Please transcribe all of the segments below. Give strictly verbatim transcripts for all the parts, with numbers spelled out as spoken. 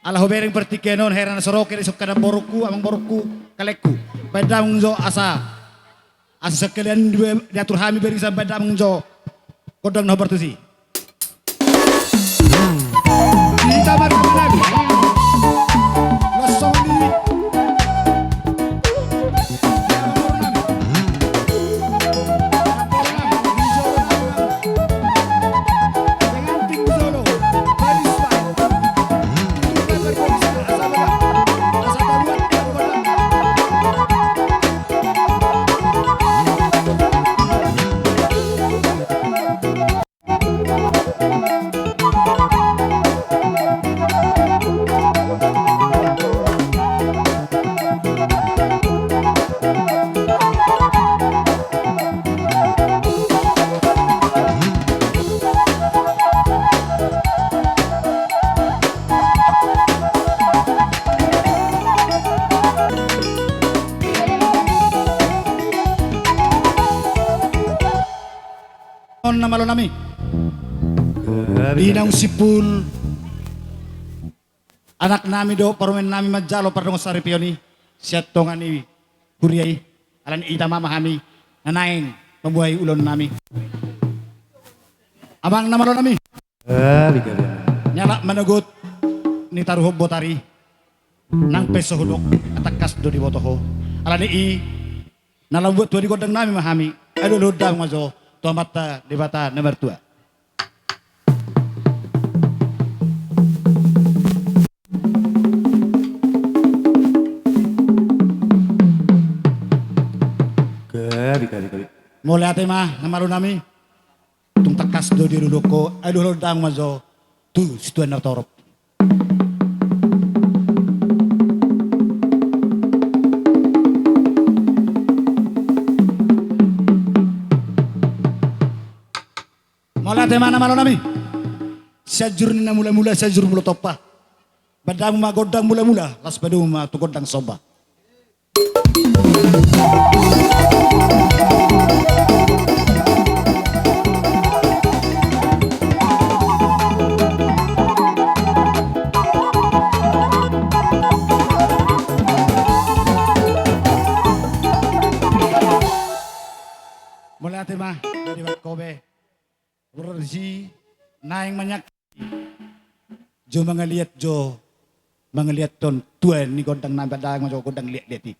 Ala hubereng partingkian on, hera na so ro, kere songkan amangborungku, amangborungku, kalengku. Baen damang jo asa, asa sekalian diatur hami barisan, baen damang jo gondang na hombar tusi. Hita marhaha nami. Langsung di On na malo nami. Di naung simpul anak nami dohot parumaen nami manjalo pardongan saripeon i sian tonga ni huria i, alani i tama ma hami na naeng mambuhai ulaon nami. Amang na malo nami. Nyalak manogot ni taruhon botari, nang pe so hudok, tangkas do diboto ho. Alani i na lam buat tua di gondang nami ma hami. Alualuhon damang ma jo tu Amanta Debata na martua. Gabe, gabe, gabe. Mauliate ma na malo nami. Tung tangkas do dialualuhon ho, alualuhon damang ma jo tu situan na torop. Mauliate ma na malo nami. Sianjur ni na mulamula, Sianjur Mula Tompa. Baen damang ma gondang mulamula, laos padomu ma tu gondang somba. Mauliate ma, dari Bangkobe. Bersi naeng manyak jo mangaliat jo mangaliathon tua ni gondang nami, baen damang ma jo gondang liatliat i.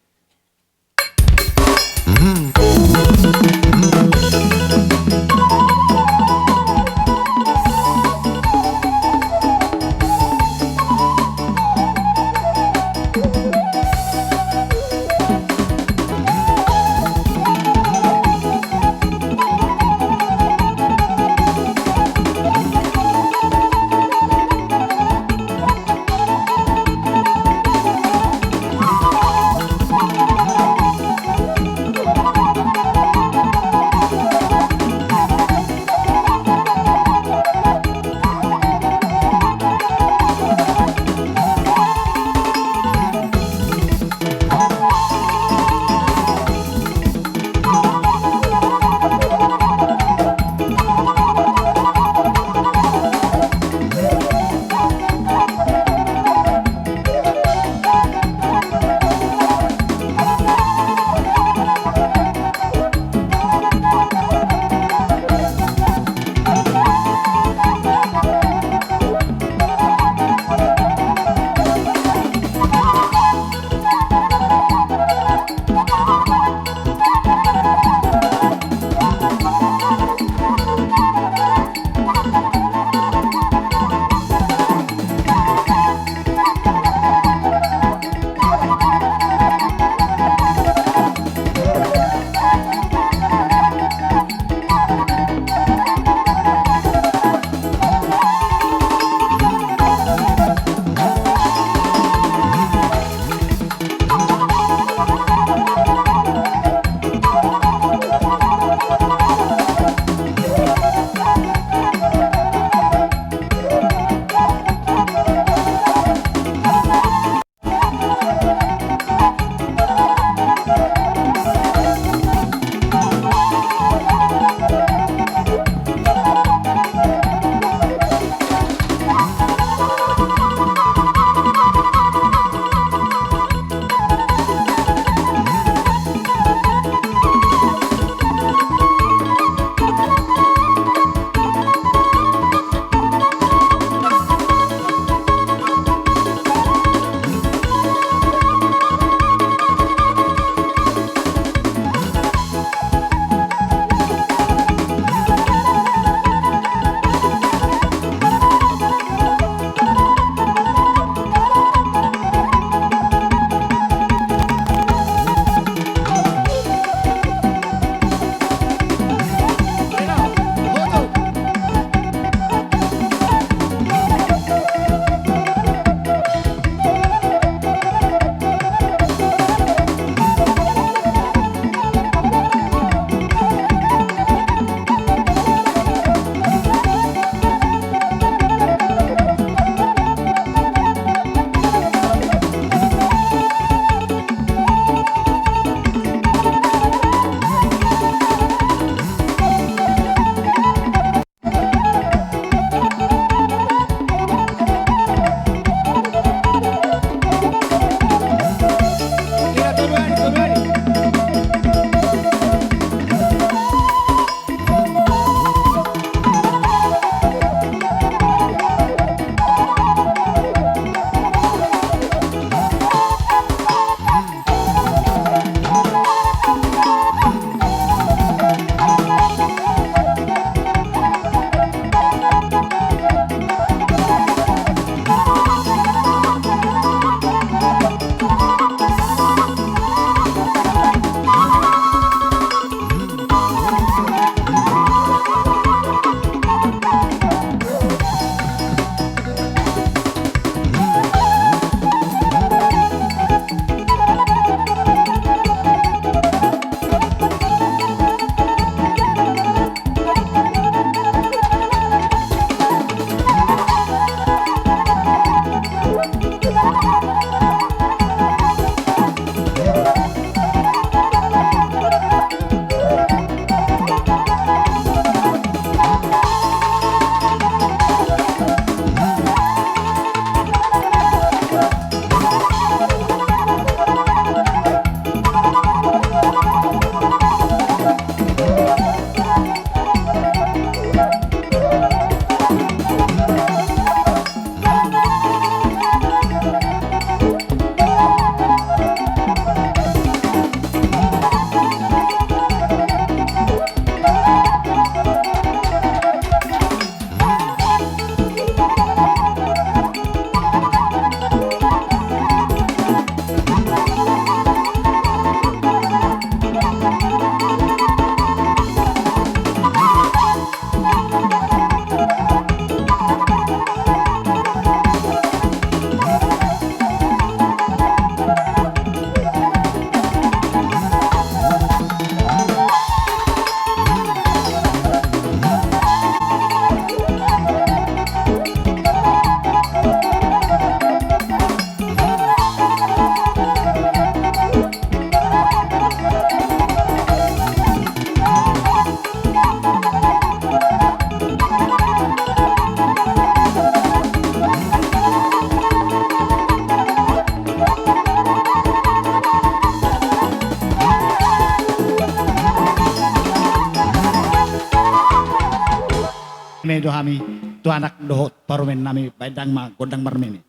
jo hami tu anak dohot parumaen nami, baen dang ma gondang marmeme.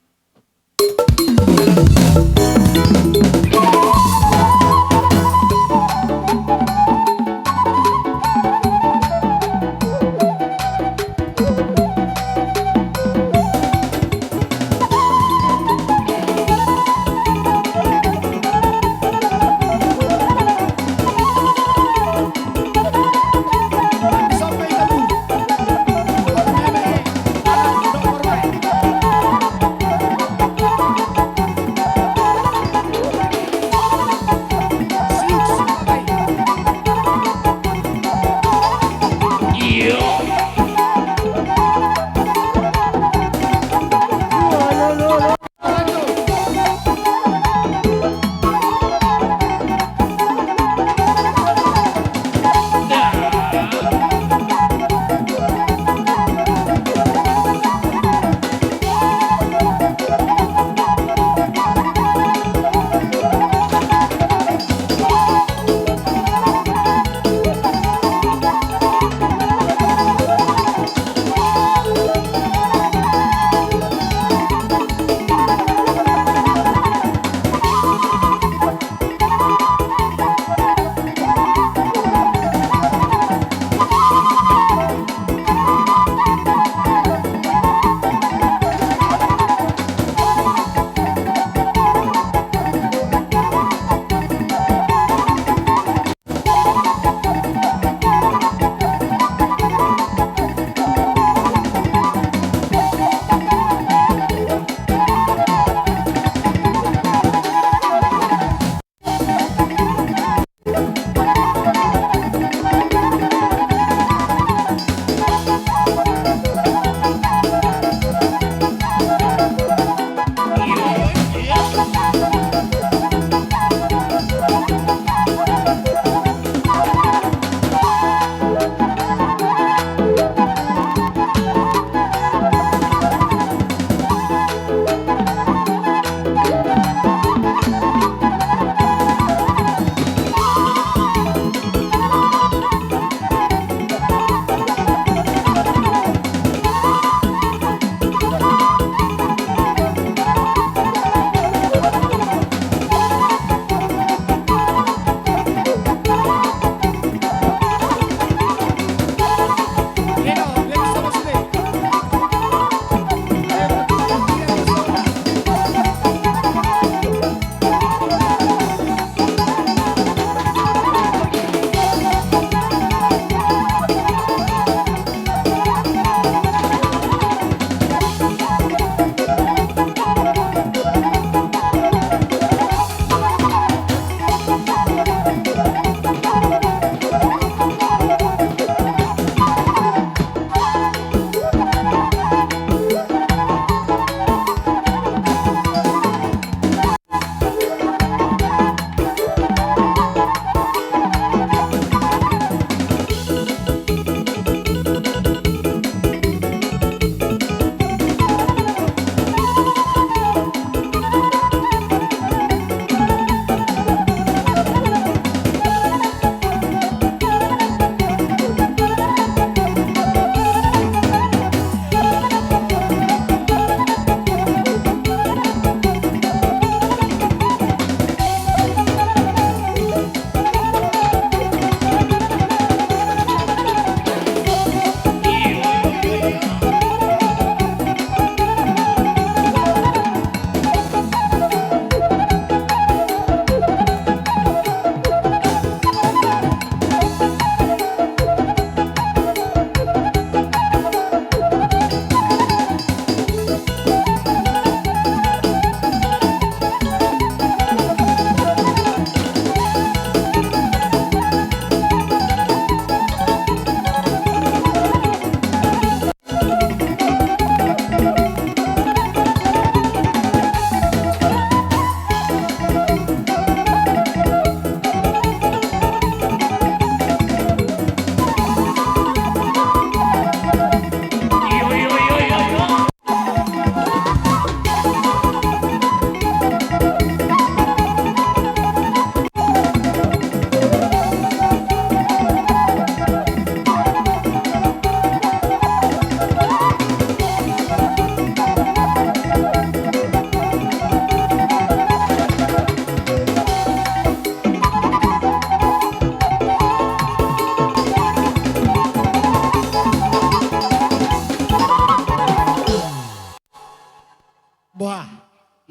Boha,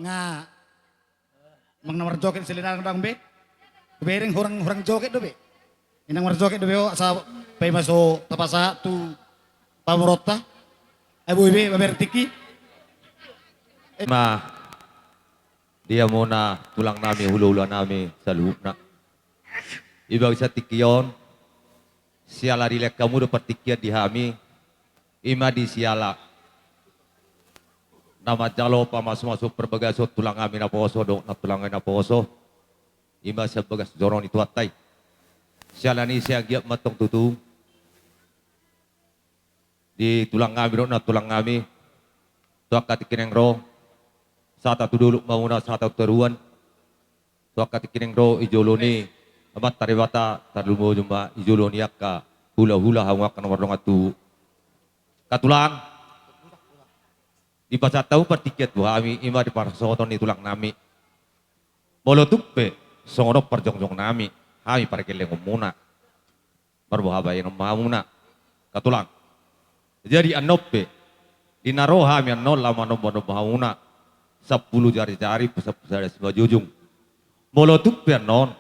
nga, mang na marjoget silinang dang be? Bereng hurang, hurang joget do be. Inang marjoget do be, o, asa paima so tapasahat tu pamoruonta. Ai boi be, mamereng tingki. Ma, di hamuna tulang nami, hula-hula nami saluhutna. Di bagasan tingki on, siala dilehon hamu do partingkian di hami, ima di siala na manjalo pamasu-masu parbagason tulang nami naposo dohot nantulang nami naposo, ima sian bagas joro ni Tuhanta i. Siala ni i sai anggiat ma antong tutu di tulang nami dohot nantulang nami, tu angka tingki naeng ro, sahata tu dolok ma hamuna, sahata tu toruan, tu angka tingki naeng ro, di jolo ni Amanta Debata, tarlumobi ma di jolo ni angka hula-hula, hamu angka na mardongan tubu. Angka tulang, dipasahat hamu partingkian tu hami, ima di parsaoton ni tulang nami. Molo tung pe songon on parjongjong nami, hami pargellengon muna, marboha bahenon ma hamuna, angka tulang. Jadi annon pe, di na ro hami annon, laho manomba-nomba hamuna, sampulu jari-jari, sampulu sada simanjujung. Molo tung pe annon,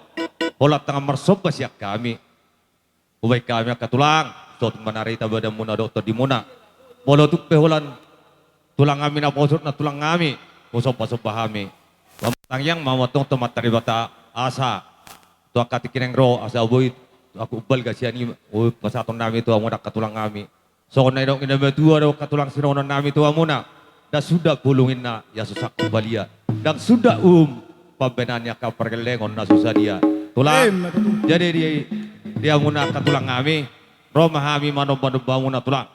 holan tangan marsomba sian hami, hubaen hami, angka tulang, sotung ma na rita badanmuna dohot tondimuna. Molo tung pe holan tulang nami naposo dohot nantulang nami, husomba-somba hami. Martangiang ma hamu antong tu Amanta Debata, asa tu angka tingki naeng ro, asa boi angkup balga sian i, o, pasahaton nami tu hamuna angka tulang nami. Songon na nidok ni na matua do, angka tulang, sidohonon nami tu hamuna: Ndang suda bulung, ninna, ia so sangkut balia, ndang suda uhum pambahenan ni angka pargellengon na so sadia. Tulang. Ima tutu. Jadi di, di hamuna angka tulang nami, ro ma hami manomba-nomba hamuna, tulang.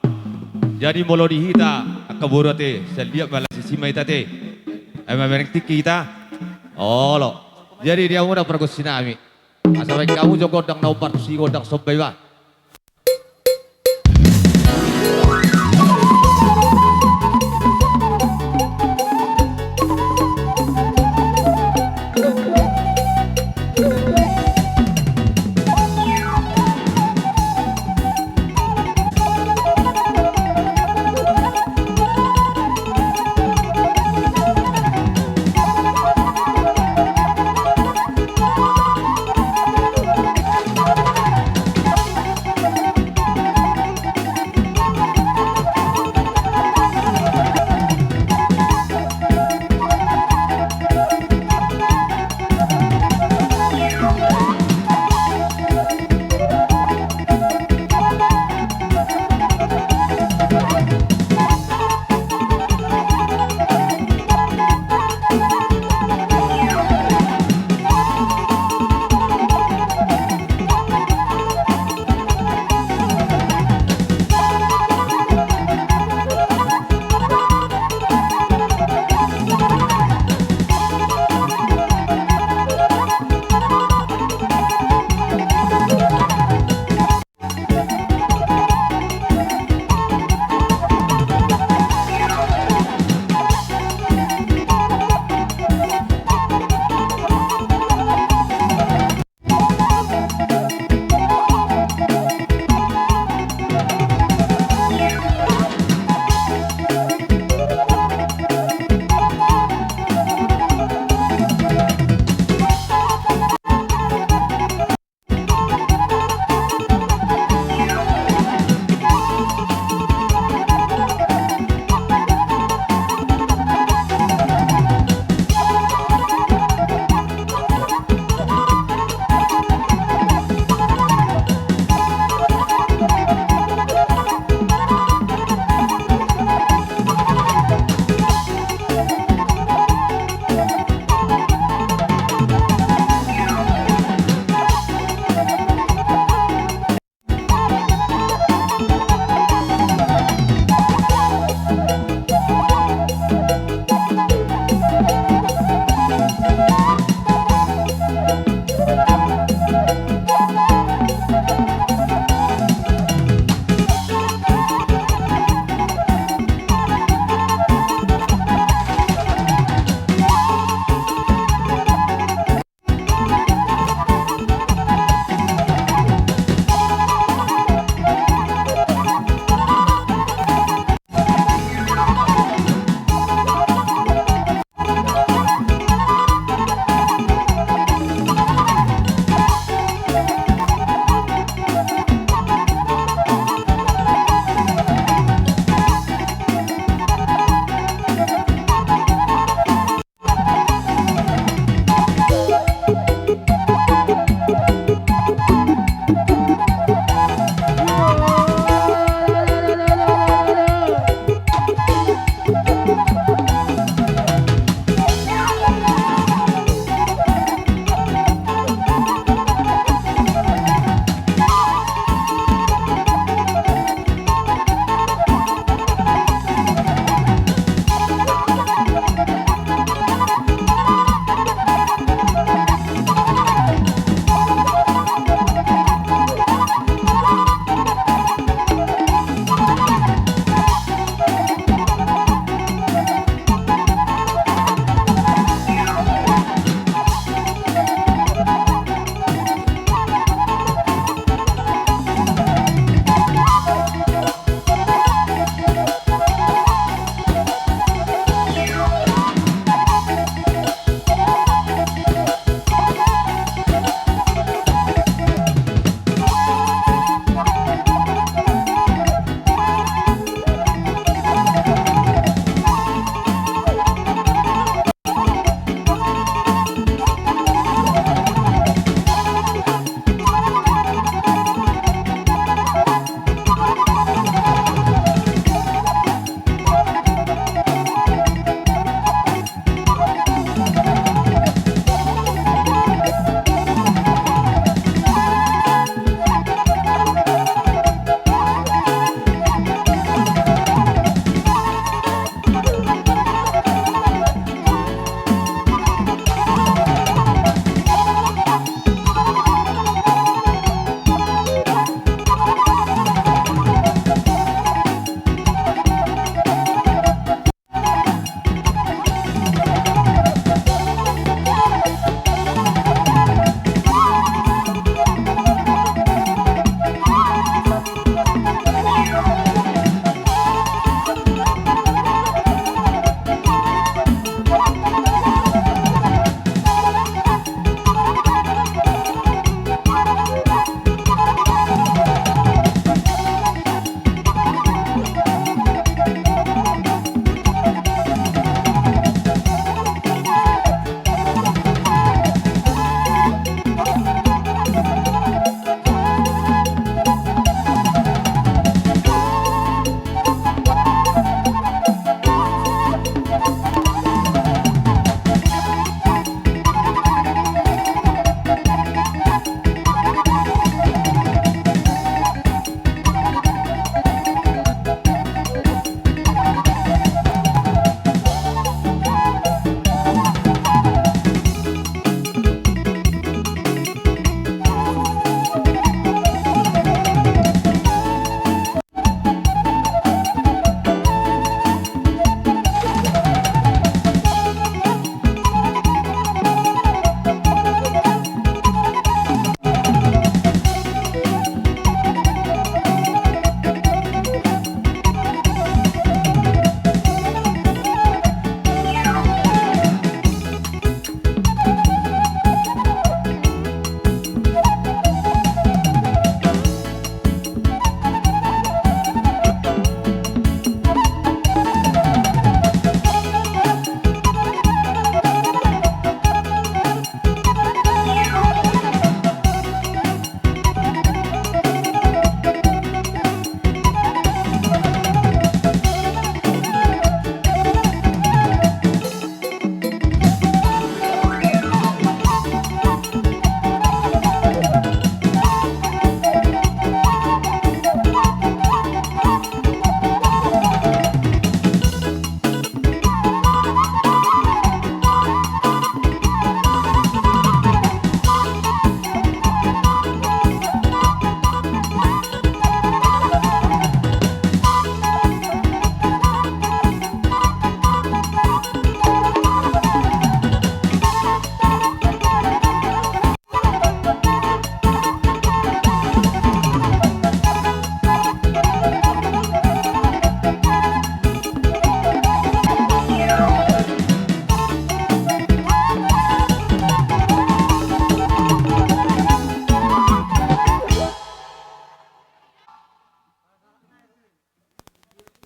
Jadi molo di hita angka boru ate, sai liat ma las ni sima hita ate. Ai mamereng tingki hita. Olo. Jadi di hamuna pargonsi nami, asa baen hamu jo gondang na hombar tusi, gondang somba, ima.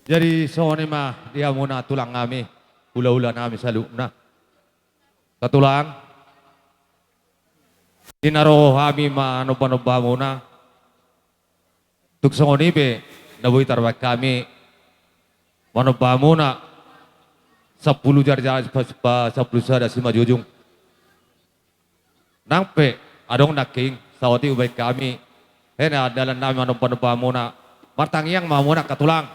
Jadi songon i ma di hamuna tulang nami, hula-hula nami saluhutna. Tulang, di na ro hami manomba-nomba hamuna, tung songon i pe na boi tarbahen hami manomba hamuna sampulu jari, jari, pa-, pa-, sampulu sada simanjujung. Nang pe adong nangkin saotik hubahen hami, hena dalan nami manomba-nomba hamuna. Martangiang ma hamuna angka tulang,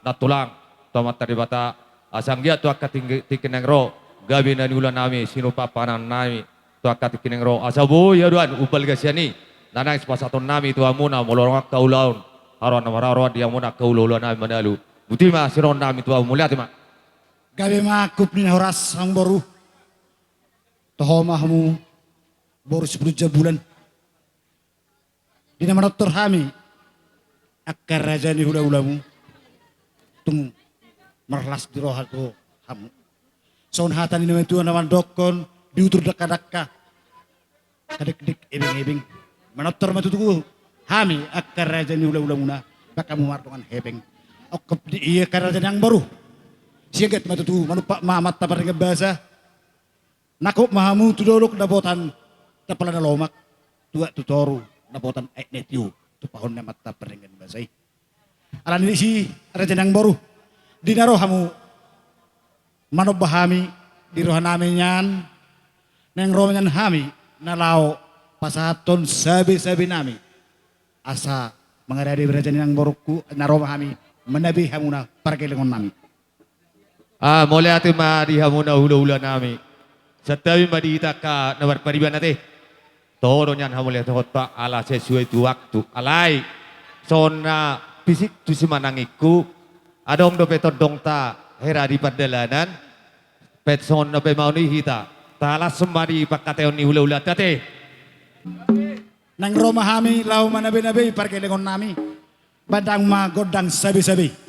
nantulang, tu Amanta Debata, asa anggiat tu angka tingki, tingki naeng ro gabe na niula nami, sinumpang panganan nami tu angka tingki naeng ro, asa boi haduan umbalga sian i na naeng sipasahaton nami tu hamuna molo adong angka ulaon, haroro na marharoan di hamuna angka hula-hula nami Manalu. Botima siroha nami tu hamu, mauliate ma. Gabe ma angkup ni na horas amangboru. Toho ma hamu boru Sipulunjambulan. Di na manortor hami angka raja ni hula-hulamu, tung marlas ni roha tu hamu. Songon hata ni natuatua na mandokkon, di utur dangka-dangka, kadekdek ebeng-ebeng. Manortor ma tutu hami angka raja ni hula-hulamuna, bahen hamu mardongan hepeng. Ongkop di i angka raja ni amangboru, sieget ma tutu, manumpak ma Amanta Pardenggan Basa. Nangkok ma hamu tu dolok dapotan tampala na lomak, tuat tu toru dapotan aek na tio, tumpahon ni Amanta Pardenggan Basa i. Alani disi raja ni amangboru, di na ro hamu manomba hami, di roha nami nian, naeng ro ma nian hami na laho pasahathon sabe-sabe nami, asa mangaradei raja ni amangborungku, na ro ma hami manabe hamuna pargellengon nami. Ah, mauliate ma di hamuna hula-hula nami. Santabi ma di hita angka na marpariban ate. Toho do nian hamauliatehonta ala sesuai tu waktu. Alai songon na pisik tu simanangingku, adong dope tondongta hera di pardalanan. Pe songon na paima on i hita, talas ma di pangkataion ni hula-hulanta ate. Naeng ro ma hami laho manabe-nabe pargellengon nami. Bahen damang ma gondang sabe-sabe.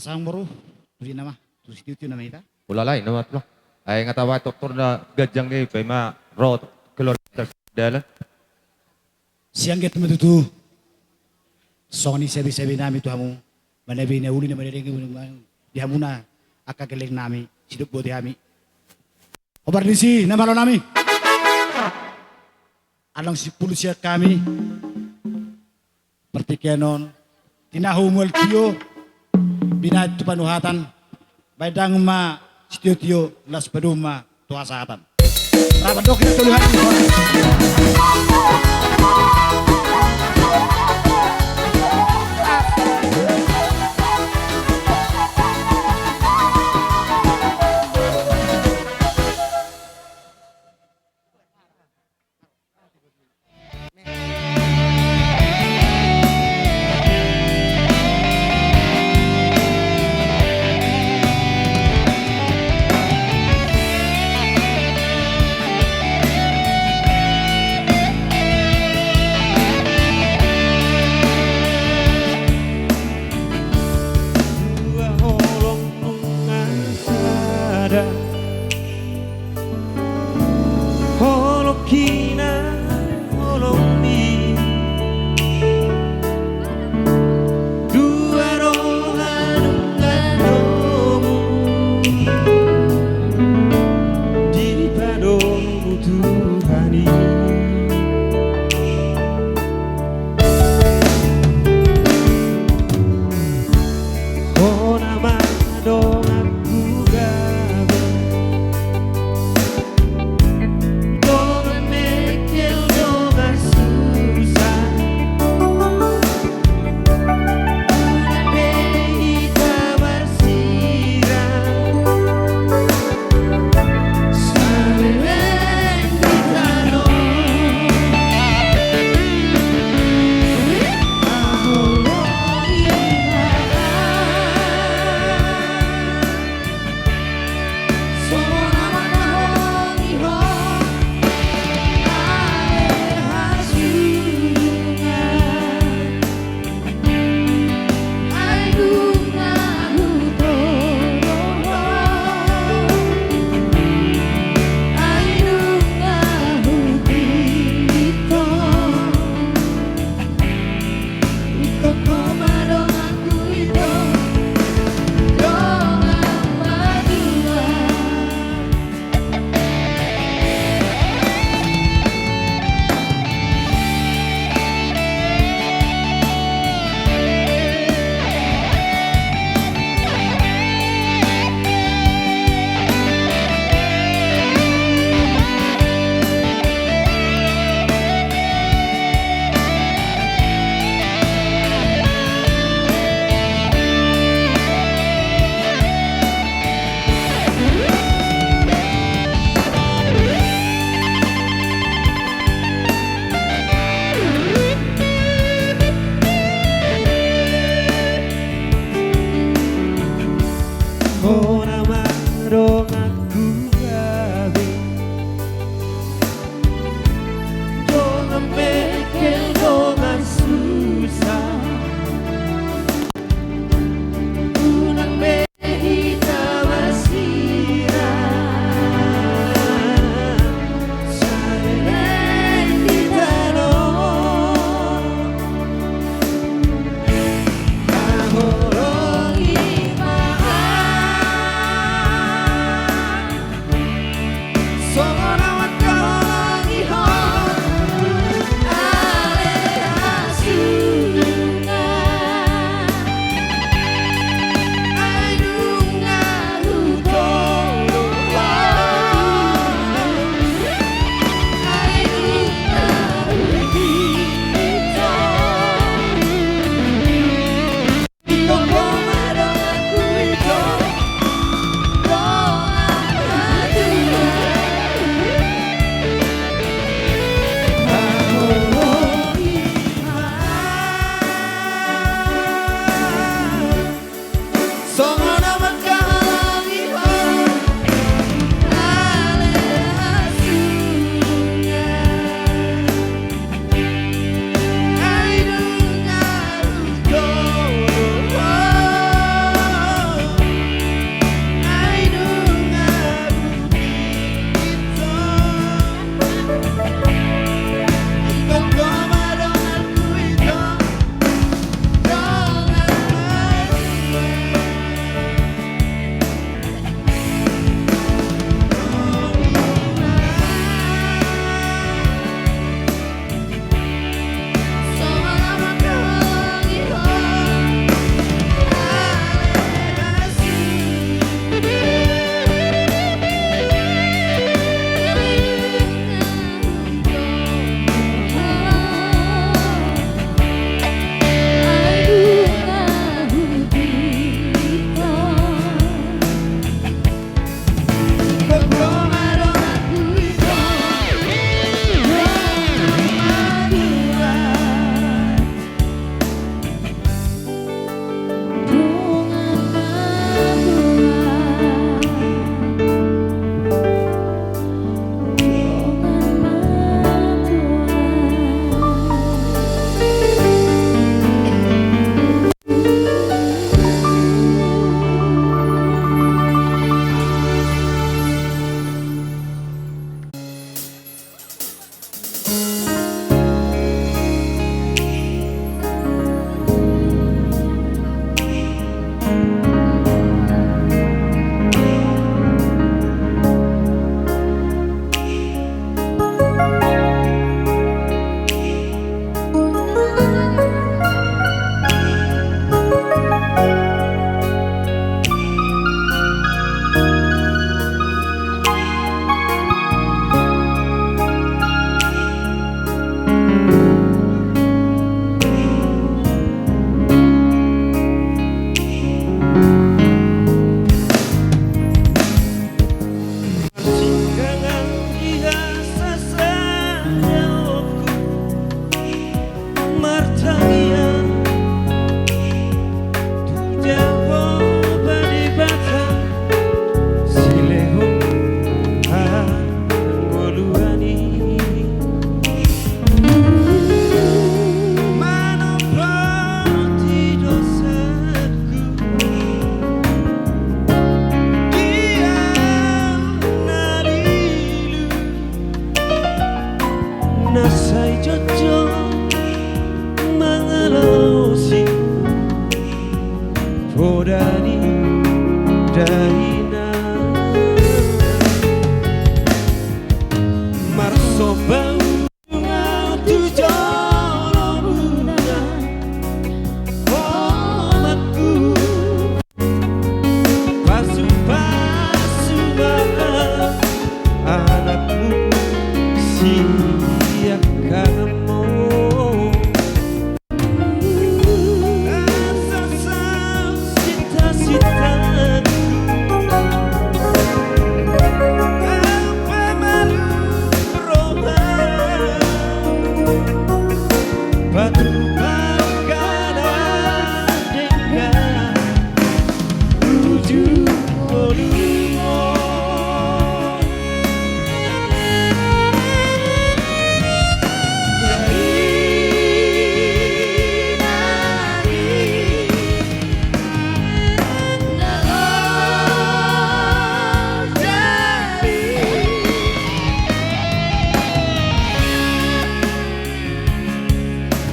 Sang boru, tu di nama, tu sitio-tio nama hita. Ulala, i nama tulang. Ai nga tawa tortor na ganjang ni, paima ro keluar dalan. Sian get ma tutu. Songon i sabi-sabi nami tu hamu. Manabi na uli na manadengi di hamuna angka gelleng nami sidok boti hami. Obar disi na malo nami. Along sipulu sian hami. Partingkian on tinahu mual tio. Binahen tu panuhatan. Baen dang ma sitio-tio las padum ma tu hasahatan. Rapat doki na tolu hali.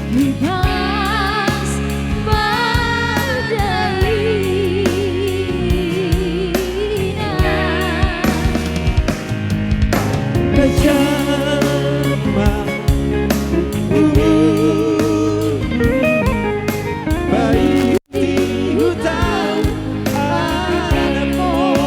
Ibas mandalina. Kejam ma umur, baik di hutan anakmu.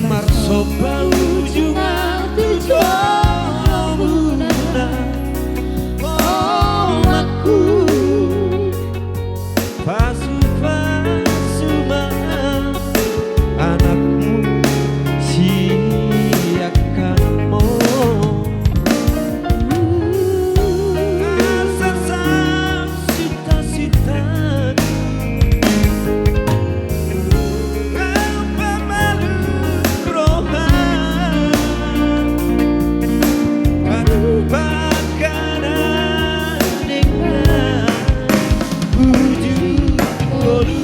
Marsomba ujung au tu jolomuna, o omakku. Pasupasu ma anakmu sian anakmu. Asa sasintasi tadi, pamalu roha, parupakkana dengan uju ngolu.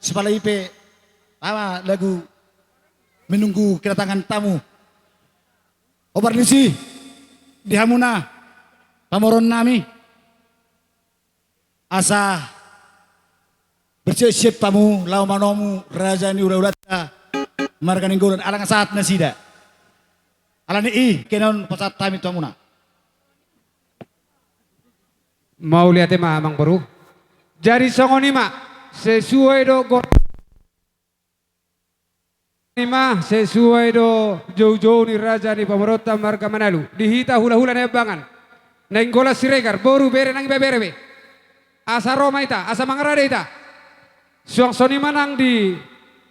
Sipala i pe, aha, lagu menunggu kedatangan tamu. Hombar ni si di hamuna pamoruon nami. Asa bersiap-siap hamu laho manomu raja ni hula-hulanta marga Nainggolan, ala nga sahat nasida. Alani i, kena on pasahat hami tu hamuna. Mauliate ma, amangboru. Jadi songon i ma, sesuai do gor- i ma, sesuai do joujou ni raja ni pamoruonta marga Manalu. Di hita hula-hula Naimbangan, Nainggolan Siregar, boru bere nang ibebere be. Asa ro ma hita, asa mangarade hita. Suang songon i ma nang di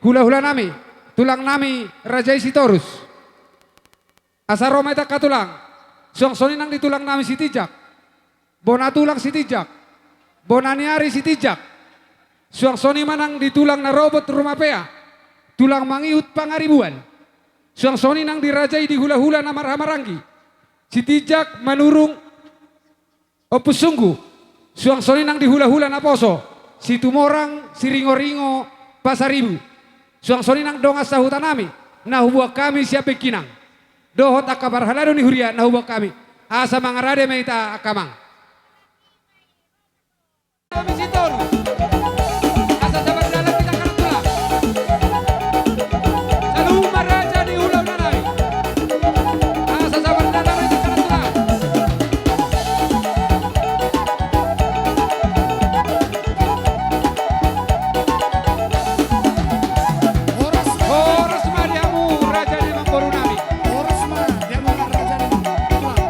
hula-hula nami, tulang nami raja i Sitorus. Asa ro ma hita angka tulang, suang songon i nang di tulang nami Sitinjak, bona tulang Sitinjak, bona ni ari Sitinjak, suang songon i ma nang di tulang na robot rumapea, tulang mangihut pangaribuan, suang songon i nang di raja i di hula-hula na marhahamaranggi, Sitinjak, Manurung, Ompus Sunggu, suang songon i nang di hula-hula naposo, Situmorang, Siringo-ringo, Pasaribu, suang songon i nang dongan sahuta nami na huboan hami sian Bengkinang. dohot angka parhalado ni huria na huboan hami. Asa mangarade ma hita angka amang. Asa sabar dalan hita, Tarantula. Saluhut ma raja ni ulaon nami. Asa sabar dalan hita, Tarantula. Horas ma. Horas ma di hamu raja ni amangboru nami. Horas ma di hamu raja ni amangboru nami.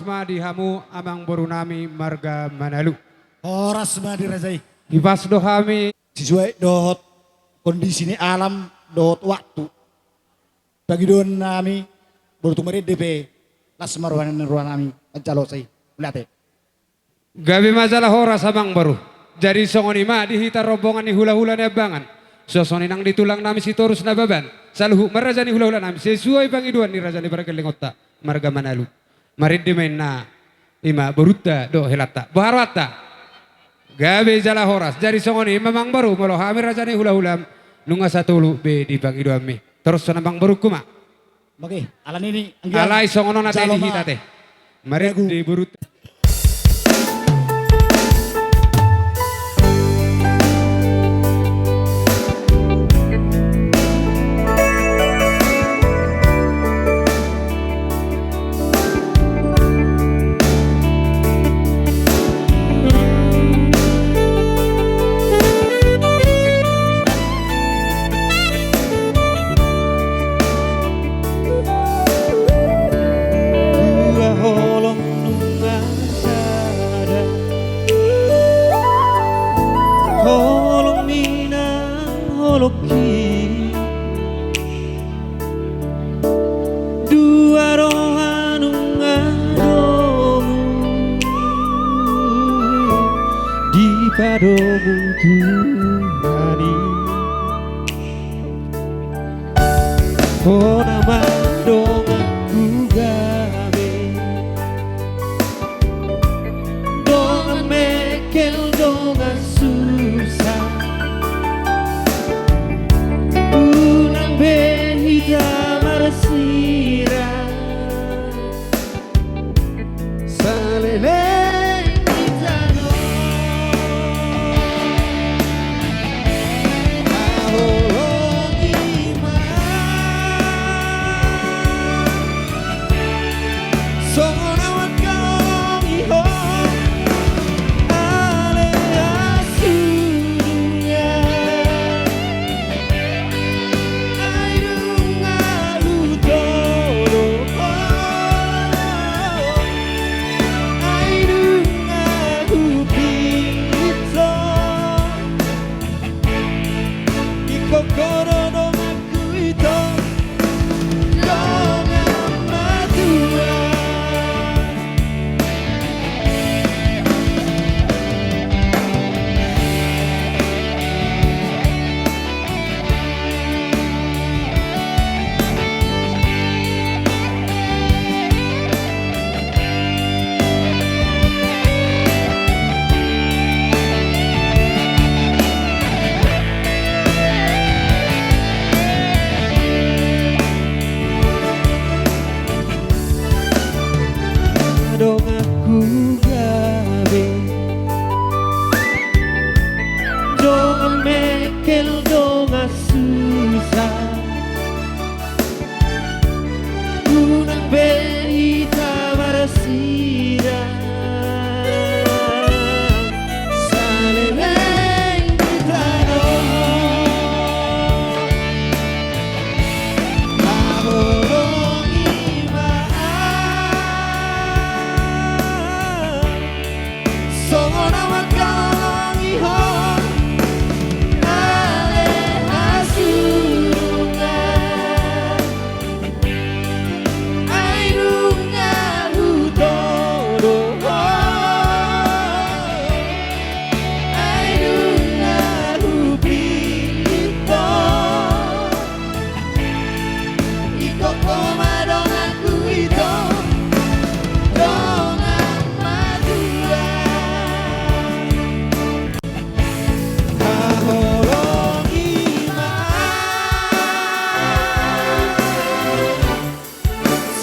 ma di hamu amangboru nami marga Manalu. Horas ma di raja i. Hipas do hami. Sesuai dohot kondisi ni alam dohot waktu. Pangidoan nami, boru Tumarende pe, las ma roha ni roha nami, manjalo sai. Mauliate. Gabe ma jala horas amangboru. Jadi songon i ma di hita rombongan ni hulahula Niambangan. Songon i nang di tulang nami Sitorus Nababan. Saluhut ma raja ni hulahula nami. Sesuai pangidoan ni raja ni pargellengonta. Marga Manalu. Marende ma inna. I ma borunta dohot helanta. Boha rohanta. Gabe jala horas. Jadi songon i ma amangboru. Molo hami raja ni hulahula. Nunga satolop be di pangidoanmi. Torus songon i amangboru ma. Oke, alani i, anggiat. Alai songon on ate, jalo ma di hita ate. Marende borunta. Dua holong nunga sada, holong ni inang holongki. Dua roha nunga domu dipadomu Tuhan i. Hona ma donganku gabe, dongan mengkel dongan susa, unang be hita marsirang. Saleleng di tano. Haholongi ma. Songon ahu mangkaholongi ho. Ale hasudungan. Ai nunga hutodong ho, ai nunga hupillit ho. Ingkon ho do donganku ito, dongan matua. Donganku gabe, dongan mengkel dongan susa, unang be hita marsirang. Saleleng di tano. Haholongi ma. Songon ahu mangkaholongi ho, ale hasudungan. Ai nunga hutodong ho, ai nunga hupillit ho. Ingkon ho ma donganku ito, dongan matua. Haholongi ma.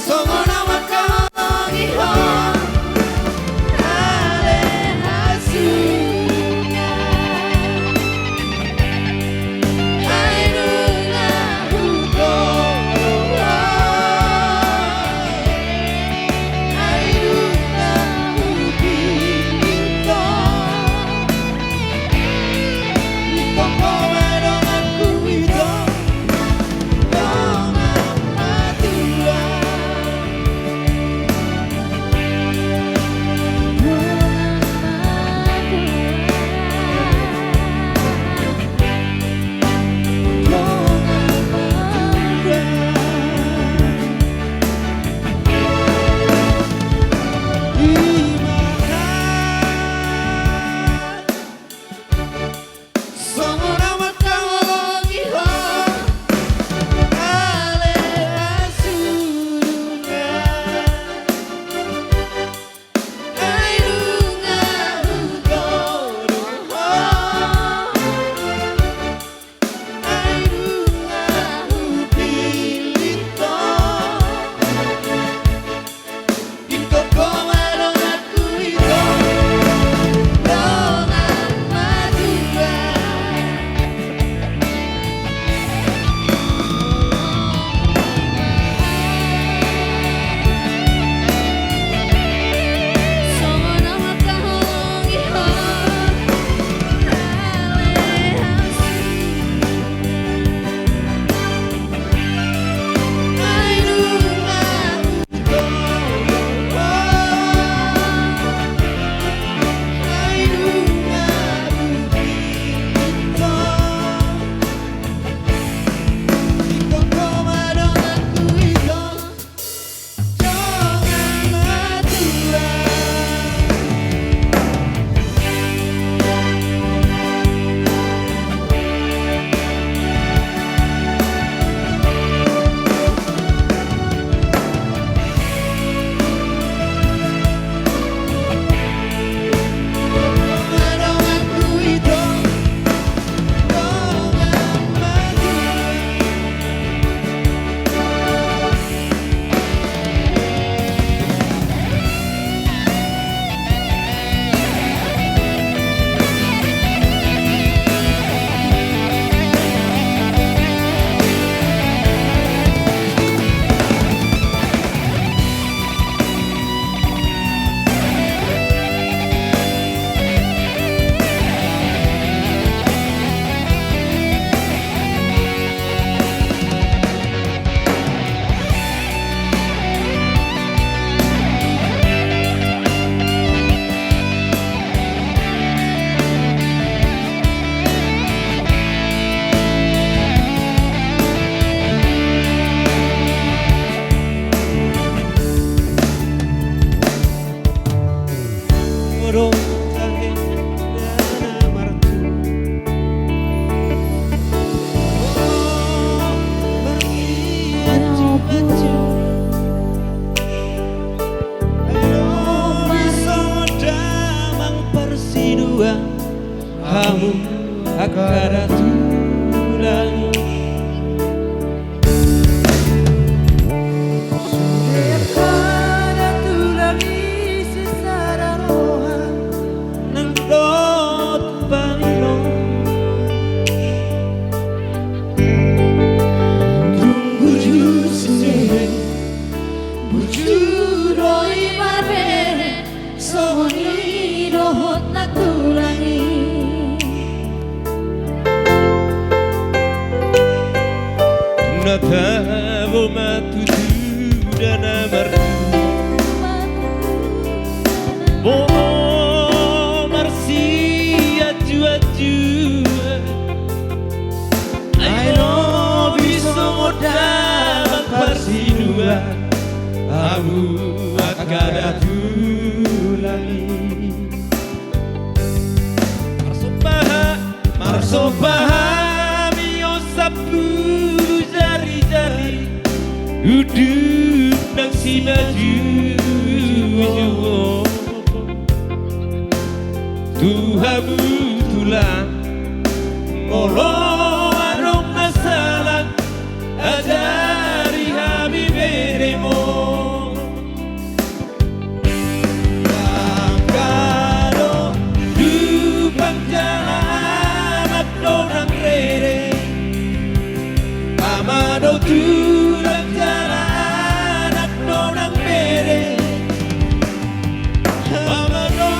Songon ahu mangkaholongi ho, ale hasudungan. Ai nunga hutodong ho, ai nunga hupillit ho. Ingkon ho ma donganku ito, dongan matua. Tabo ma tutu da na martua, molo marsianjuanjuan. Ai lobi songon damang parsiduan hamu angka datulang i. Marsomba ha, marsomba hami on sampulu jarijari, unduk nang simanjujung on tu hamu tulang. Molo adong na sala, ajari hami berem on. Angka do, tulang jala anak do nang rere, ama do tulang jala anak do nang bere. Amang do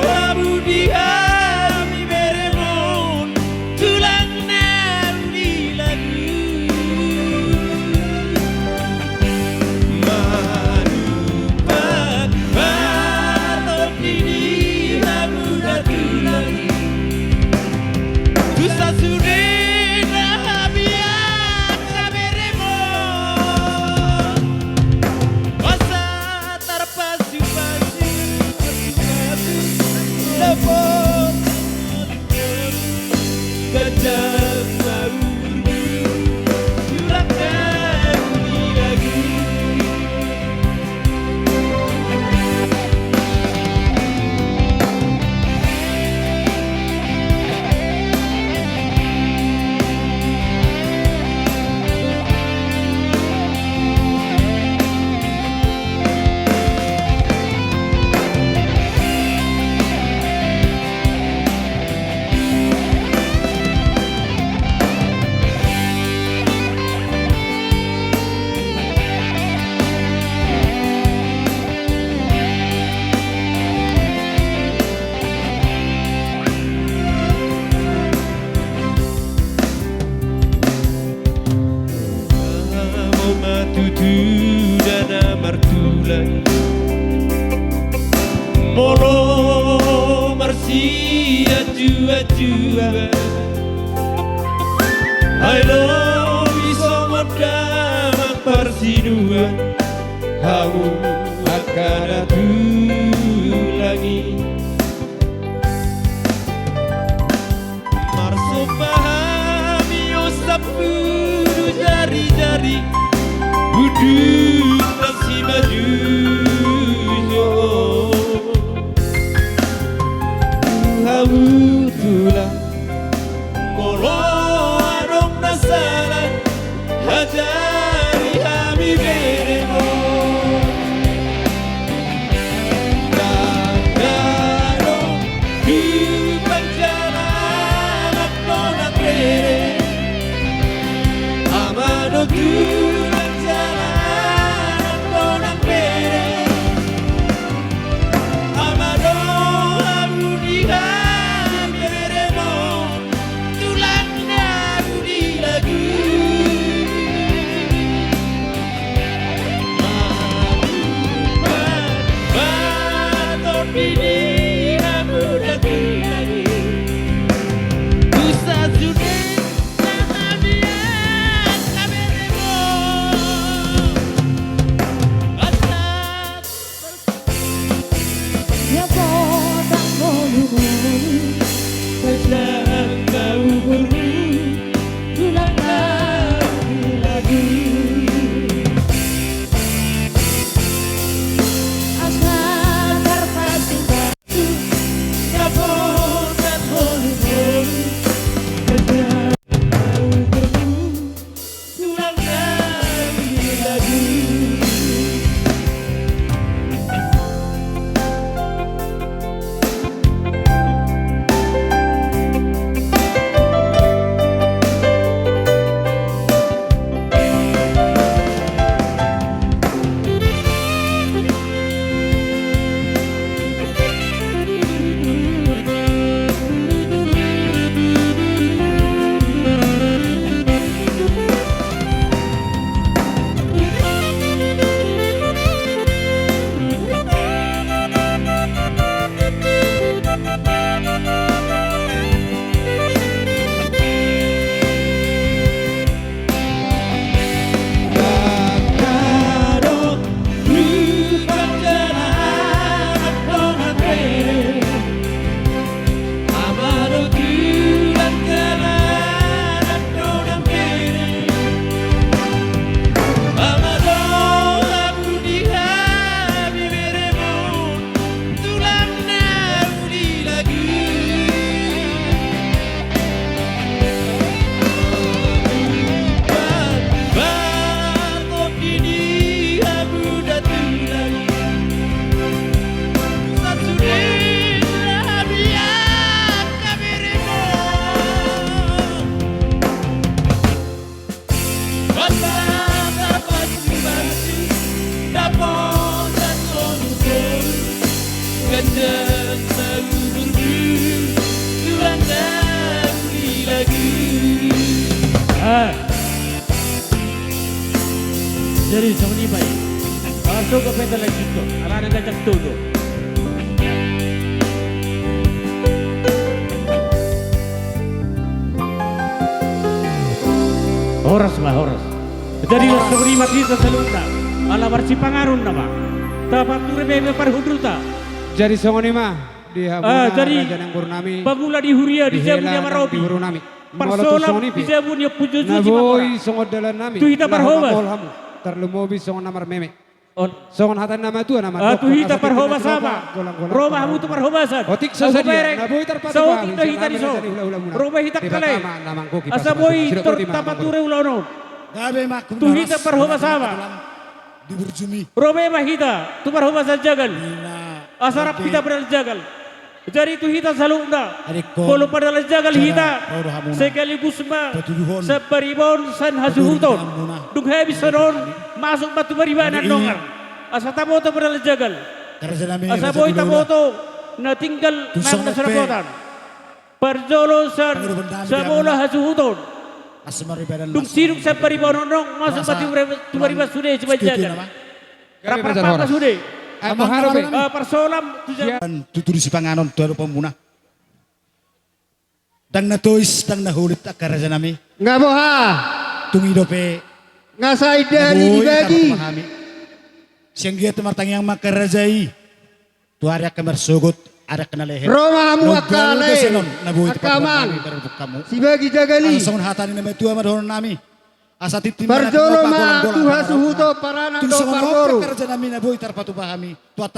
hamu di hami berem on, tulang na uli lagu. Manumpak partondi di hamu datulang i, tu sasudena hami angka berem on. Asa tarpasupasu, tarpasupasu, dapot Tabo ma tutu da na martulang, molo marsianjuanjuan. Ai lobi songon damang parsiduan hamu angka datulang i. Marsomba hami on sampulu jarijari, unduk nang simanjujung on tu hamu tulang. Molo adong na sala, ajari hami berem on. Tangga do, tulang jala anak do nang rere, ama do tulang jala anak do nang rere. Ah. Jadi songon i ma i. Langsung ke peta lagi tu. Alana gajak tutu. Horas ma, horas. Jadi songon i ma hita saluhutna. Ala marsipanganon nama. Tapature be parhundulta. Jadi songon i ma di hamu, ah, jadi raja ni boru nami. Pangula ni huria di jabu ni hela ni amarobi. Boru nami. Parsolam di jabu ni ompu Jojo Simanjorang. Tu hita parhobas. Tarlumobi songon na marmeme. Songon hata ni na matua na mandok, tu hita parhobas sama. Ro ma hamu tu parhobasan. Otik so sadia na boi tarpatupa hami. Ro ma hita kale. Asa boi tapature ulaon on. Tu hita parhobas sama. Ro be ma hita tu parhobasan jagal. Asa rap hita berjagal. Jadi tu hita saluhutna, molo padalan jagal hita, sekaligus ma sambariba on sian hasuhuton. Dung habis on, masuk ma tu paribanan dongan. Asa taboto padalan jagal. Asa boi taboto na tinggal nang na sarapotan. Parjolo sian sabola hasuhuton. Dung sidung sambariba on, masuk ma tu paribanan sude sibaen jagal. Rap-rap ma sude. Parsolam tu jabu. Tutu di sipanganon tu adopanmuna. Ndang na tois, ndang na holit angka raja nami. Nga boha. Tung i dope. Nga sai dani dibagi. Sian giat martangiang ma angka raja i. Tu ari angka marsogot, ari angka na lehet. Ro ma hamu angka lae, angka amang. Sibagi jagal i. Songon hata ni na matua ma dohonon nami. Asa tintin parjolo ma tu hasuhuton paranak dohot parboru.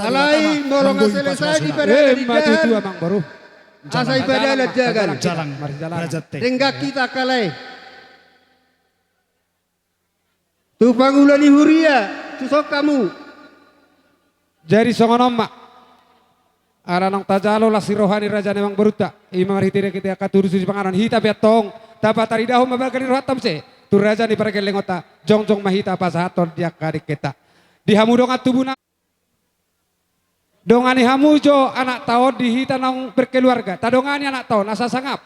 Alai molo nga selesai di padalan indahan, asa i padalan jagal. Denggan hita angka lae. Tu pangula ni huria, tu son hamu. Jadi songon on ma. Ala naung tajalo las ni roha ni raja ni amangborunta, i ma marhite-hite angka tudu sipanganon, hita pe antong tapataridahon ma balga ni rohanta muse tu raja ni pargellengonta, jongjong ma hita pasahathon di angka dengkenta. Di hamu dongan tubu nami. Dongani hamu jo anakta on di hita naung berkeluarga. Tadongani anakta on asa sangap.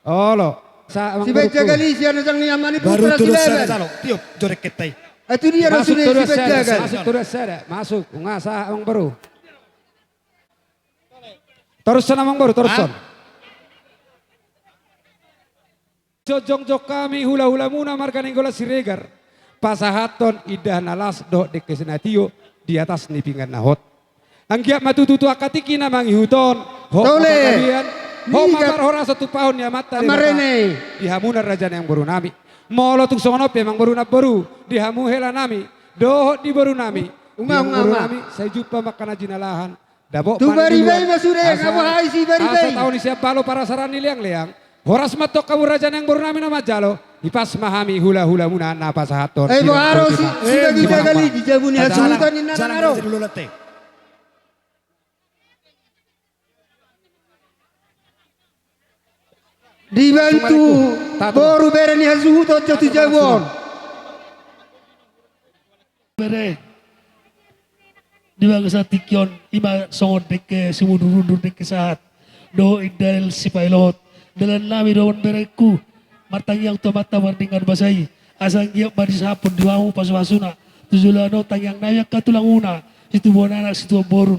Olo. Sibaen jagal i sian ujang ni ama ni putra sibaen. Baru tu dosa na jalo. Tiop jo dengkenta i. Itu dia do sude sibaen jagal. Masuk tu dosa na. Masuk tu dosa na. Masuk. Nga sahat amangboru. Torushon amangboru, torushon. Jongjong hami hula-hulamuna marga Nainggolan Siregar pasahathon indahan na las dohot dengke na tio di atas ni pinggan na hot. Anggiat ma tutu tu angka tingki na mangihut on, hot ma panggabean, hot ma parhorasan tumpahon ni Amanta Debata di hamuna raja ni amangboru nami. Molo tung songon on pe amangboru namboru, di hamu hela nami dohot di boru nami, di boru nami sai jumpa ma angka na jinalahan. Dapot tu Bariba i ma sude, nga boha i si Bariba i. Asa taon ni sian balo parasaran ni leang-leang. Horas ma antong hamu raja ni amangboru nami na manjalo. Hipas ma hami hula-hulamuna na pasahathon. Ai boha ro si, sibagi jagal i di jabu ni hasuhuton ninna na ro. Dibantu boru bere ni hasuhuton jo tu jabu on. Bere, di bagasan tingki on, i ma songon dengke simundur-undur, dengke sahat dohot indahan sipailohot. Dalan nami dohot berengku martangiang tu Amanta Pardenggan Basa i, asa anggiat ma disahaphon di hamu pasu-pasuna tu joloan on tangiang nami angka tulangmuna, situbuan anak situbuan boru.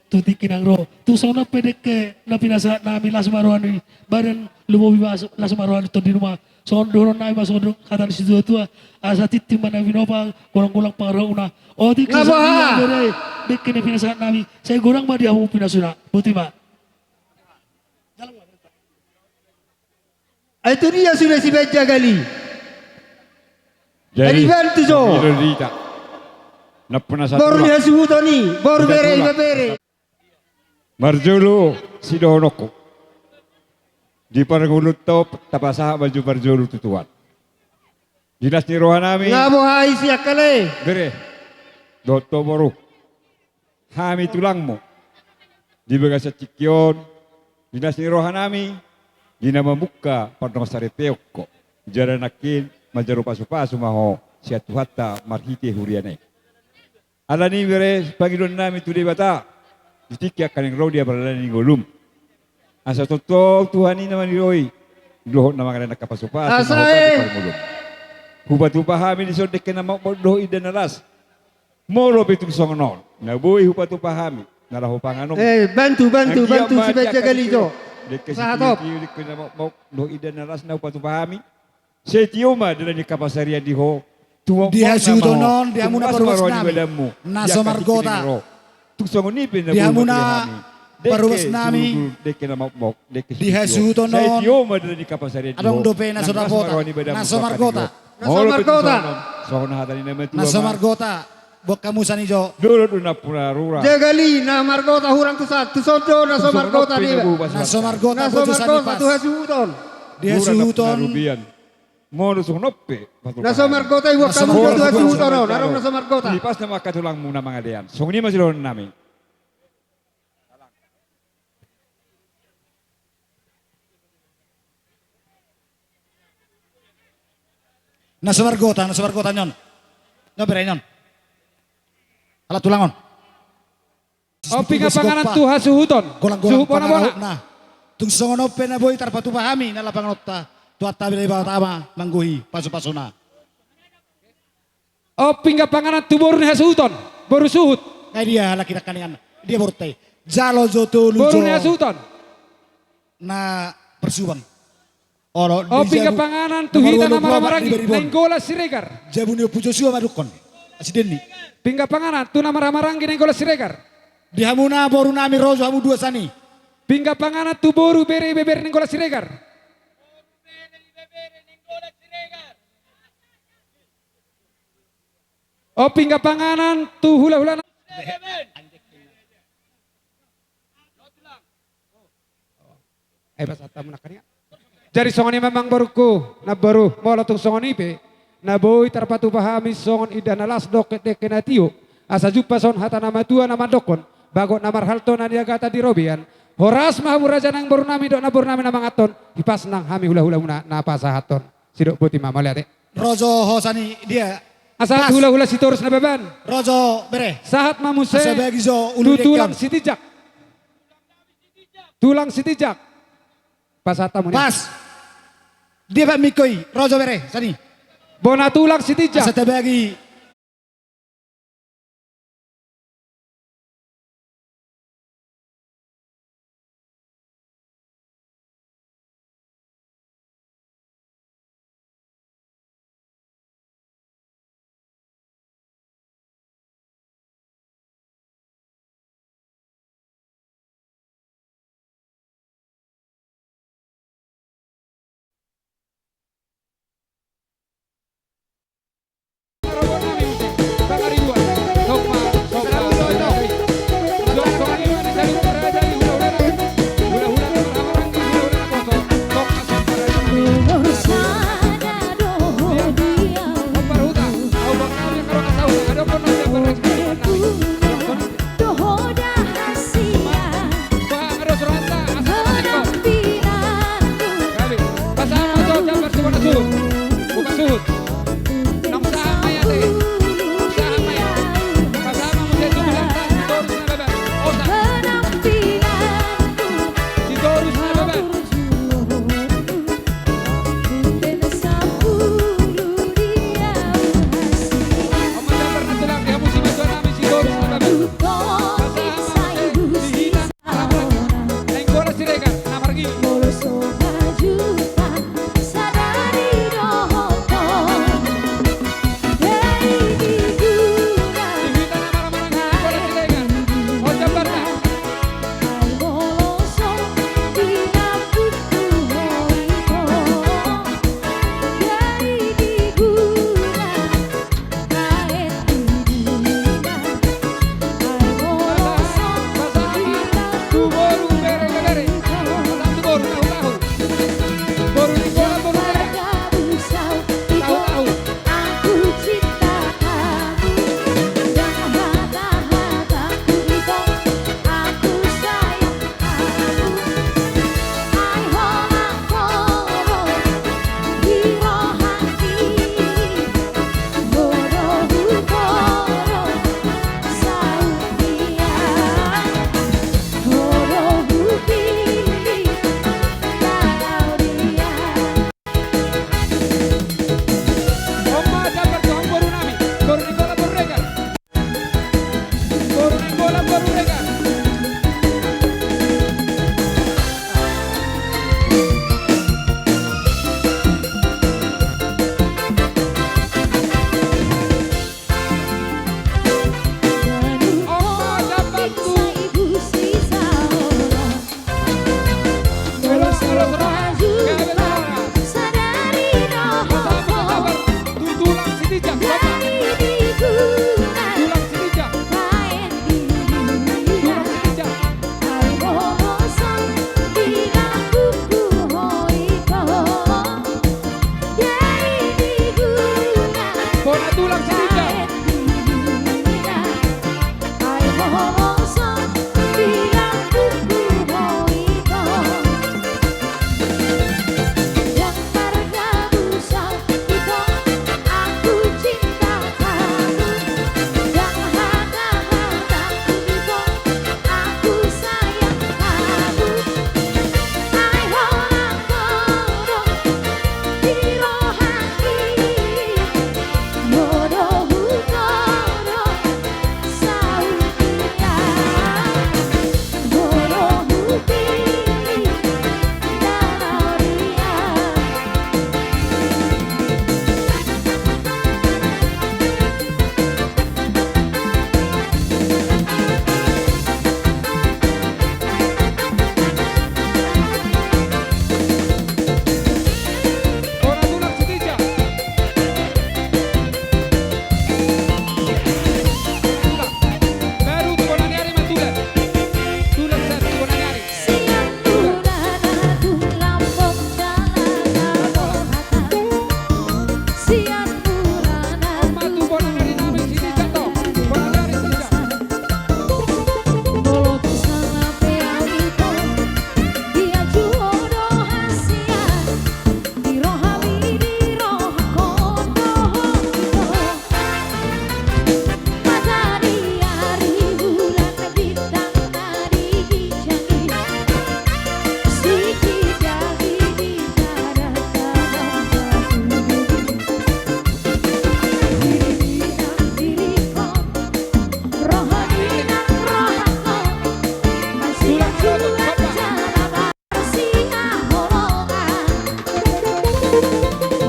Tu tingki na ro, tung songon on pe dengke na pinasahat nami, las ma roha ni badan, lumobi ma las ma roha ni tondi numa. Songon dohonon nami ma songon hata ni situa-tua, asa tintin ma na binopa, golang-golang pangarahutna. Otik so sadia bere, dengke na pinasahat nami, sai godang ma di hamu pinasuna. Boti ma. Ai tu dia sude sibaen jagal i. Jadi, dibantu jo. Boru ni hasuhuton i, boru bere, ibebere. Marjolo sidohononku. Di parngoluonta on tapasahat ma jo parjolo tu Tuhan. Di las ni roha nami. Nga boha i si angka lae. Bere. Dohot ho boru. Hami tulangmu. Di bagasan tingki on, di las ni roha nami, di na mamungka pardongansaripeon ho. Jala nangkin manjalo pasu-pasu ma ho sian Tuhanta marhite huriana i. Alani i bere pangidoan nami tu Debata, di tingki angka naeng ro di pardalanan ni ngolum. Asa tongtong Tuhan i na maniroi, Dohot na mangalean angka pasupasu, asa na hupatupa, eh, parmulum. Hupatupa hami dison dengke na mokmok dohot indahan na las. Molo pe tung songon on na boi hupatupa hami, na laho panganon. Eh, bantu, bantu, bantu, sibaen jagal i jo. Dengke sitio-tio, dengke na mokmok dohot indahan na las na hupatupa hami. Sai tio ma dalan ni angka pasarian di ho. Di hasuhuton on, di hamuna paruas nami na so margota. Tung songon i pe na boi hami. Di hamuna paruas nami. Dengke na mokmok, dengke sitio-tio. Di hasuhuton on. Sai tio ma dalan ni angka pasarian di ho. Adong dope na so dapot na so margota. Na so margota. Songon hata ni na matua ma. Na so margota. Boan hamu sian i jo. Dolok do nampuna rura. Jagal i na margota hurang tu sahat, tu son do na so margota. Na so margota, na so margota tu hasuhuton. Di hasuhuton. Molo songon on pe. Na so margota i boan hamu tu hasuhuton on, adong na so margota. Hipasna ma angka tulangmu na mangalean. Songon i ma sidohonon nami. Na so margota, na so margota nion. Nion bere nion. Ala tulang on. On pinggan panganan tu hasuhuton. Suhut bona-bona. Tung songon on pe na boi tarpatupa hami na lapanganonta. Tuhanta Debata ma manggohi pasupasuna. On pinggan panganan tu boru ni hasuhuton, boru suhut. Nga dia halak i nangkaningan, dia borunta i. Jalo jo tolu jo. Boru ni hasuhuton. Na parsubang. On pinggan panganan tu hita na marhahamaranggi Nainggolan Siregar. Jabu ni Ompu Josua ma dohonon. Asi Denny. Pinggan panganan tu na marhahamaranggi Nainggolan Siregar. Di hamuna boru nami ro jo hamu dua sian i. Pinggan panganan tu boru, bere, ibebere Nainggolan Siregar. On pinggan panganan tu hulahula na. Eh, pasahat hamu nangkaningan. Jadi songon i ma amang borungku, namboru, molo tung songon i pe na boi tarpatupa hami songon indahan na las dohot dengke na tio. Asa jumpang songon hata ni na matua na mandokkon, bagot na marhalto na niagatan di robean. Horas ma hamu raja nang boru nami dohot namboru nami na manganhon, hipas nang hami hulahulamuna na pasahathon. Sidok boti ma, mauliate. Ro jo ho sian i dia. Asa sahat hulahula Sitorus Nababan. Ro jo bere. Sahat ma muse. Asa bagi jo ulu tu tulang Sitinjak. Tulang Sitinjak. Pasahat hamu nian. Pas. Dia Pak Mikoi, ro jo bere sian i. Bona tulang Sitinjak. Asa tabagi.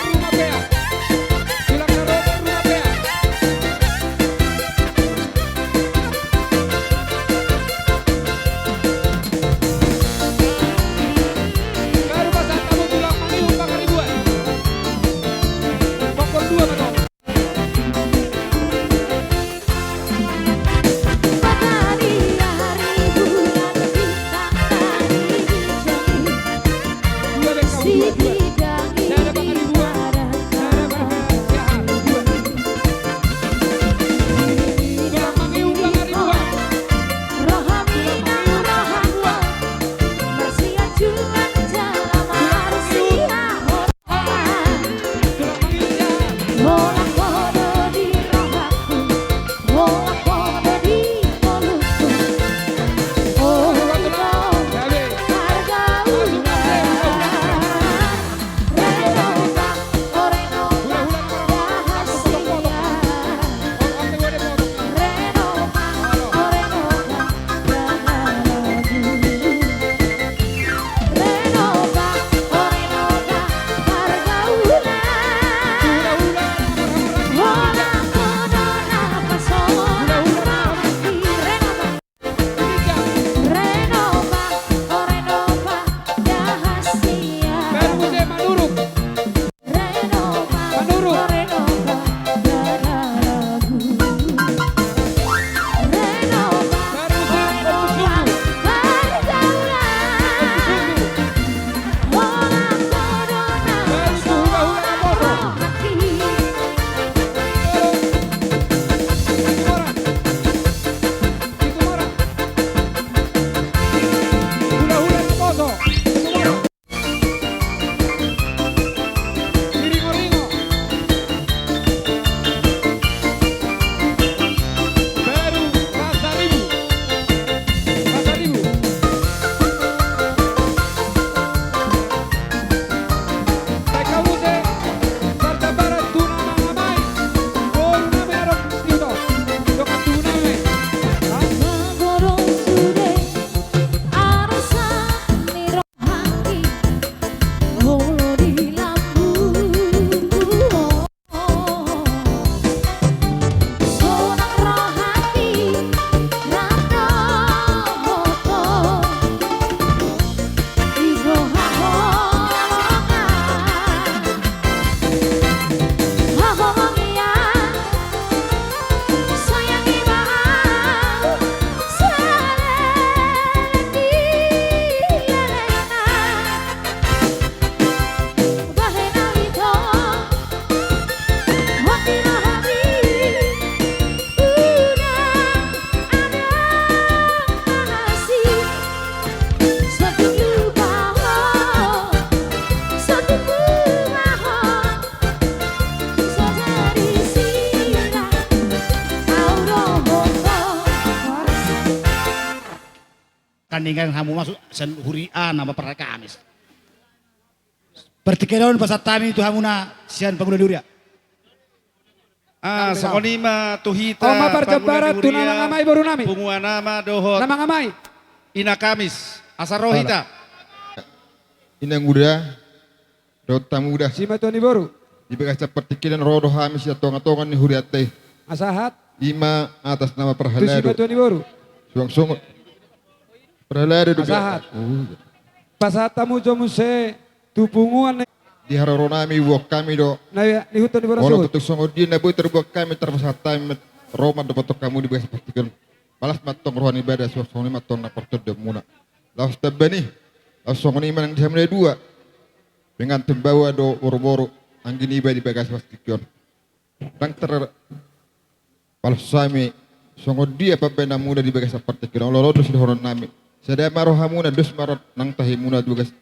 Rumah Pea. Tulang na ro Rumah Pea. Baru pasahat hamu tulang Mangihut Pangaribuan. Kompor dua ma tong. Kan denggan hamu masuk sian huria nama parhata Kamis. Partingkian on pasahat hami tu hamuna sian pangula ni huria. Ah, songon i ma tu hita. On ma parjambaran tu na mangamai boru nami. Punguan ama dohot na mangamai. Ina Kamis, asa ro hita. Inanguda dohot hamuda. Simatua ni boru. Di bagasan partingkian on ro do hami sian tongatonga ni hurianta i. Asa sahat. I ma atas nama parhalado. Tu simatua ni boru. Suang songon. Parhalado do. Asa sahat. Pasahat hamu jo muse tu punguan ni. Di haroro nami boan hami do. Na ia, ni huta ni boru. Molo tung songon dia na boi tarboan hami, tarpasahat hami ro mandapothon hamu di bagasan partingkian on. Malas ma tong roha ni ibada, suang songon i ma tong na partondion muna. Laos tamba ni, laos songon i ma nang di hamu na dua. Pengantin baoa do boruboru, anggi niba di bagasan partingkian on. Ndang tarpalos hami songon dia pambahenanmuna di bagasan partingkian on, olo do sidohononnami. Sada ma rohamuna, dos ma nang tahimuna di bagas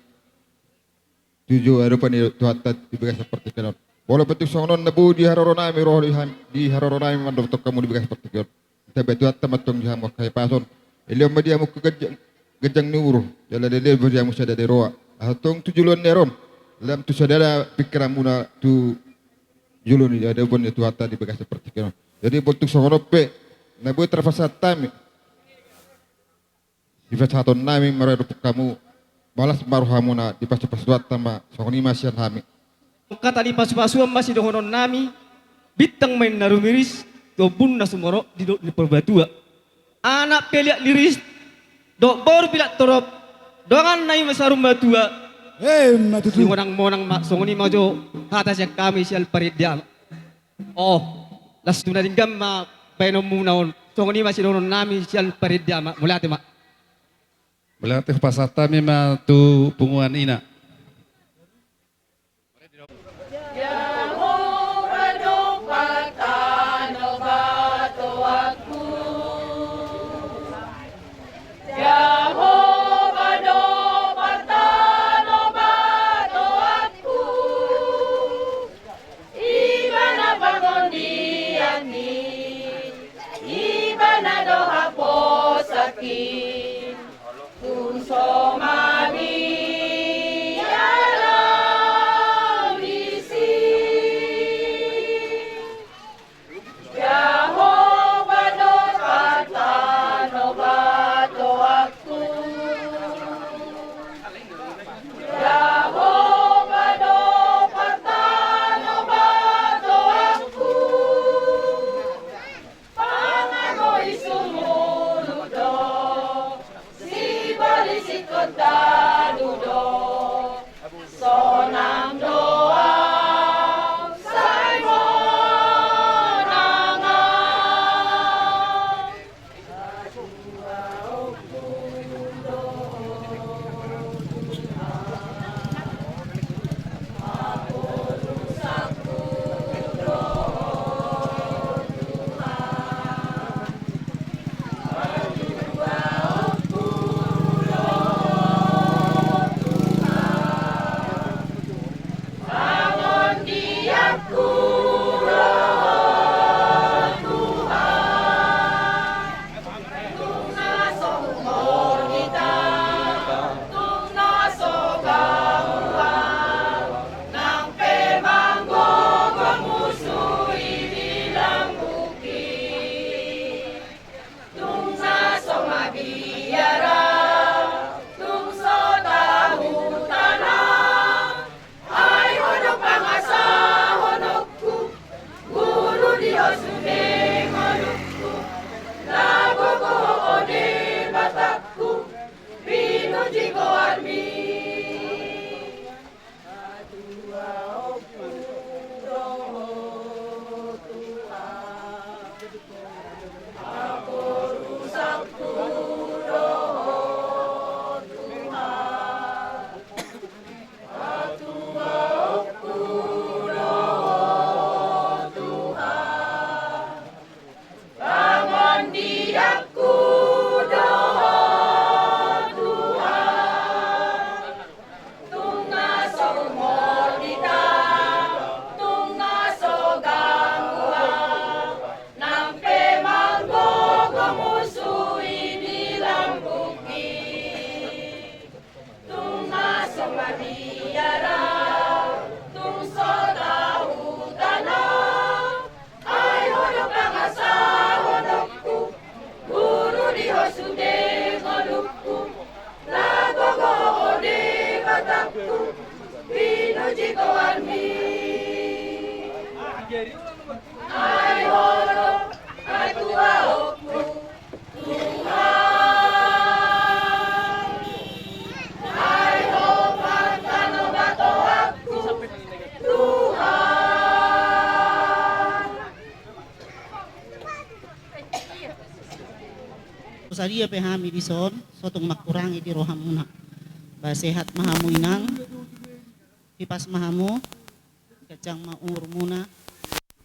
tu jolo adopan ni Tuhanta di bagasan partingkian on. Molo pe tung songon on na boi di haroronami, ro di ham-, di haroronami mandok hamu di bagasan partingkian on. Tabe Tuhanta ma antong di hamu angka hipason. Dilehon ma di hamu angka ganjang, ganjang ni umur. Jala dilehon ma di hamu sada ni roha. Asa tong tu joloan ni ari on, lam tu sada pingkiranmuna tu jolo ni adopan ni Tuhanta di bagasan partingkian on. Jadi molo tung songon on pe na boi tarpasahat hami, dipasahatonnami ma roha dohot hamu, malas ma rohamuna, dipasupasu Tuhanta ma, songon i ma sian hami. Angka tali pasupasuan ma sidohononnami, bintang ma inna rumiris, tu ombun na sumorop di dolok ni Purbatua. Anak pe liat liris, dohot boru pe liat torop, dongan na i ma saur matua. Emma tutu. Simonang-monang ma, songon i ma jo hata sian hami sian Parende Ama. Oh, las tu na denggan ma baenonmuna on. Songon i ma sidohononnami sian Parende Ama. Mauliate ma. Mauliate, hupasahat hami ma tu punguan ina. Jahowa do partanobatonganku. Jahowa do partanobatonganku. Ibana pangondianki, Ibana do haposanki. Tung so mabiar au disi. Jahowa do partanobatonganku. Jahowa do partanobatonganku. Pangago i sumurut do, sibolis ingkon tanu do, sonang do au sai monang au. Tung na so mabiar au, tung so tahu tana, ai ho do pangasahononku, guru di ho sude ngolungku, laho gogo ho ode batangku, pinuji goarmi. Pangondianku do ho Tuhan, tung na so umor hita, tung na so ganggu au, nang pe manggogo musu i di lambungki. Tung na so mabiar au, tung so tahu tana, ai ho do pangasahononku, guru di ho sude ngolungku, laho gogo ho ode batangku, pinuji goarmi. Ai ho do hatuaonku, Tuhan, ai ho partanobatonganku, Tuhan. Sadia pe hami dison, so tung mangkurangi di rohamuna. Ba sehat ma hamu inang, hipas ma hamu, ganjang ma umurmuna,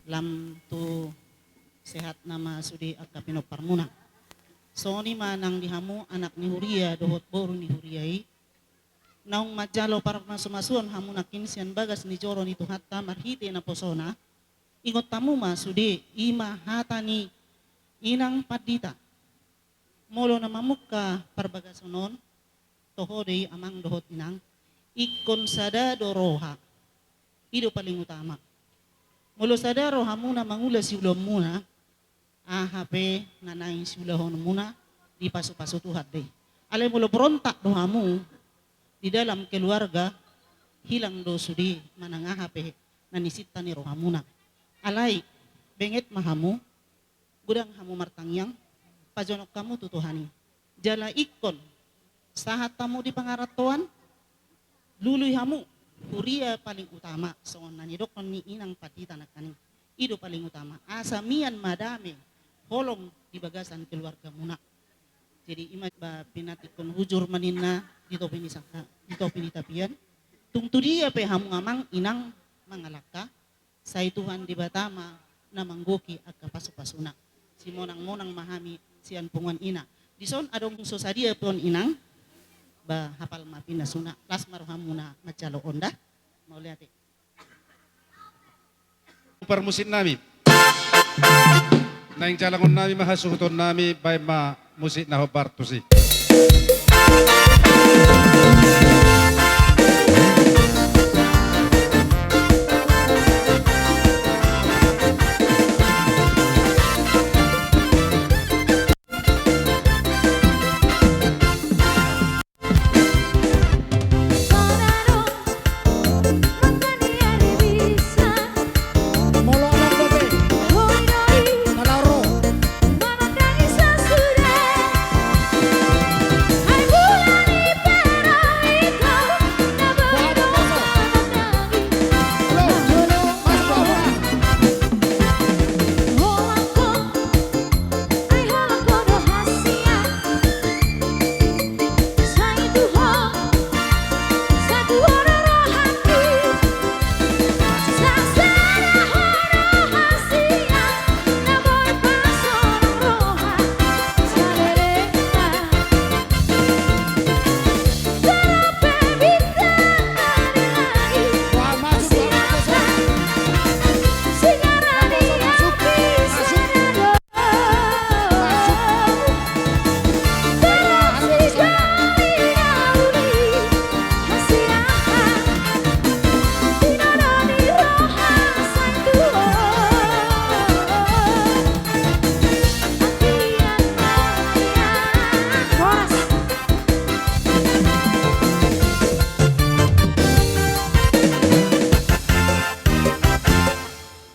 lam tu Sehat nama sude angka pinomparmuna. Songon i ma nang di hamu anak ni huria dohot boru ni huria i, naung manjalo parmasu-masuon hamu nangkin sian bagas ni joro ni Tuhanta marhite naposona. Ingot hamu ma sude, i ma hata ni inang pandita. Molo na mamungka parbagason on, toho do i amang dohot inang, ingkon sada do roha. I do paling utama. Molo sada rohamuna mangula siulaonmuna, aha pe na naeng siulahonmuna, dipasu-pasu Tuhan do i. Alai molo berontak do hamu di dalam keluarga, hilang do sude manang aha pe na nisinta ni rohamuna. Alai benget ma hamu, godang hamu martangiang, pajonok hamu tu Tuhan i. Jala ingkon sahat hamu di pangarantoan, lului hamu, huria paling utama, songon na nidokkon ni inang pandita nangkaning. I do paling utama. Asa mian ma dame, holong di bagasan keluargamuna. Jadi i ma ba pinantikhon hujur ma ninna di topi ni sangka, di topi ni tapian. Tung tu dia pe hamu amang inang mangalangka, sai Tuhan Debata ma na manggohi angka pasu-pasuna. Simonang-monang ma hami sian punguan ina. Dison adong so sadia pe on inang, ba hapal ma pinasuna, las ma rohamuna manjalo on da. Mauliate. Parmusik nami. Naeng jalangon nami ma hasuhuton nami, baen ma musik na hombar tusi.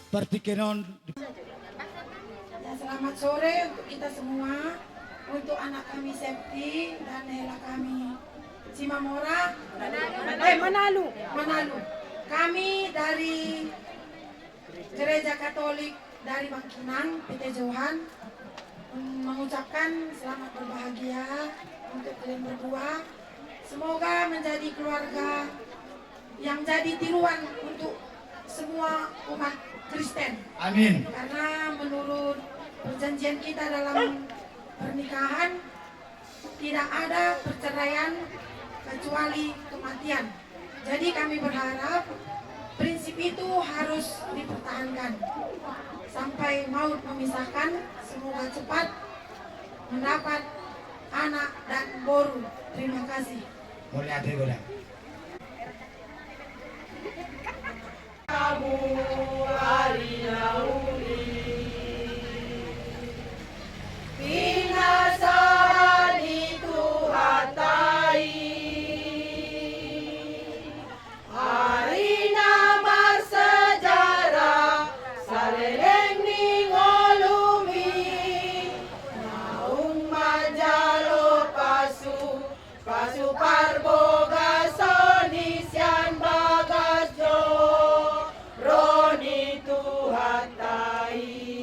Partingkian on. Ya, selamat sore untuk kita semua, untuk anak kami Septi dan hela kami Simamora. Eh, Manalu. Manalu. Kami dari Gereja Katolik dari Bangkinang, P T Johan, mengucapkan selamat berbahagia untuk kalian berdua. Semoga menjadi keluarga yang jadi tiruan untuk semua umat Kristen. Amin. Karena menurut perjanjian kita dalam pernikahan, tidak ada perceraian kecuali kematian. Jadi kami berharap prinsip itu harus dipertahankan sampai maut memisahkan. Semoga cepat mendapat anak dan boru. Terima kasih. Mauliate godang. Pinasaran ni Tuhanta i, ari na marsejarah saleleng ni ngolumi, naung manjalo pasu, pasu parbagason i sian bagas joro ni Tuhanta i.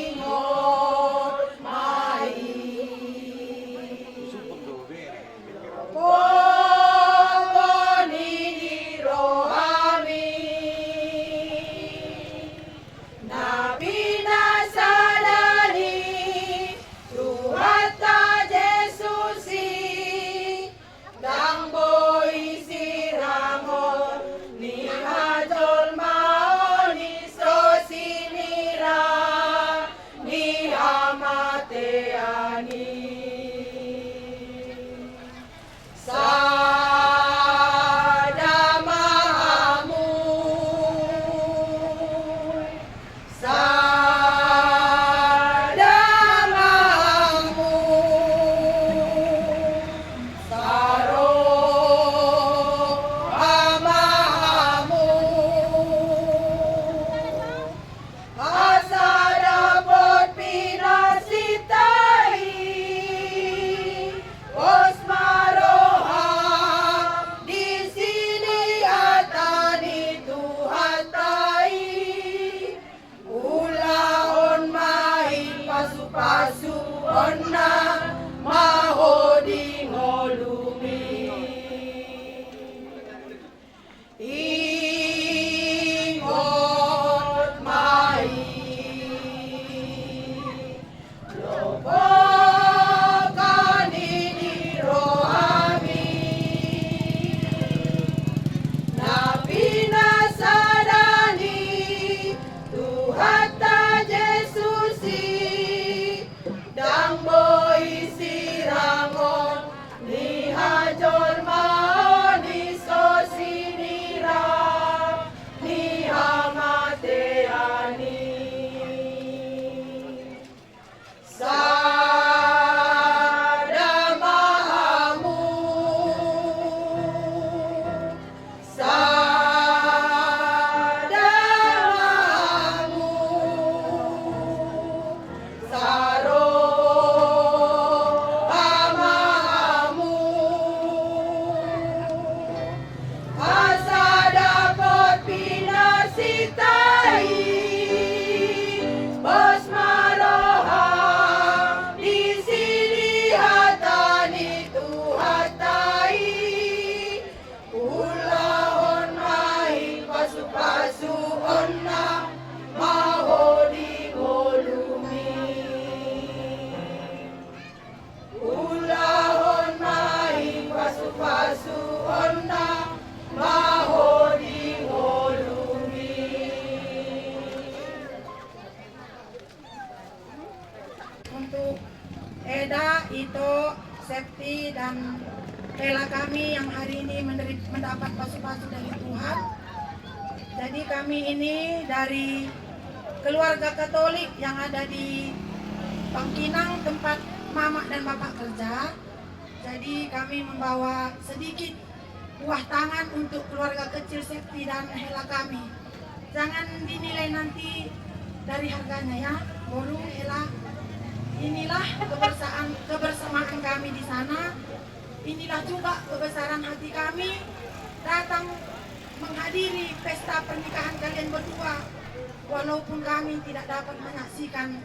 Ingot ma i. Pongoni di rohami. Eda, Ito, Septi, dan Hela kami yang hari ini meneri-, mendapat pasu-pasu dari Tuhan. Jadi kami ini dari keluarga Katolik yang ada di Bangkinang, tempat mamak dan bapak kerja. Jadi kami membawa sedikit buah tangan untuk keluarga kecil Septi dan Hela kami. Jangan dinilai nanti dari harganya ya, boru, Hela. Inilah kebersamaan, kebersamaan kami di sana. Inilah juga kebesaran hati kami datang menghadiri pesta pernikahan kalian berdua. Walaupun kami tidak dapat menyaksikan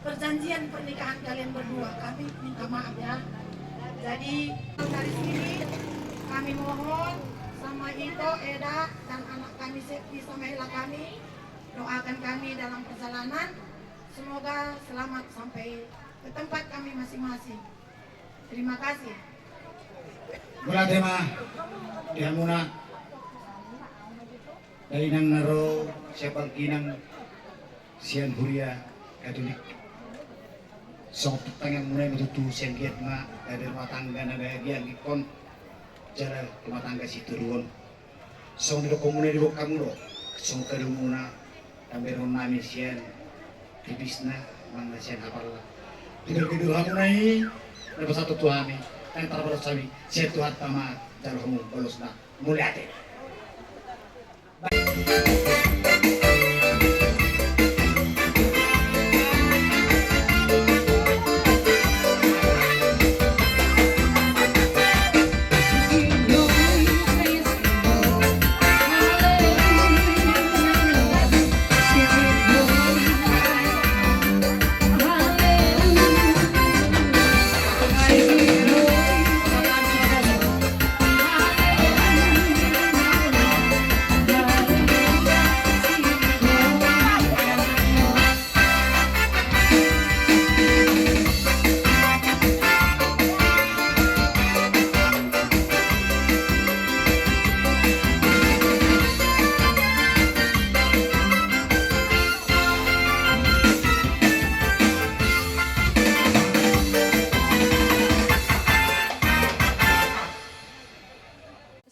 perjanjian pernikahan kalian berdua, kami minta maaf ya. Jadi dari sini kami mohon sama Ito, Eda, dan anak kami Septi sama Hela kami, doakan kami dalam perjalanan. Semoga selamat sampai ke tempat kami masing-masing. Terima kasih. Mauliate ma di hamuna dainang na ro sian Bangkinang, sian Huria Katolik. Songon tangiangmuna i ma tutu, sian giat ma gabe rumah tangga na bahagia anggingkon, jala rumah tangga sitoruon. Songon didok hamuna i, didok hamu do, songon padomuhon na bereng nami sian ripisna manang sian hapalna. Didok hamuna i, na pasahat tu hami, na tarbalos hami, sian Tuhanta ma jalo hamu balosna. Mauliate.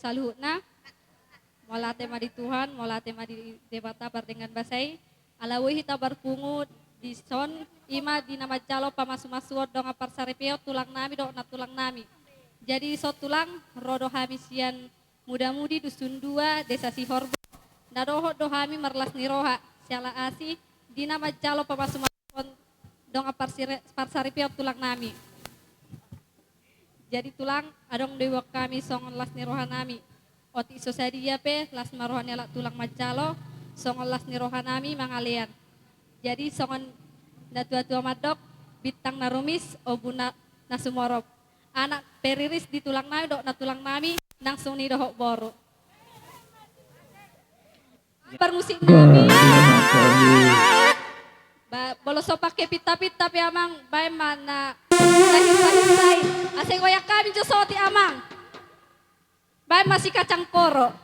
Saluhutna, mauliate ma di Tuhan, mauliate ma di Debata pardenggan basa i, ala boi hita marpungu dison, i ma di na manjalo pamasumasuon dongan parsaripeon tulang nami dohot nantulang nami. Jadi dison tulang, ro do hami sian Mudamudi Dusun Dua, Desa Sihorbo. Na dohot do hami marlas ni roha siala asi di na manjalo pamasumasuon dongan parsire-, parsaripeon tulang nami. Jadi tulang, adong do iboan hami songon las ni roha nami. Otik so sadia pe las ma roha ni halak tulang manjalo, songon las ni roha nami mangalean. Jadi songon natuatua mandok, bintang na rumis, ombun na, na sumorop. Anak periris di tulang nami dohot nantulang nami, nang songon i dohot boru. Parmusik nami. Ba, molo so pake pinta-pinta pe amang, baen ma na hinsa-hinsa i. Asa goyang hami jo sotik amang. Baen ma si kacang koro.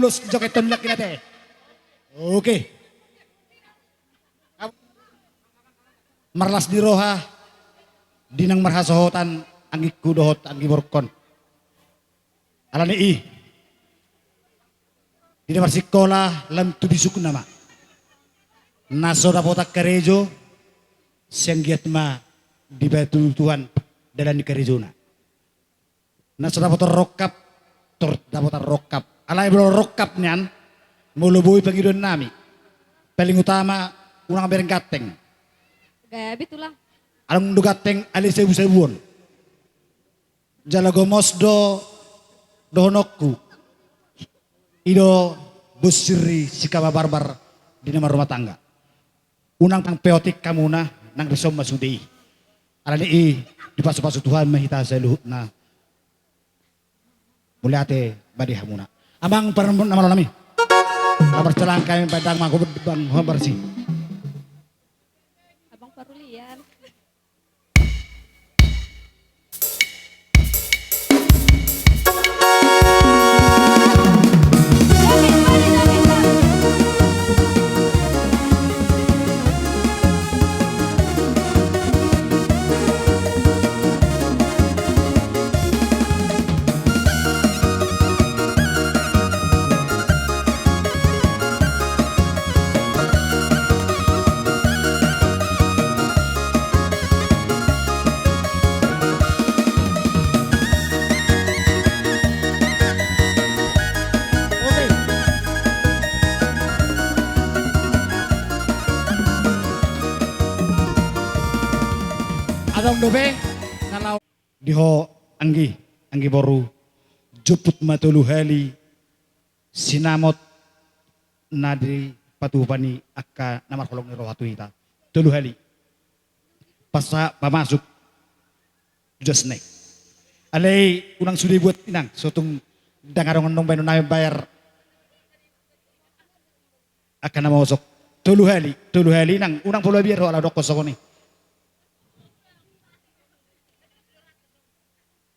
Joget on lagi nate. Oke. Marlas ni roha di na marhasohotan anggingku dohot anggi borungkon. Alani i, di na marsikola lam tu bisukna ma. Na so dapotan karejo, sai anggiat ma dibantu Tuhan dalan ni karejona. Na so dapotan rongkap, tor dapotan rongkap. Alai molo rongkap nian, molo boi pangidoan nami, paling utama unang bereng ganteng. Gabe tulang. Adong do ganteng alai sabu-sabuon. Jala gomos do dohononku. I do bonsir ni si kama barbar di na marrumah tangga. Unang peotik hamuna, nang dison ma sude i. Alani i, dipasu-pasu Tuhan ma hita saluhutna. Mauliate ma di hamuna. Amang parmon na malo nami. Lamar celang kami padang mangko bang hombar si. Abang Parulian. Adong dope na laho. Di ho anggi, anggi boru, jumput ma tolu hali sinamot na dipatupa ni angka na marholong ni roha tu hita. Tolu hali. Pasa pamasuk tu jasna i. Alai unang sude buat inang, so tung dang adong annon baenon nami bayar. Angka na mosok. Tolu hali, tolu hali nang, unang pola biar ho ala dokkon songon i.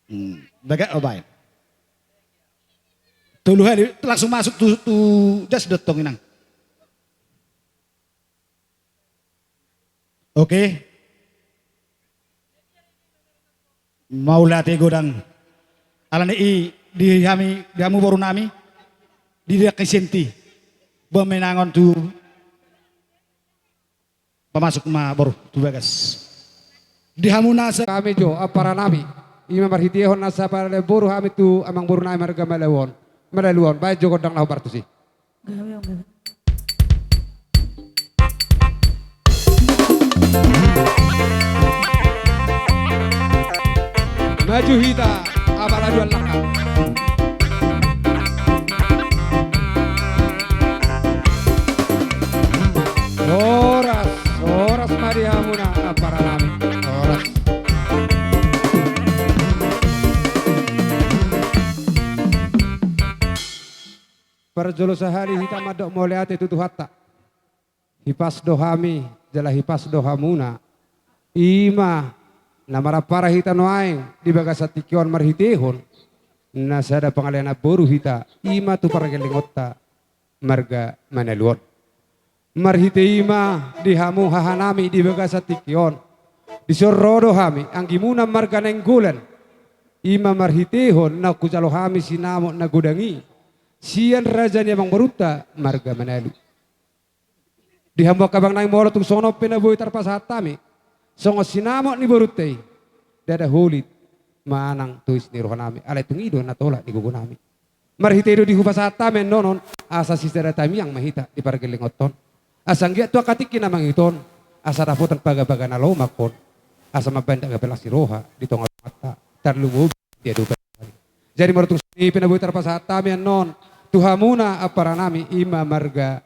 Hmm, bagak o baen. Tolu hali, langsung masuk tu, tu jas do tong inang. Oke. Mauliate godang. Alani i di hami, di hamu boru nami, di dia kesenti. Boan ma inangon tu pamasuk ma boru tu bagas. Di hamu nasa. Hami jo, ampara nami. I ma marhitehon nasa pala boru hami tu amang boru nami marga Malaluon. Malaluon, baen jo gondang na hombar tusi. Gabe, gabe. Maju hita, apala dua langkah. Horas, horas ma di hamuna, ampara nami. Horas. Parjolo sahali hita mandok mauliate tu Tuhanta. Hipas do hami, jala hipas do hamuna. I ma na marampara hita nuaeng di bagasan tingki on marhitehon na sada pangalean boru hita, i ma tu pargellengonta marga Manalu on. Marhite i ma di hamu haha nami di bagasan tingki on. Dison ro do hami, anggimuna marga Nainggolan. I ma marhitehon naung hujalo hami sinamot na godang i sian raja ni amang borunta marga Manalu. Di hamu angka abang nami, molo tung songon on pe na boi tarpasahat hami songon sinamot ni borunta i, ndada holit manang tois ni roha nami, alai tung i do na tolap ni gogo nami. Marhite i do di hupasahat hami annon on, asa sisada tamiang ma hita di pargellengonta on. Asa anggiat tu angka tingki na mangihut on, asa dapotan pagabaga na lomak on, asa mambaen daging las ni roha di tonga tonganta, tarlumobi di adopan. Jadi molo tung songon i pe na boi tarpasahat hami annon tu hamuna ampara nami, i ma marga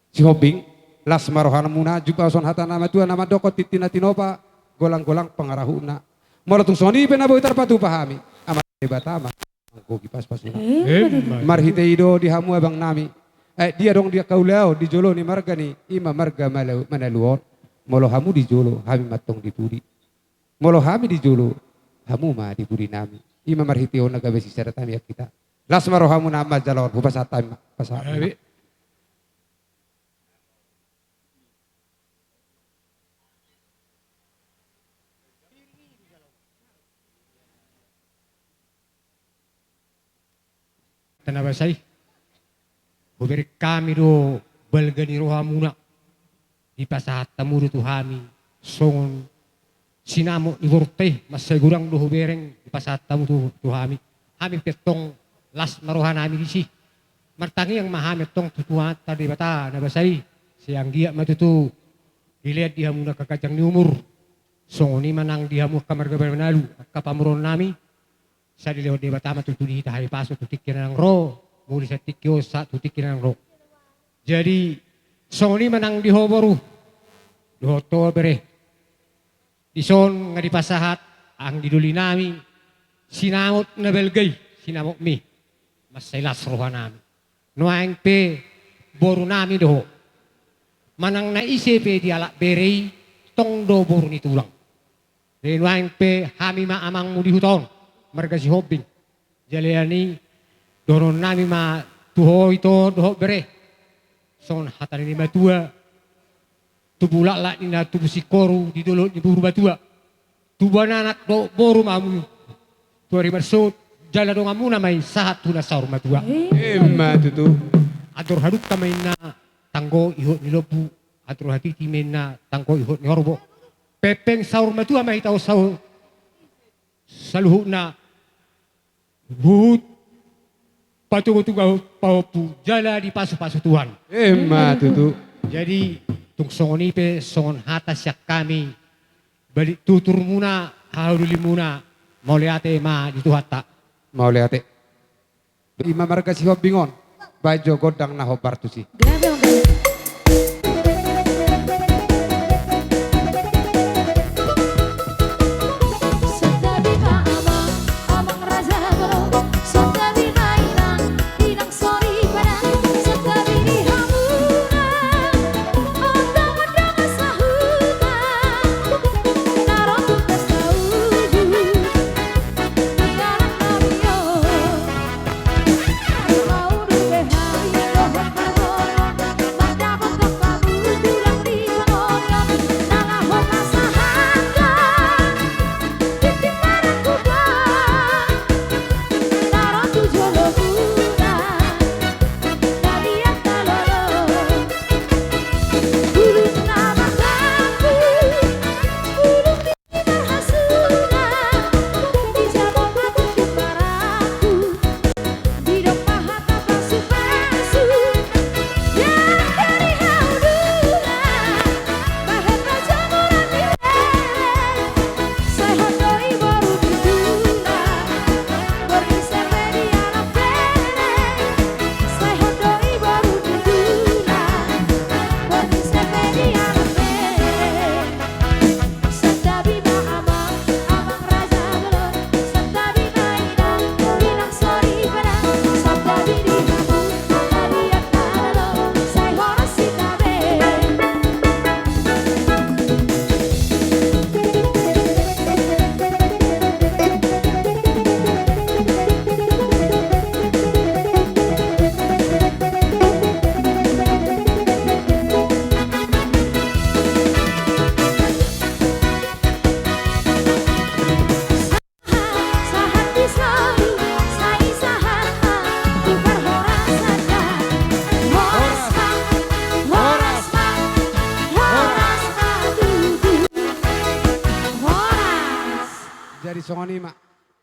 Sihombing, las ma rohamuna, jumpa songon hata ni natuatua na mandokkon, tintin na tinopa, golang-golang pangarahutna. Molo tung songon i pe na boi tarpatupa hami, Amanta Debata ma anggo hipasupasuna. Emma tutu. Marhite i do di hamu abang nami, eh, dia adong di angka ulaon di jolo ni marga ni, i ma marga Malau-, Manalu on. Molo hamu di jolo, hami ma antong di pudi. Molo hami di jolo, hamu ma di pudi nami. I ma marhitehon na gabe sisada tamiang hita. Las ma rohamuna, amang, jala on hupasahat hami ma. Pasahat hami ma. Gabe. Tanabasai, hubereng hami do balga ni rohamuna, dipasahat hamu do tu hami songon sinamot ni borunta i, mansai godang do hubereng dipasahat hamu tu, tu hami. Hami pe antong las ma rohanami disi. Martangiang ma hami antong tu Tuhanta Debata na basa i, sai anggiat ma tutu dilean di hamu angka ganjang ni umur. Songon i ma nang di hamu angka marga Manalu, angka pamoruonnami, sai dilehon Debata ma tutu di hita hahipason tu tingki na naeng ro, muli sian tingki on sahat tu tingki na naeng ro. Jadi songon i ma nang di ho boru dohot ho bere. Dison nga dipasahat anggi dolinami sinamot na balga i, sinamotmi, mansai las rohanami. Nuaeng pe borunami do ho. Manang na ise pe dialap bere i, tong do boru ni tulang. Jadi nuaeng pe hami ma amangmu di huta on, marga Sihombing. Jala i dohononnami ma tu ho ito dohot bere. Songon hata ni natua-tua, tubu laklak ninna tubu singkoru di dolok ni Burubatua. Tubuan anak dohot boru ma hamu tu ari marsogot, jala donganmuna ma i sahat tu na saur matua. Ima tutu. Andor hadungka ma inna tanggo ihot ni lombu, andor hatiti ma inna tanggo ihot ni horbo. Pengpeng saur matua ma hita on saur saluhutna. Huhut patogu-togu pahompu jala dipasupasu Tuhan. Ima tutu. Jadi tung songon i pe songon hata sian hami, balik tuturmuna, hahadolimuna, mauliate ma di Tuhanta. Mauliate. Ima marga Sihombing on, baen jo gondang na hombar tusi. Jadi songon i ma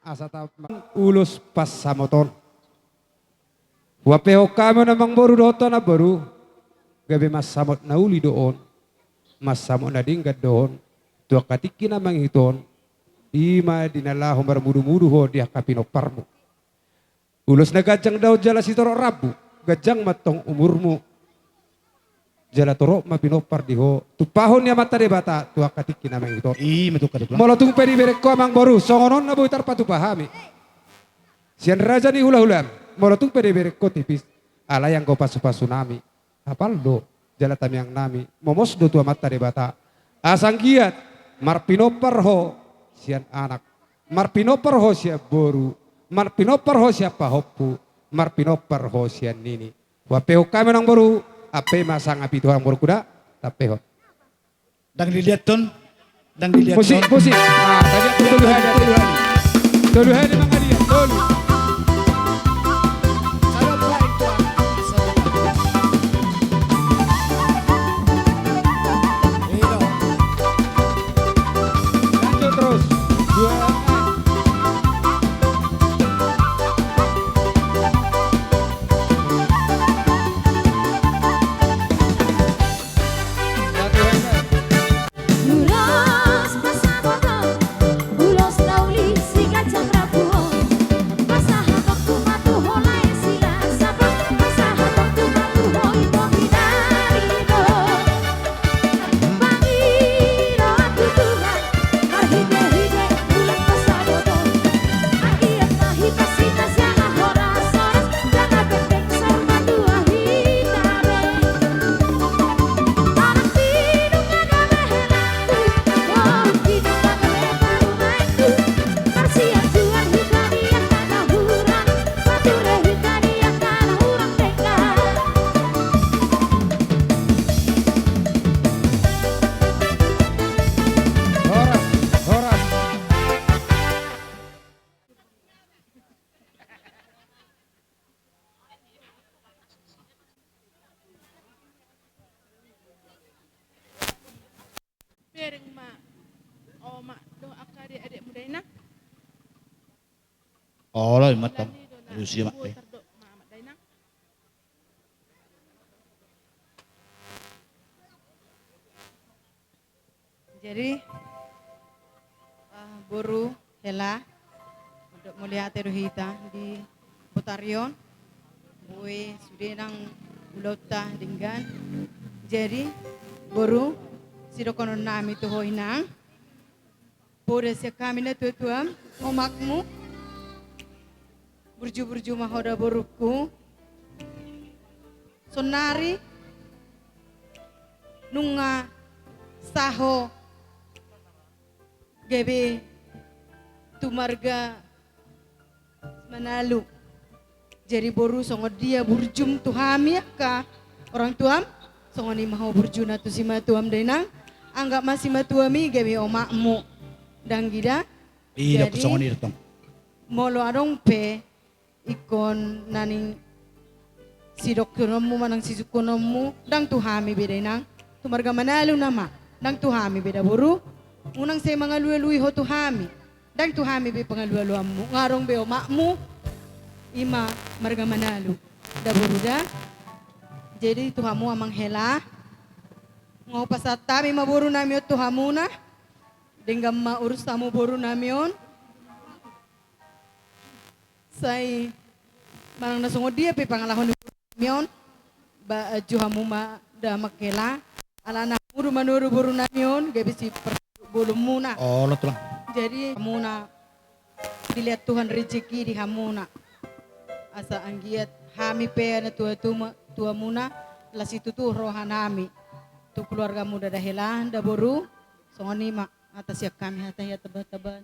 asa ta ulos pansamoton. Huampehon hami on amangboru dohot ho namboru, gabe mansamot na uli do on, mansamot na denggan do on tu angka tingki na mangihut on, i ma di na laho marmudumudu ho di angka pinomparmu. Ulos na ganjang do on jala sitorop rambu, ganjang ma antong umurmu. Jala torop ma pinompar di ho, tumpahon ni Amanta Debata tu angka tingki na mangihut on. I ma tutu. Molo tung pe dibereng ho amangboru, songon on na boi tarpatupa hami sian raja ni hulahulam, molo tung pe dibereng ho tipis, alai anggo pasupasunami, hapal do jala tangiangnami, momos do tu Amanta Debata, asa anggiat marpinompar ho sian anak, marpinompar ho sian boru, marpinompar ho sian pahompu, marpinompar ho sian nini. Huampehon hami nang boru, ampe ma sangap i tu ho nang boru, kuda, tampehon. Ndang diliathon, ndang diliathon. Musik, musik. Ah, tadi tolu hali, tolu hali. Tolu hali mangaliat, tolu. Lanjut terus. Dua. Ulos pasaboton, ulos na uli siganjang rambu on. Pasahatonku ma tu ho lae Silasabon, pasahatonku ma tu ho ito Hinaribo. Pangidoanku Tuhan, marhitehite ulos pasaboton, anggiat ma hita sita siala horas-horas, jala pe dengsa matua hita be. Horas, horas. Bereng ma omak dohot angka adek-adekmu da inang. Olo, i ma tong. Alusi ma, eh. Jadi, eh, boru, hela, mandok mauliate do hita di botari on, boi sude nang ulaonta denggan. Jadi, boru, sidohonon nami tu ho inang, poda sian hami natua-tuam, omakmu, burju-burju ma ho da borungku. Saonnari nunga saho gabe tu marga Manalu. Jadi boru, songon dia burjum tu hami angka orang tuam, songon i ma ho burjuna tu simatuam da inang. Anggap ma simatuam i gabe omakmu. Ndang i da. Iya, jadi songon i da tong. Molo adong pe ingkon na nian sidohononmu manang sisungkunonmu, ndang tu hami be da inang, tu marga Manalu nama, ndang tu hami be da boru. Unang sai mangalualui ho tu hami, ndang tu hami be pangalualuanmu, nga adong be omakmu, i ma marga Manalu da boru da. Jadi tu hamu amang hela, nga hupasahat hami ma boru nami on tu hamuna, denggan ma urus hamu boru nami on. Sai manang na songon dia pe pangalaho ni boru nami on, ba, eh, jo hamu ma da amang hela, alana hamu do manodo boru nami on gabe siparbolonmuna. Olo, tulang. Jadi hamuna dilehon Tuhan rejeki di hamuna, asa anggiat hami pe natua-tua, tuamuna, las situtu roha nami tu keluargamu da hela da boru. Songon i ma hata sian hami, hata hata taba-taba.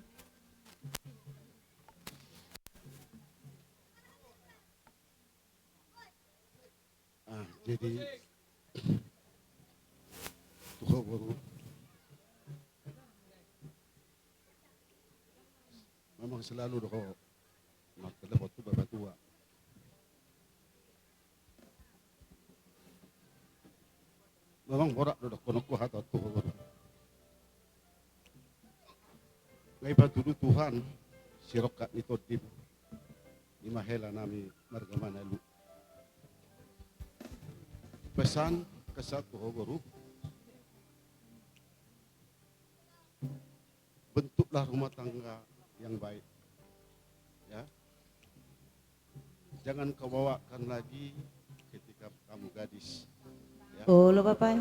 Ah, jadi tu ho boru, memang selalu do ho martelepon tu bapatua. Memang borat do dohononku hata on tu ho boru. Nga ipatudu Tuhan sirongkap ni tondim, i ma hela nami marga Manalu. Pesan kesan tu ho boru, bentuklah rumah tangga yang baik. Ya. Jangan kau bawakan lagi ketika kamu gadis. Ya. Olo, Bapak.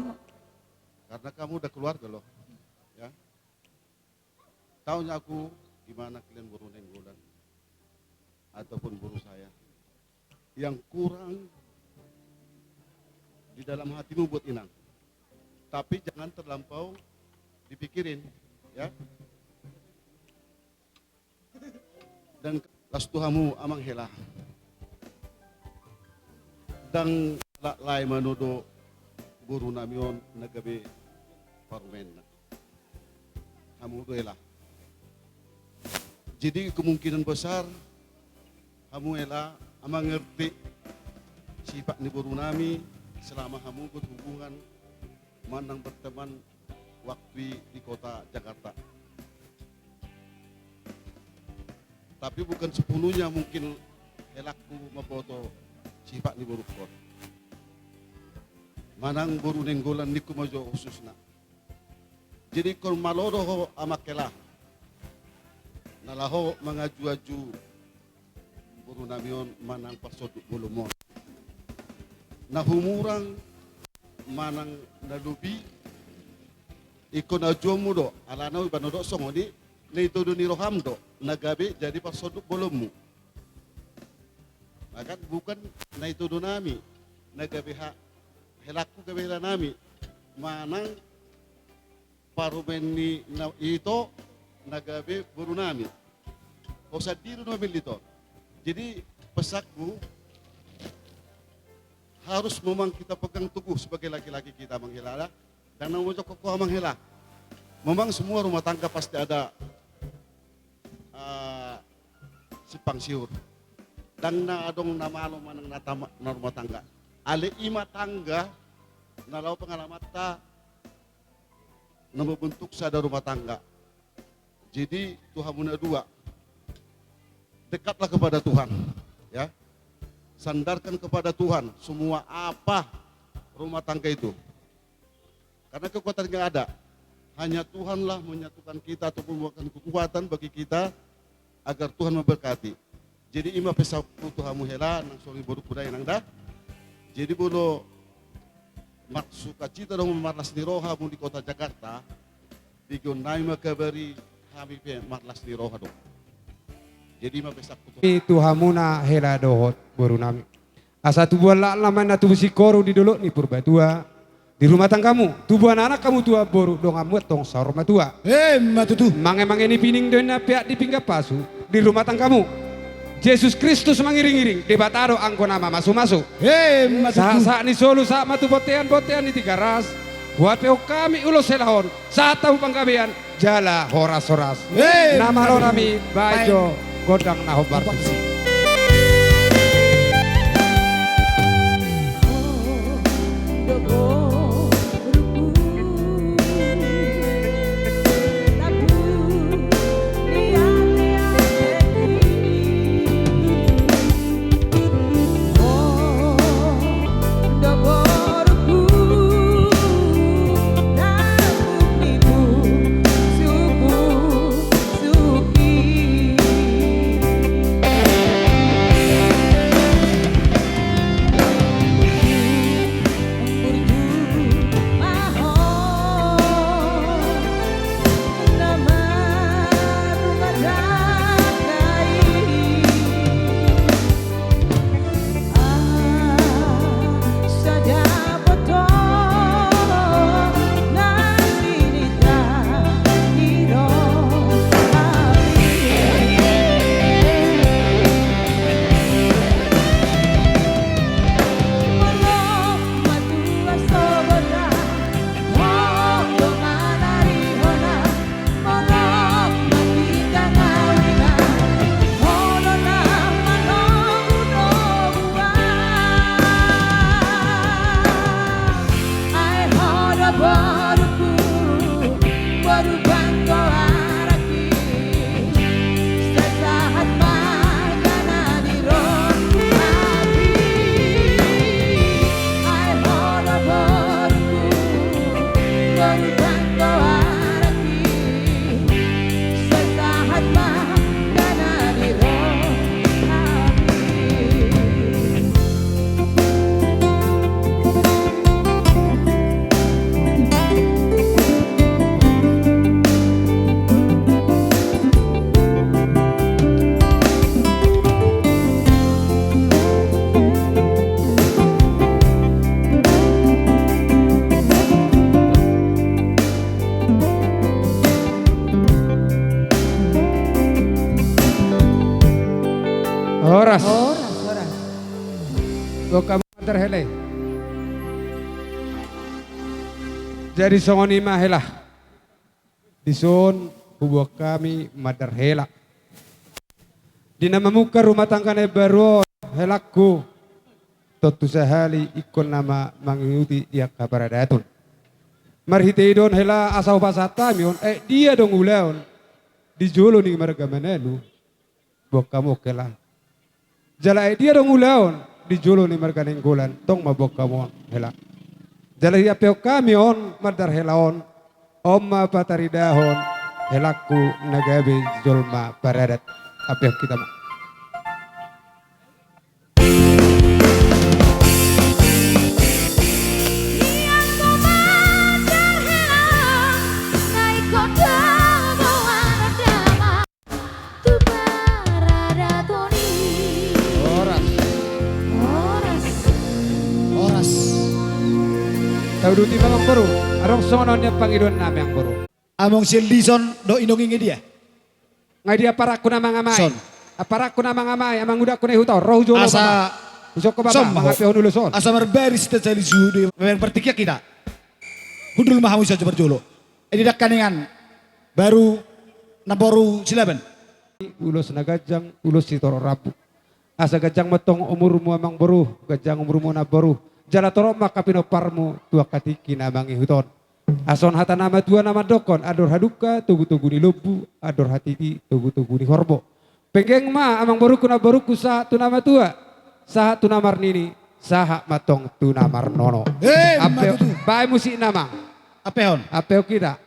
Karena kamu udah keluarga loh. Ya. Taunya aku di mana kalian boru Nainggolan ataupun boru saya. Yang kurang di dalam hatimu buat inang. Tapi jangan terlampau dipikirin, ya. Dan las tu hamu amang hela. Ndang laklai manodo boru nami on na gabe parumaenna. Hamu do hela. Jadi kemungkinan besar hamu hela mangerti sifat ni boru nami selama hamu berhubungan manang berteman waktu i di kota Jakarta. Tapi bukan sepenuhnya mungkin helangku mamboto sifat ni borungkon. Manang boru Nainggolan ningku ma jo khususna. Jadi ingkon malo do ho amang hela na laho mangajuaju boru nami on manang parsonduk bolonmu on. Na humurang manang na lobi, ingkon ajuonmu do, alana umbahen na didok songon i, na itodo ni roham do na gabe jadi parsonduk bolonmu. Bahkan bukan na itodo nami na gabe ha-, helangku gabe hela nami, manang parumaen ni na ito na gabe boru nami. Ho sandiri do mamillit on. Jadi pesanku, harus memang kita pegang teguh sebagai laki-laki kita, amang hela. Ndang na mojok ho, amang hela. Memang semua rumah tangga pasti ada, eh, simpang siur. Ndang na adong na malo manang na tama-, na rumah tangga. Alai i ma tangga na laho pengalamanta na membentuk sada rumah tangga. Jadi tu hamu na dua, dekatlah kepada Tuhan, ya. Sandarkan kepada Tuhan semua apa rumah tangga itu. Karena kekuatan nggak ada. Hanya Tuhanlah menyatukan kita ataupun memberikan kekuatan bagi kita agar Tuhan memberkati. Jadi i ma pesanku tu hamu hela nang songon i borungku da, inang da. Jadi molo marsukacita do hamu, marlas ni roha hamu di kota Jakarta, begeon nami mangkabari, hami pe marlas ni roha do. Jadi i ma pesanku tu, i tu hamuna hela dohot boru nami. Asa tubuan lakna ma na tubu singkoru di dolok ni Purbatua. Di rumah tanggamu, tubuan anak hamu tubuan boru, donganmu antong saur matua. Emma tutu. Mange-mange ni pining do inna, peak di pinggan pasu. Di rumah tanggamu, Jesus Kristus mangiring-iring, Debata do anggo na mamasumasu. Emma tutu. Sahat-sahat ni solu, sahat ma tu bontean-bontean ni Tigaras. Buat pe on hami ulos hela on, sahat hamu panggabean jala horas-horas. Eh, na malo nami, baen jo gondang na hombar tusi. Jadi songon i ma hela. Dison huboan hami mandar hela. Di na mamungka rumah tangga na imbaru on, helangku, tontu sahali ingkon nama mangihuti di angka paradaton. Marhite i do on hela asa hupasahat hami on, aek dia adong ulaon di jolo ni marga Manalu. Boan hamu on hela. Jala aek dia adong ulaon di jolo ni marga Nainggolan, tong ma boan hamu on hela. Jala diampehon hami on mandar hela on, on ma pataridahon helangku na gabe jolma paradat. Ampehon hita ma. Tu paradaton i. Horas. Horas. Horas. Tauduti ma amang boru. Adong songon on nian pangidoan nami amang boru. Among sian dison dohot inong i nga dia? Nga dia aparanku na mangamai. Son. Aparanku na mangamai, amangudangku na i huta on, ro hu jolo. Asa. Husongko bapa, son ma ho. Mangampehon ulos on. Asa marbaris hita sahali sude, memang partingkian hita. Hundul ma hamu sajo parjolo. Edi dangkaningan. Baru na boru Silaban. Ulos na ganjang, ulos sitorop rambu. Asa ganjang ma tong umurmu amang boru, ganjang umurmu na boru. Jala torop ma angka pinomparmu tu angka tingki na mangihut on. Asa on hata na matua na mandokkon, andor hadungka togu-togu ni lombu, andor hatiti togu-togu ni horbo. Penggeng ma amang borungku na borungku sahat tu na matua, sahat tu na marnini, sahat ma tong tu na marnono. Eh, ampe ma tutu. Baen musik nama. Ampehon. Ampehon hita.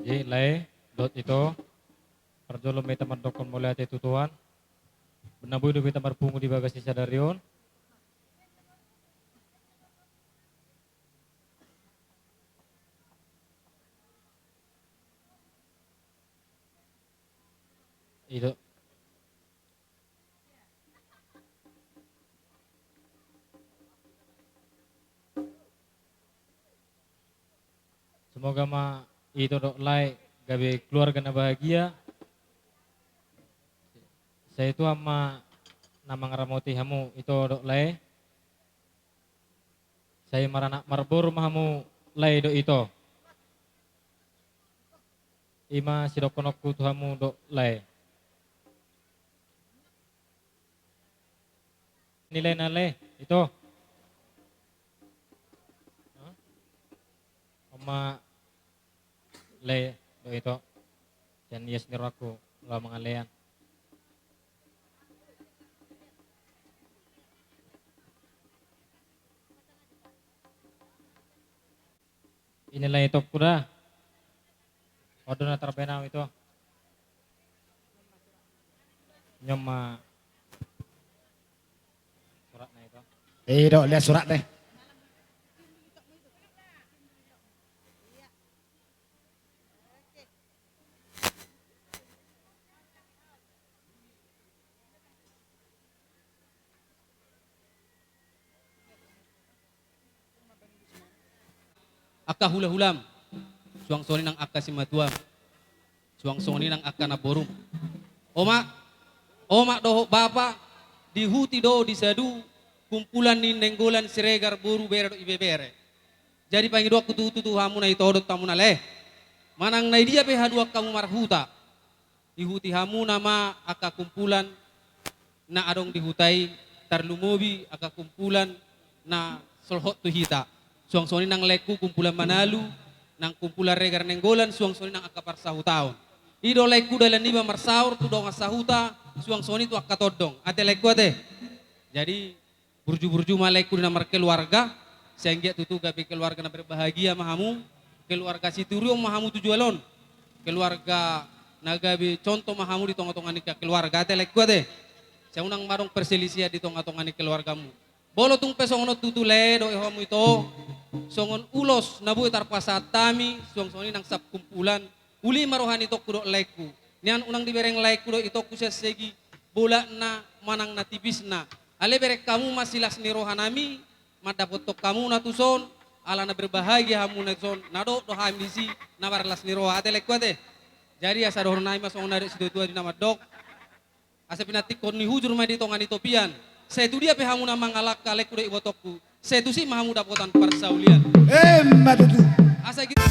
Jadi lae dohot ito, parjolo ma hita mandokkon mauliate tu Tuhan. Bona boi do hita marpungu di bagas ni sadari on. Ito. Semoga ma ito dohot lae gabe keluarga na bahagia. Sai Tuhan ma na mangaramoti hamu ito dohot lae. Sai maranak marboru ma hamu lae dohot ito. I ma sidohononku tu hamu dohot lae. Ni lae na lae, ito. Hah? On ma lae dohot ito. Sian ias ni rohangku, laho mangalean. Inilah itongku da. On do na tarbaen au ito. Nion ma suratna ito. Eh, do, lihat suratna. Angka hulahulam, suang songon i nang angka simatuam, suang songon i nang angka namborum. Omak, omak dohot bapa, dihuti do di sadu kumpulan ni Nainggolan Siregar boru bere dohot ibebere. Jadi pangidoanku tutu tu hamu na ito dohot hamu na lae, manang na di dia pe haduan hamu marhuta, dihuti hamu nama angka kumpulan na adong di huta i, tarlumobi angka kumpulan na solhot tu hita. Suang songon i nang laengku kumpulan Manalu, nang kumpulan Regar Nainggolan, suang songon i nang angka parsahutaon. I do laengku dalan niba marsaor tu dongan sahuta, suang songon i tu angka tondong. Ate laengku ate. Jadi burju-burju ma laengku di na markeluarga, sai anggiat tutu gabe keluarga na berbahagia ma hamu, keluarga siturion ma hamu tu joloan on, keluarga na gabe contoh ma hamu di tonga-tonga ni keluarga, ate laengku ate. Sai unang ma adong perselisihan di tonga-tonga ni keluargamu. Molo tung pe songon on tutu lae dohot hamu ito, songon ulos na boi tarpasahat hami, suang songon i nang sakumpulan, uli ma roha ni itongku dohot laengku. Nian unang dibereng laengku dohot itongku sian segi bolakna manang na tipisna. Alai bereng hamu ma silas ni rohanami, mandapothon hamuna tuson, ala na berbahagia hamuna tuson, na dohot do hami disi na marlas ni roha, ate laengku ate. Jadi asa dohononnami ma songon na didok situatua di na mandok. Asa pinantikhon ni hujur ma di tonga ni topian. Sai tudia pe hamuna mangalangka laengku dohot ibotongku, sai tusi ma hamu dapotan parsaulian. Emma tutu. Asa gitu.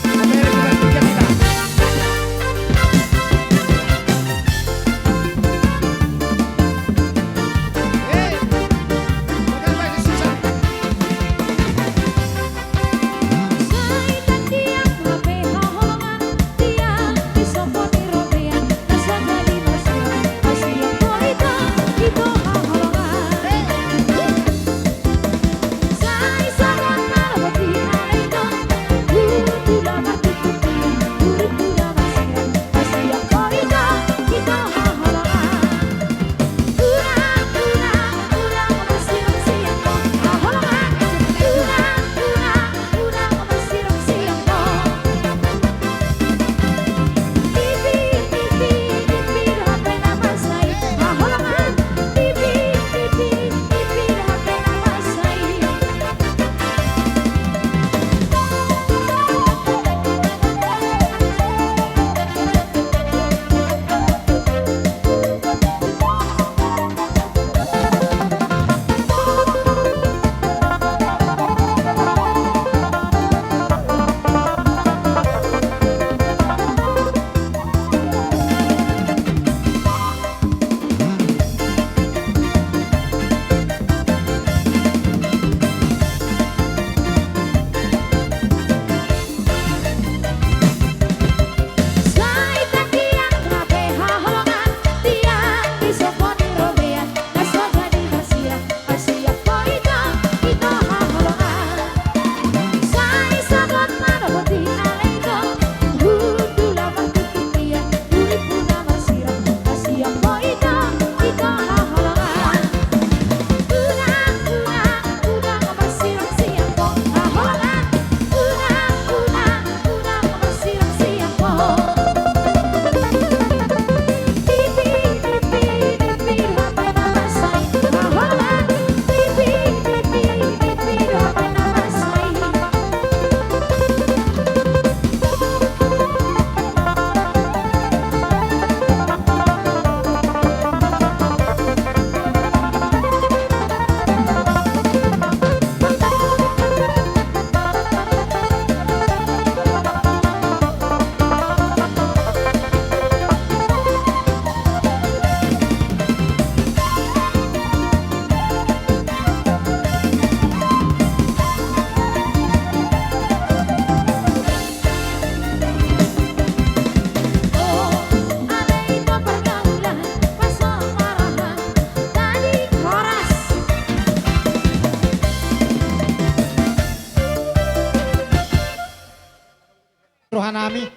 Rohanami,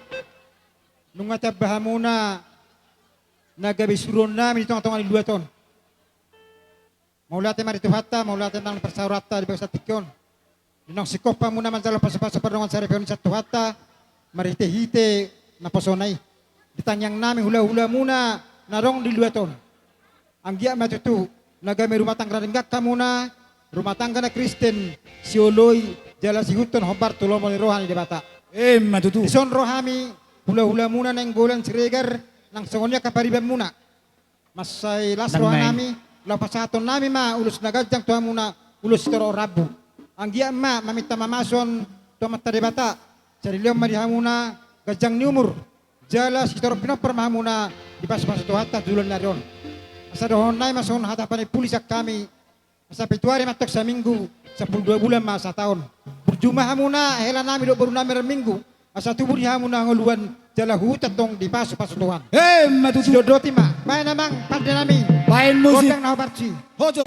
nunga tamba hamuna na gabe suruonnami di tongatonga ni luat on. Mauliate ma di Tuhanta, mauliate nang parsaoranta di bagasan tingki on. Di naung singkop hamuna manjalo pasupasu pardongansaripeon sian Tuhanta, marhitehite naposona i. Di tangiangnami hulahulamuna na adong di luat on. Anggiat ma tutu na gabe rumah tangga na denggan hamuna, rumah tangga na Kristen, sioloi jala siihuthon hombar tu lomo ni roha ni Debata. Emma tutu. Dison ro hami hulahulamuna Nainggolan Siregar, nang songon i angka paribanmuna. Mansai las rohanami, laho pasahatonnami ma ulos na ganjang tu hamuna, ulos sitorop rambu. Anggiat ma maminta mamasuon tu Amanta Debata, sai dilehon ma di hamuna ganjang ni umur, jala sitorop pinompar ma hamuna dipasupasu Tuhanta tu joloan ni ari on. Asa dohononnami ma songon hata panimpuli sian hami, asa pitu ari ma antong saminggu, sampulu dua bulan ma sataon. Burju ma hamuna helanami dohot borunami marminggu, asa tubu di hamuna hangoluan jala huhut antong dipasupasu Tuhan. Emma tutu. Sidondoti ma, baen amang pandenami. Baen musik. Gondang na hombar i. Hojo.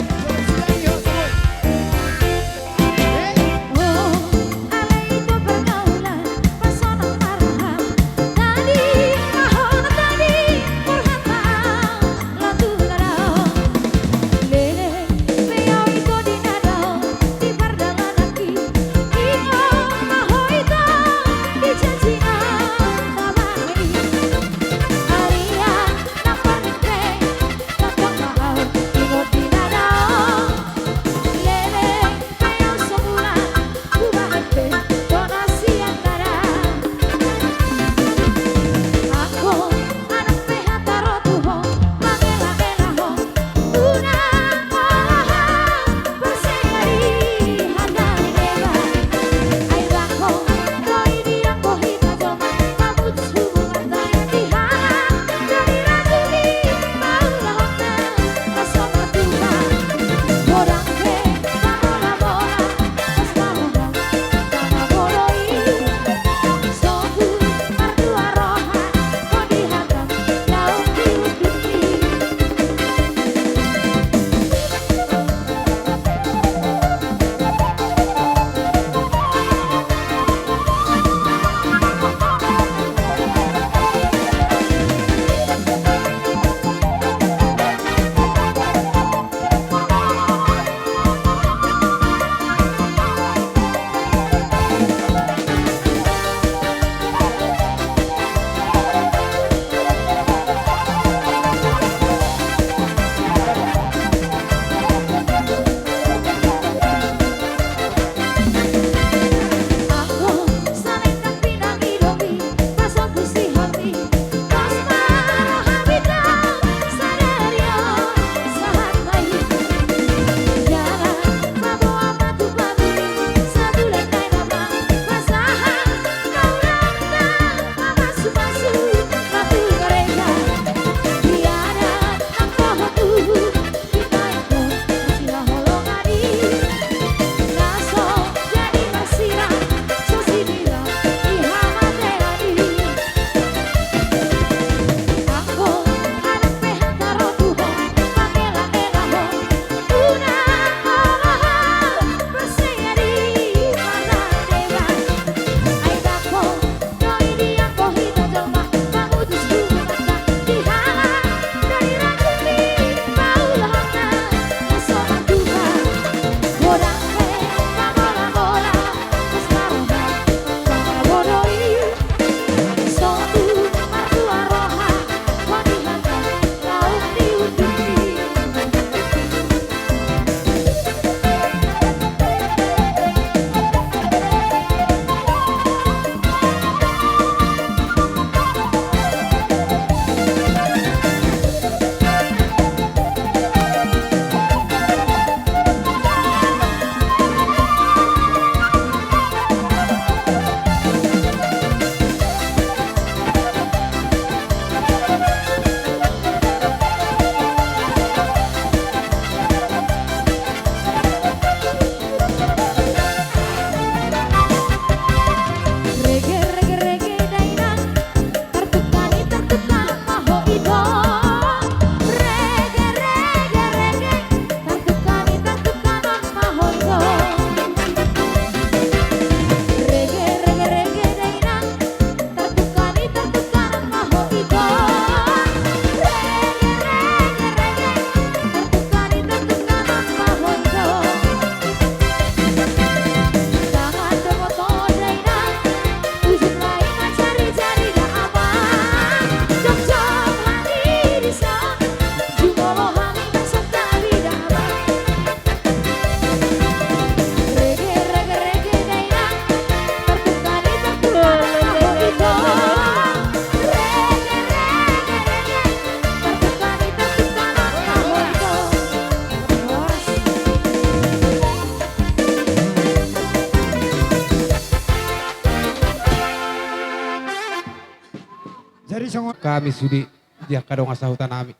Hami sude di angka dongan sahuta nami.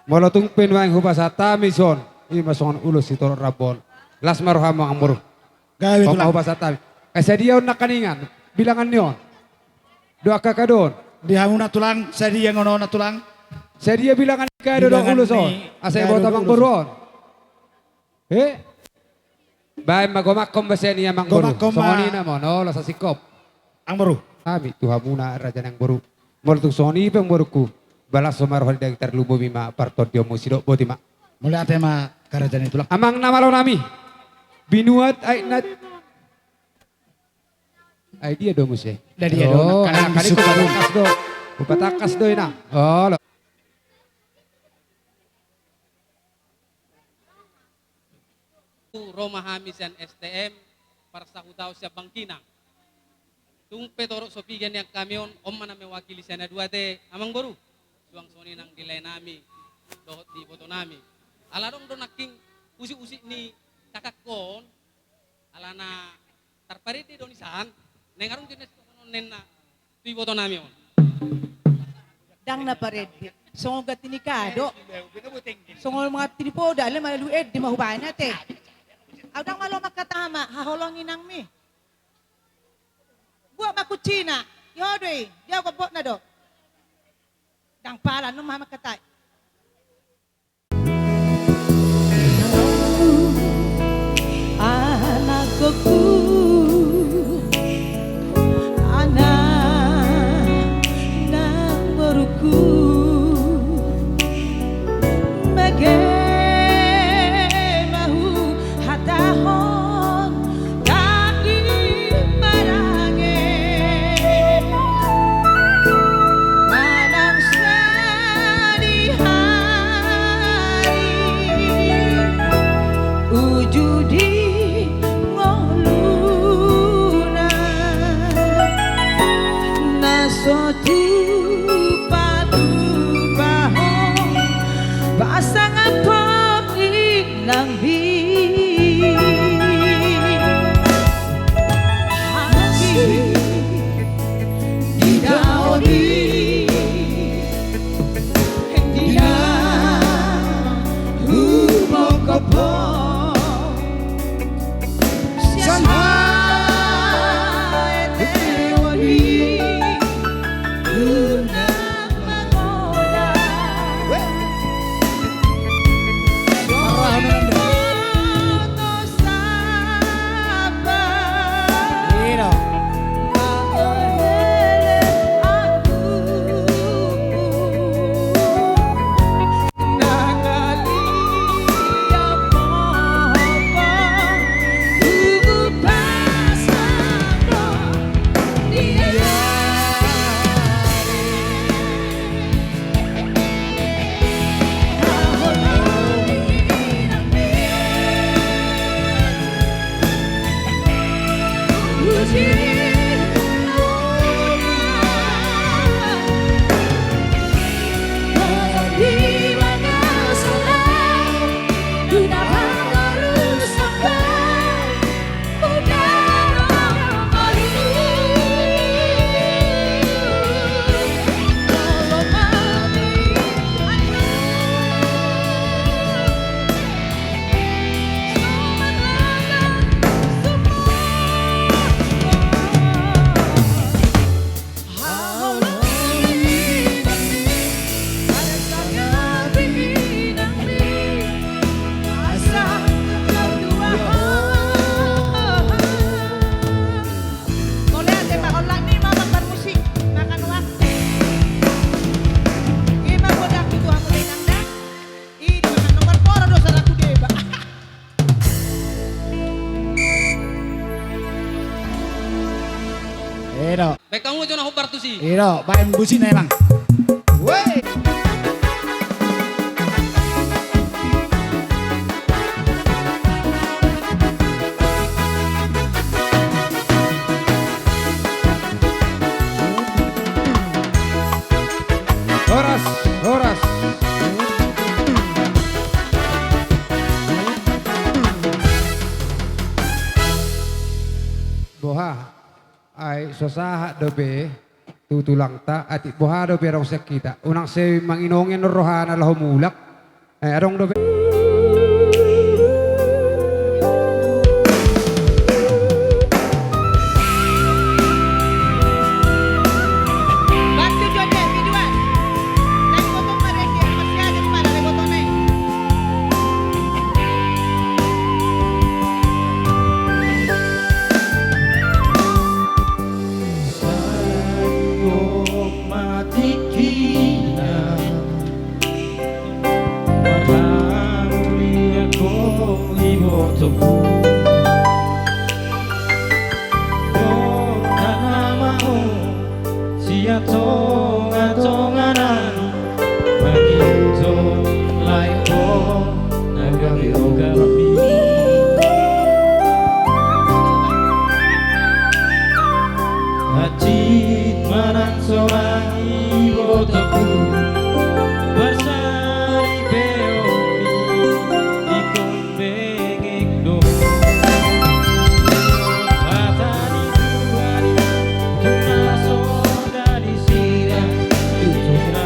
Molo tung pe nuaeng hupasahat hami son, i ma songon ulos sitorop rambu on. Las ma rohamu amang boru. Gabe tulang. Hupasahat hami. Eh, sadia on nangkaningan bilangan ni on? Do angka kado on. Di hamuna tulang, sadia on nangkaningan tulang? Sadia bilangan ni kado dohot ulos on? Asa diboto amang boru on. Eh? Baen ma gomanghon basa ni amang boru. Gomanghon ma. Songon i nama on, olo sasingkop. Amang boru. Hami tu hamuna raja ni amang boru. Molo tung songon i pe amang boruku, balashon ma roha ni daging, tarlumobi ma partondionmu, sidok boti ma. Mauliate ma angka raja ni tulang. Amang na malo nami. Binuat aek na. Ai dia do muse. Dia do. Hupatangkas do. Hupatangkas do inang. Olo. Ro ma hami sian S T M, parsahutaon sian bangkina. Tung pe torop so piga nian hami on, on ma na mewakili sian na dua te, amang boru. Suang songon i nang di lae nami dohot di iboto nami. Ala adong do nangkin usik-usik ni kakak on, alana tarparende do nian, naeng adong do na sidohonon ninna tu iboto nami on. Ndang na parende. Songon ganti ni kado. Songon ganti ni poda, alai molo ende ma hubana te. Au ndang malo mangkatai ma, haholongi inangmi. Buat ma kuncina. Ia do i, dia gombotna do. Ndang pala nunga mangkatai. Anakku, anak nang boruku, mege ma huhatahon. Tadi marange manang sadihari, uju di ngoluna na so tupatupa ho pasangaphon i. Nang di hati di daoni di na humongkop ho sian haeteon i. Unang mangoda. Boto saba. Mangalele aku. Mauliate ma, holan i ma amang parmusik, na kanuan. I ma godang ni Tuhan, mauliate nang da. I do ma, nomor poro do saraku deba. Edo. Baen hamu jo na hombar tusi. Edo, baen musik na emang. Wey. Horas, horas. Boha, ai so sahat dope. tu tulangta, atik boha dope adong sian hita, unang sai manginongi rohana laho mulak. Eh, adong dope. Sai on ma tingkina, marhamulian ho ibotongku. Dohot nama ho sian tongatonga nami, mangihut lae ho na gabe rohami. Hansit ma nang sonang ibotongku, parsaripeonmi ingkon bengek do. Hata ni Tuhan i, tu na so dadi sida, tu na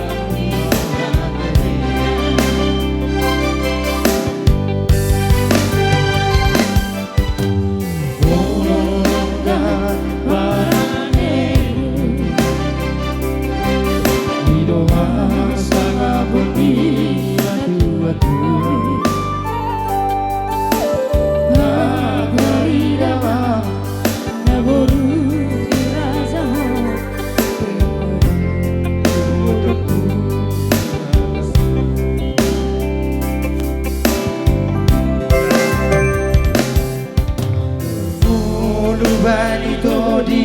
Molo bani to di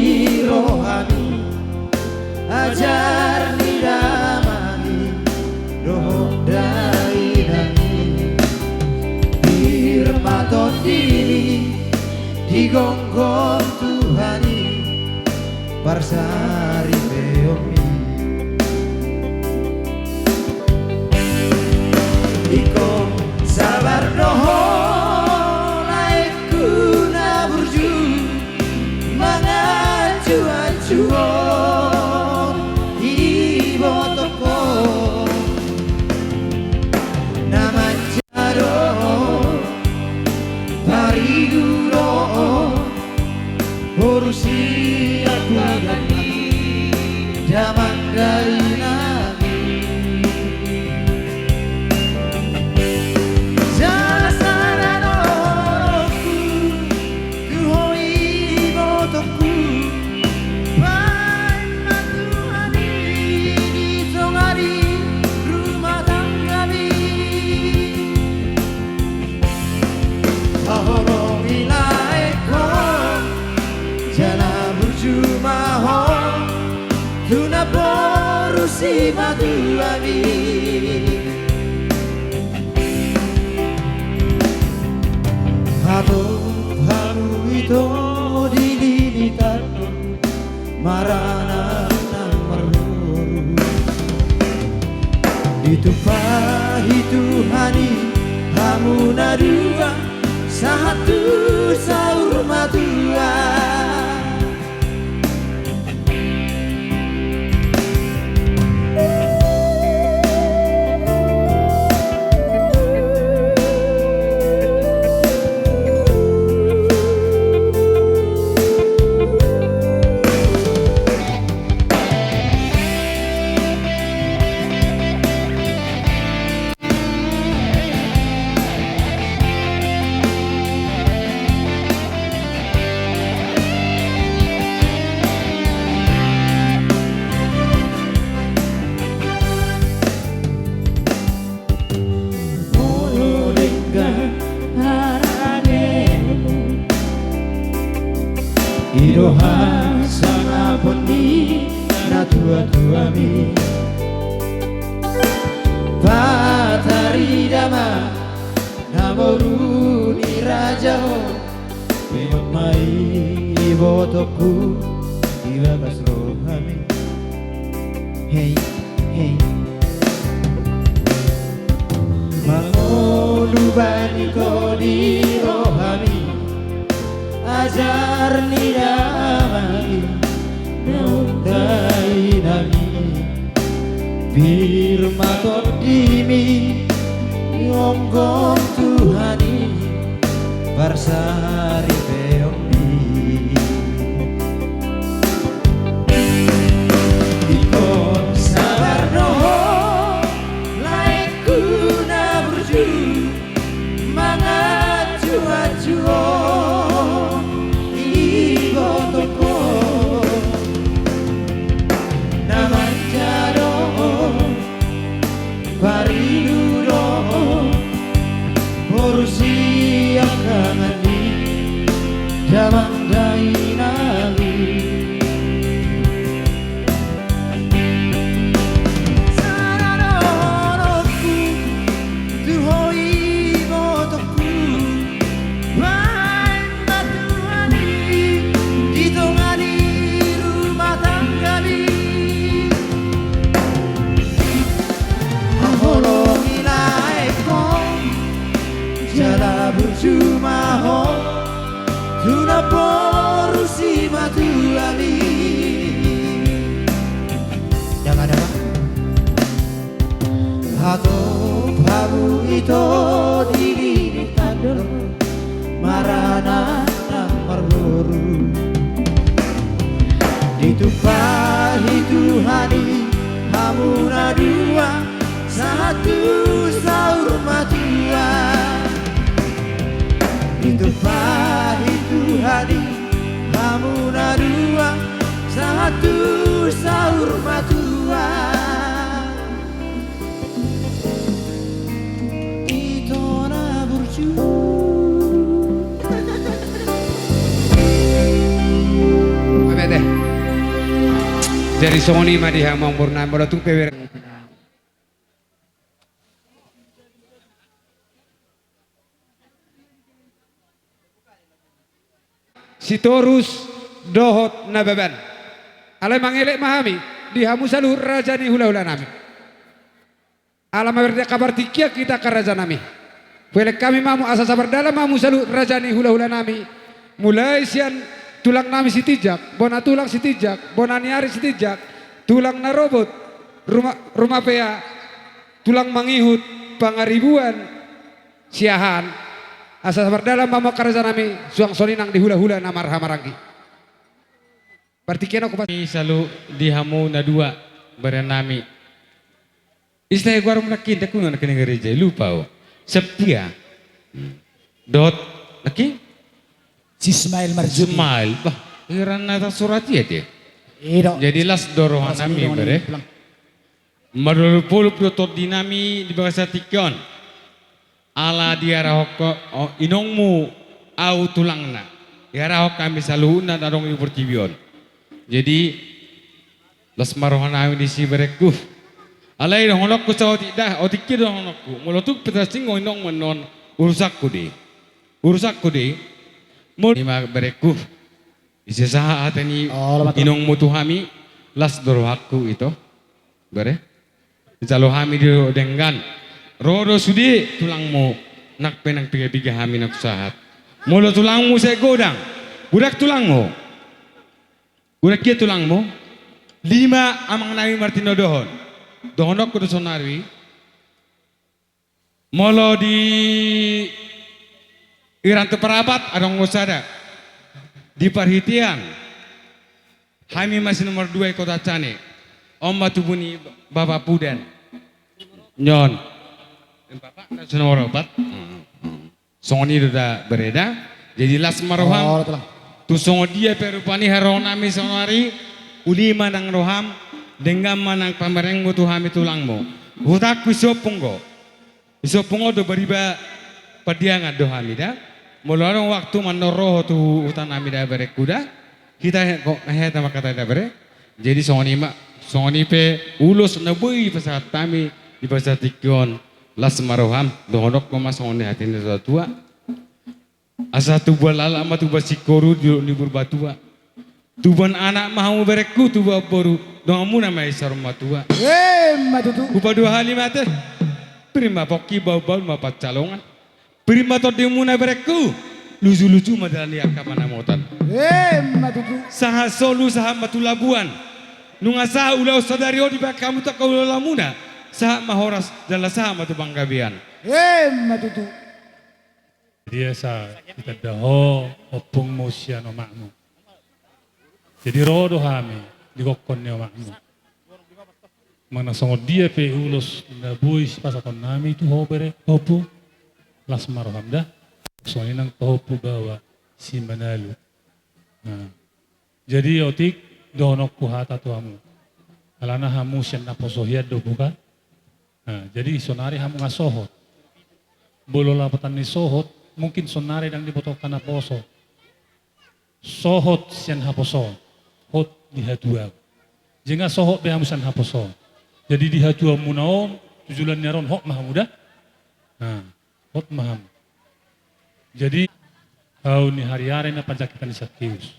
rohami, ajar ni damami dohot dainangi, pir ma tondimi digomgom Tuhan i, parsaripeonmi. Ingkon sabar do ho laengku na burju, mangancuancu ho ibotongku, na manja do, parigu do, boru sian hudangku, damang dainangi. Jala sada do rohangku tu ho ibotongku, baen ma Tuhan i di tonga ni rumah tanggami. Haholongi laengku, jala burju ma ho tu naboru simatuami. Hatop hamu ito di lilitan on, maranak nang marboru. Ditumpahi Tuhan i hamu na dua, sahat tu saur matua. Molo denggan haranemu, i do hasangapon ni natuatuami. Patarida ma naboru ni raja on, bengek ma i ibotongku di bagas rohami. Hei, hei. Mangolu bani ho di rohami, ajar ni damang i naung Dainang i, pir ma tondimi, jongjong Tuhan i, parsaripeon i. Ingkon sabar do ho, laengku na burju, manganju-anju ho, ibotohon na manja do ho, paridu do ho, boru siangkangan ni damang dainang i. Sada dohononku tu ho, ibotohonku, baen ma Tuhan i di tonga ni rumah tanggami. Haholongi laengkon, jala burju ma ho tu namboru simatuami. Daba, daba. Hatop hamu ito di lini tandor, maranak nang marboru. Ditumpahi Tuhan i hamu na dua, sahat tu saur matua. Ditumpahi Tuhan i hamu na dua, sahat tu saur matua. Ito na burju. Oke deh. Jadi songon i ma di hamu amang boru nami, molo tung pe ber- Sitorus dohot Nababan. Alai mangelek ma hami di hamu saluhut raja ni hulahulanami. Ala ma berde angka partingkian hita angka rajanami. Huelek hami ma hamu asa sabar dalan ma hamu saluhut raja ni hulahulanami. Mulai sian tulangnami Sitinjak, bona tulang Sitinjak, bona ni ari Sitinjak, tulang Narobot, Ruma, Rumapea, tulang Mangihut, Pangaribuan, Siahaan, asa sabar dalan ma hamu angka rajanami, suang songon i nang di hulahula na marhahamaranggi. Partingkian on hupasahat. Saluhut di hamu na dua, barenami. Istilah goarmu nangkin, ndang hudok nangkin, gereja i lupa au. Septia. Dohot nangkin? Si Ismail Marzuki. Ismail, bah, hira na tarsurat i ate. I do. Jadi las do rohanami, bere. Marolopolop do tondinami di bagasan tingki on. Ala diarahon ho, o, inongmu au tulangna. Diarahon hami saluhutna na adong di portibi on. Jadi, las ma rohanami disi, berengku. Alai dohononku saotik da, otik i dohononku. Molo tung pe tarsinggung inongmu annon, urusanku do i. Urusanku do i. Molo i ma, berengku. Ise sahat hata ni inongmu tu hami, las do rohangku ito. Bere. Jalo hami do denggan. Ro do sude tulangmu, nang pe nang piga-piga hami nang sahat. Molo tulangmu sai godang. Godang tulangmu. Godang dia tulangmu. Lima amangnami martinodohon. Dohononku do sonari. Molo di Wiranto Parapat adong do sada. Di Parhitean. Hami ma si nomor dua i Kota Cane. On ma tubu ni Bapa Pudan. Nion. Bapa na si nomor opat. Songon i do da, bere da. Jadi las ma roham. Tu songon dia pe rupani haroronami sonari, uli ma nang roham, denggan ma nang pamerengmu tu hami tulangmu. Hutakku sompung do. Di sompung on do bariba pandiangan do hami da. Molo adong waktu mannohor ro ho tu hutanami da, berengku da. Hita he, ko, heta mangkatai da, bere. Jadi songon i ma, songon i pe ulos na boi pasahat hami di bagasan tingki on, las ma roham, dohononku ma songon i hata ni natua-tua. Asa tubuan laklak ma tubuan singkoru di dolok ni Purbatua. Tubuan anak ma hamu berengku, tubuan boru, donganmuna ma i saur matua. Emma tutu. Hupaduahali ma ate. Pir ma pongki, bahulbahul ma pansalongan. Pir ma tondimuna berengku, luju-luju ma dalan ni angka panamotan. Emma tutu. Sahat solu sahat ma tu Labuan. Nunga sahat ulaon sadari on dibahen hamu tu angka ulaonmuna, sahat ma horas jala sahat ma tu panggabean. Emma tutu. Jadi asa ditanda ho ompungmu sian omakmu. Jadi ro do hami di gokhon ni omakmu. Manang songon dia pe ulos na boi sipasahatonnami tu ho bere, ompu, las ma roham da. Songon i nang tu ompu baoa si Manalu. Nah. Jadi otik dohononku hata tu hamu. Alana hamu sian naposo hian do bukan? Nah, jadi sonari hamu nga sohot. Molo lapatan ni sohot, mungkin sonari ndang diboto angka naposo. Sohot sian haposoon, hot di hatuaon. Jadi nga sohot be hamu sian haposoon. Jadi di hatuaonmuna on, tu joloan ni ari on hot ma hamu da. Nah. Hot ma hamu. Jadi, hau ni hariara na panjangkitan ni Sakeus.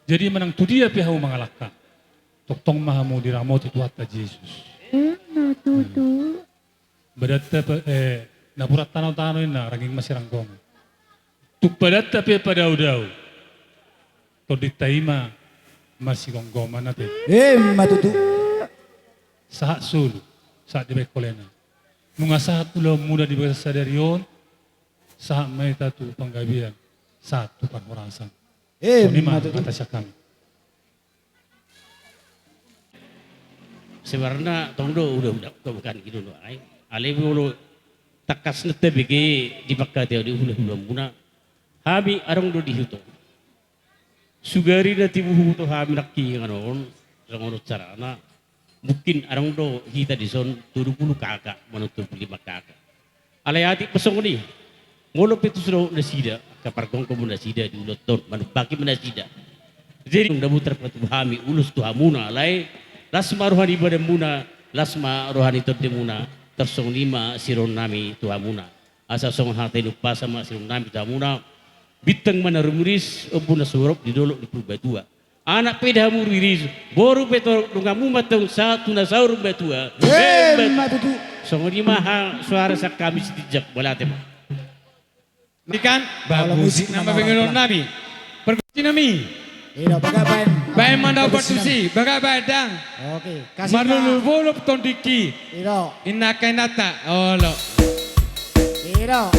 Jadi manang tu dia pe hau mangalangka, tongtong ma hamu diramoti Tuhanta Jesus. Emma tutu. Badanta pe, eh, napuran tano-tano inna, rangging ma siranggongan. Tung badanta pe padao-dao, tondinta i ma masigomgoman ate. Emma tutu. Sahat solu, sahat dibahen holena. Nunga sahat ulaonmuna di bagasan sadari on, sahat ma hita tu panggabean, sahat tu parhorasan. Emma tutu. Songon i ma hata sian hami. Sebenarna tong do udah-udah kebukaan gitu do ai. Alai molo tangkas na tabege di pangkataion ni hula-hulaonmuna, hami adong do di huta on. Sugari na tibu huboto hami nangkiningan on, songon on carana, mungkin adong do hita dison tolu pulu kakak manang tolu pulu lima kakak. Alai atik pe songon i, molo pe tung so dohot nasida, angka pargonggo ma nasida di ulaon on, manumpaki ma nasida. Jadi nunga boi tarpatupa hami ulos tu hamuna, alai las ma roha ni badanmuna, las ma roha ni tondimuna, tarsongon i ma sirohonnami tu hamuna. Asa songon hata ni umpasa ma sirohonnami tu hamuna, bintang ma na rumiris, ombun na sumorop di dolok ni Purbatua. Anak pe da hamu riris, boru pe torop, donganmu ma antong sahat tu na saur matua. Emma tutu. Songon i ma ha-, suara sian hami sitinjak, mauliate ma. Ikan, bagus nama bengelon nami. Pargonsi nami. Ino, baga baen. Baen ma na pargonsi, baga baen dang. Oke, kasih. Marlulu bolop tondingki. Ino. Inna kainata, olo. Ino.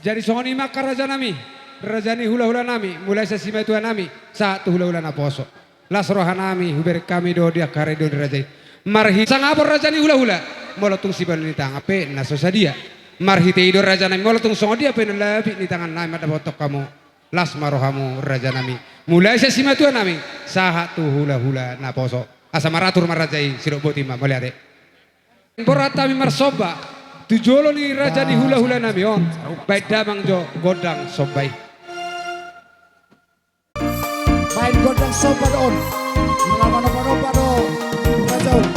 Jadi songon i ma angka rajanami, raja ni hulahulanami, mulai sian simatuanami sahat tu hulahula naposo. Las rohanami hubereng hami do di angka ari ni raja i. Marhite sangapon raja ni hulahula, molo tung sibahen ni tangan pe na so sadia. Marhite i do rajanami, molo tung songon dia pe na lapik ni tangannami mandapothon hamu. Las ma rohamu rajanami, mulai sian simatuanami sahat tu hulahula naposo. Asa maratur ma raja i, sidok boti ma, mauliate. Borhat hami marsomba tu jolo ni raja ni hulahulanami on, baen damang jo gondang somba i. Baen gondang somba do on, molo manomba-nomba do raja on.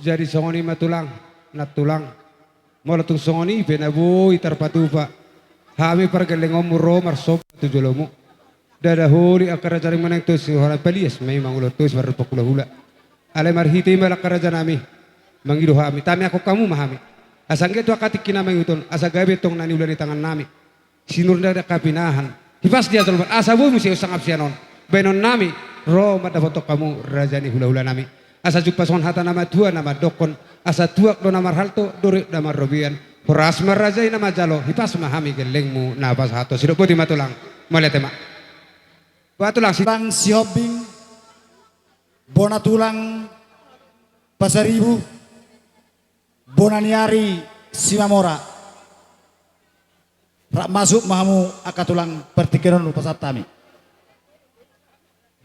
Jadi songon i ma tulang, nantulang. Molo tung songon i pe na boi tarpatupa hami pargellengonmu ro marsomba tu jolomu. Ndada holi angka raja ni manang tosi, hona palias ma i mangulahon tosi mardophon hulahula. Alai marhite i ma angka rajanami, mangido hami, tamiangkon hamu ma hami. Asa anggiat tu angka tingki na mangihut on, asa gabe tong na niula ni tangannami. Sinur ni angka pinahan, hipas ni ajolma, asa boi muse sangap sian on baenonnami ro mandapothon hamu raja ni hulahulanami. Asa jumpang songon hata na matua na mandokkon, asa tuak do na marhalto, dorek na marrobean. Horas ma raja i na manjalo, hipas ma hami gellengmu na pasahathon. Sidok boti ma tulang. Mauliate ma. Ba tulang si- Tulang Sihombing, bona tulang Pasaribu, bona ni ari Simamora. Rap masuk ma hamu angka tulang, partingkian on hupasahat hami.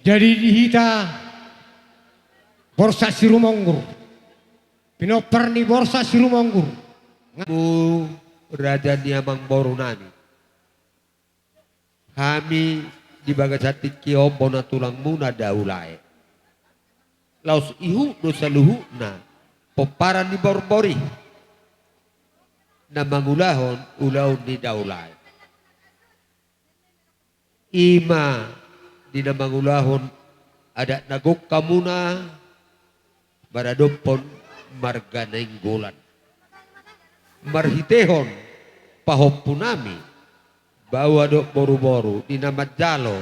Jadi di hita Borsak Sirumonggur, pinompar ni Borsak Sirumonggur. Mu raja ni amangborunami. Hami di bagasan tingki on bona tulangmuna Daulae. Laos ihut do saluhutna pomparan ni borbor i na mangulahon ulaon ni Daulae. I ma di na mangulahon adat na gok hamuna maradophon marga Nainggolan. Marhitehon pahompunami, baoa dohot boruboru, di na manjalo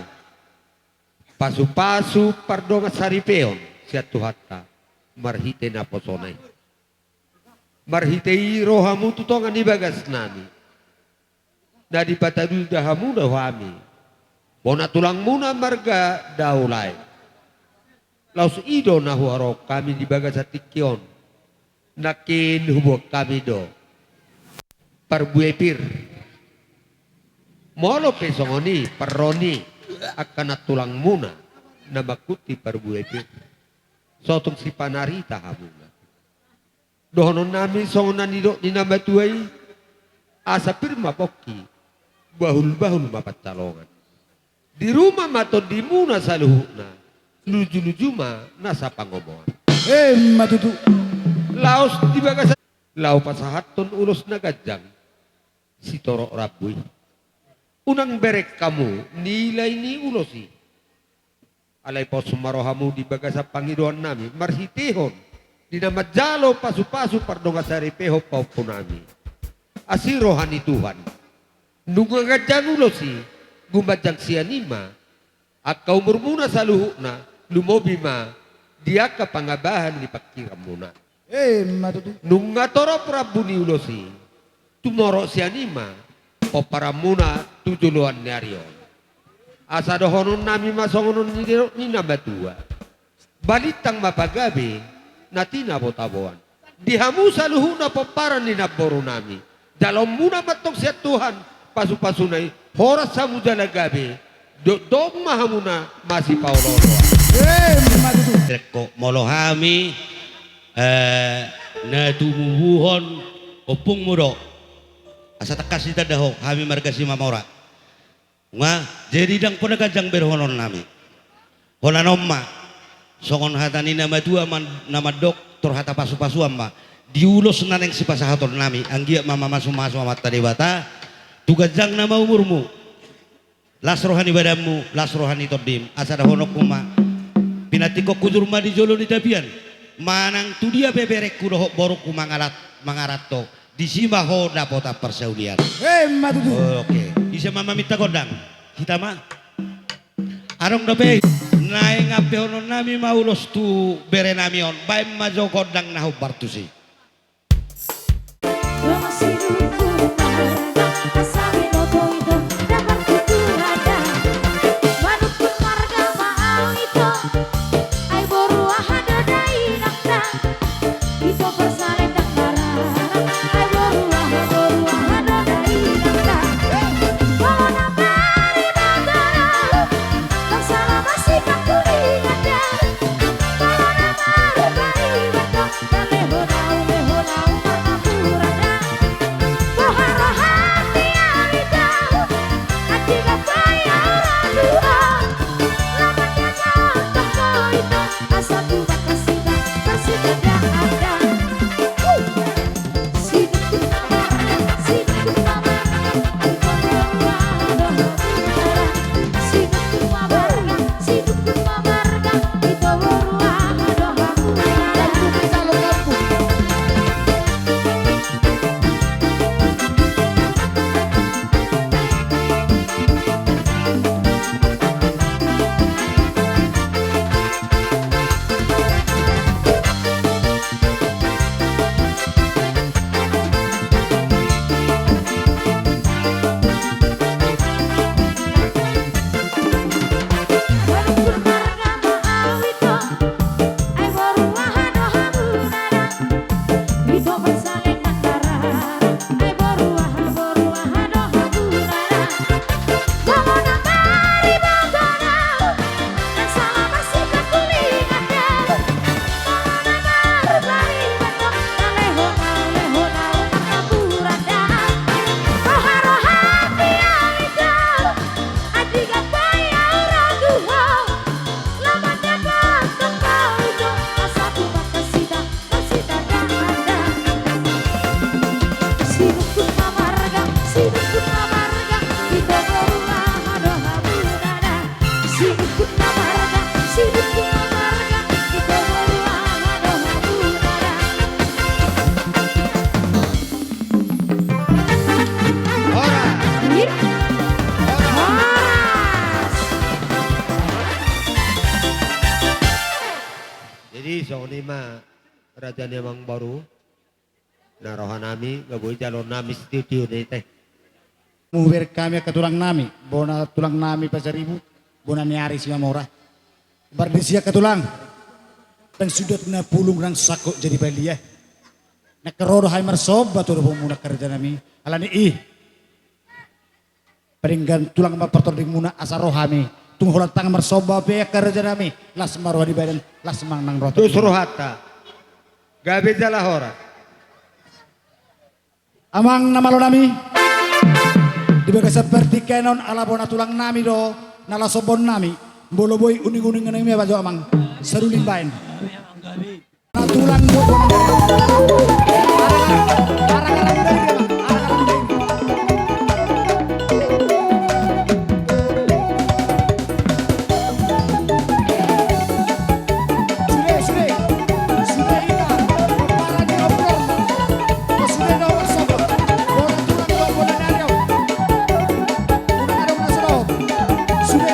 pasupasu pardongan saripeon sian Tuhanta marhite naposona i. Marhite i ro hamu tu tonga ni bagasnami. Na dipatududa hamu do hami bona tulangmuna marga Daulae. Laos i do na huharoroan hami di bagasan tingki on. Nangkin huboan hami do parbue pir. Molo pe songon i parro ni angka nantulangmuna na mangkuti parbue pir, so tung sipanarita hamuna. Dohonon nami songon na nidok ni na matua i, asa pir ma pongki, bahul-bahul ma pansalongan. Di ruma ma tondimuna saluhutna, luju-luju ma nasa pangomoan. Emma tutu. Laos di bagasan, laho pasahathon ulos na ganjang, sitorop rambu i. Unang bereng hamu nilai ni ulos i. Alai pos ma rohamu di bagasan pangidoan nami, marhitehon di na manjalo pasu-pasu pardongansaripehon pahompu nami. Asi roha ni Tuhan. Nunga ganjang ulos i, gumanjang sian i ma angka umurmuna saluhutna, lumobi ma di angka pangabahan ni pangkiranmuna. Emma tutu. Nunga torop rambu ni ulos i, tumorop sian i ma pomparanmuna tu joloan ni ari on. Asa dohonon nami ma songon on ni, ni na matua. Balintang ma pagabe, na tinabo-taboan. Di hamu saluhutna pomparan ni namboru nami. Jaloonmuna ma antong sian Tuhan pasu-pasuna i, horas hamu jala gabe, dokdok ma hamuna masipaolo-oloan. Emma tutu. Rek ho, molo hami, eh, na tumubuhon ompungmu do. Asa tangkas ditanda ho, hami marga Simamora. Nga, jadi ndang poda ganjang berhonon nami. Holan on ma, songon hata ni na matua man-, na mandok, tor hata pasu-pasuan ma. Di ulos na naeng sipasahaton nami, anggiat ma mamasu-masu Amanta Debata, tu ganjangna ma umurmu. Las roha ni badanmu, las roha ni tondim, asa dohononku ma. Pinantikhon hujur ma di jolo ni tapian. Manang tudia pe berengku dohot borungku mangalat, mangarat ho. Disi ma ho dapotan parsaulian. Emma tutu. Oke. Ise ma maminta gondang? Hita ma. Adong dope. Naeng ampehonon nami ma ulos tu bere nami on. Baen ma jo gondang na hombar tusi. Jadi songon i ma raja ni amangboru. Na roha nami, nga boi jalo nami sitio-tio ni te. Muber hami angka tulang nami, bona tulang nami Pasaribu, bona ni ari Simamora. Pardisi angka tulang, ndang suda na pulung ndang sangkot jadi balia. Na ro do hami marsomba tu doponmuna angka raja nami, alani i. Paringgan tulang ma partordingmuna asa ro hami. Tung holan tangan marsomba pe angka raja nami. Las ma roha di badan, las ma nang roha. Dos rohanta. Gabe jala horas. Amang na malo nami, di bagasan partingkian on ala bona tulang nami do na laho sombon nami, molo boi uning-uning nami ma jo amang, saluling baen. Na tulang do bona nami. Arang-arang dari dia, Bang. Arang-arang dari dia. Sude, sude. Sude hita. Para di obrol. Sude nomor satu. Bona tulang do bona nami. Bona nami na sude. Sude.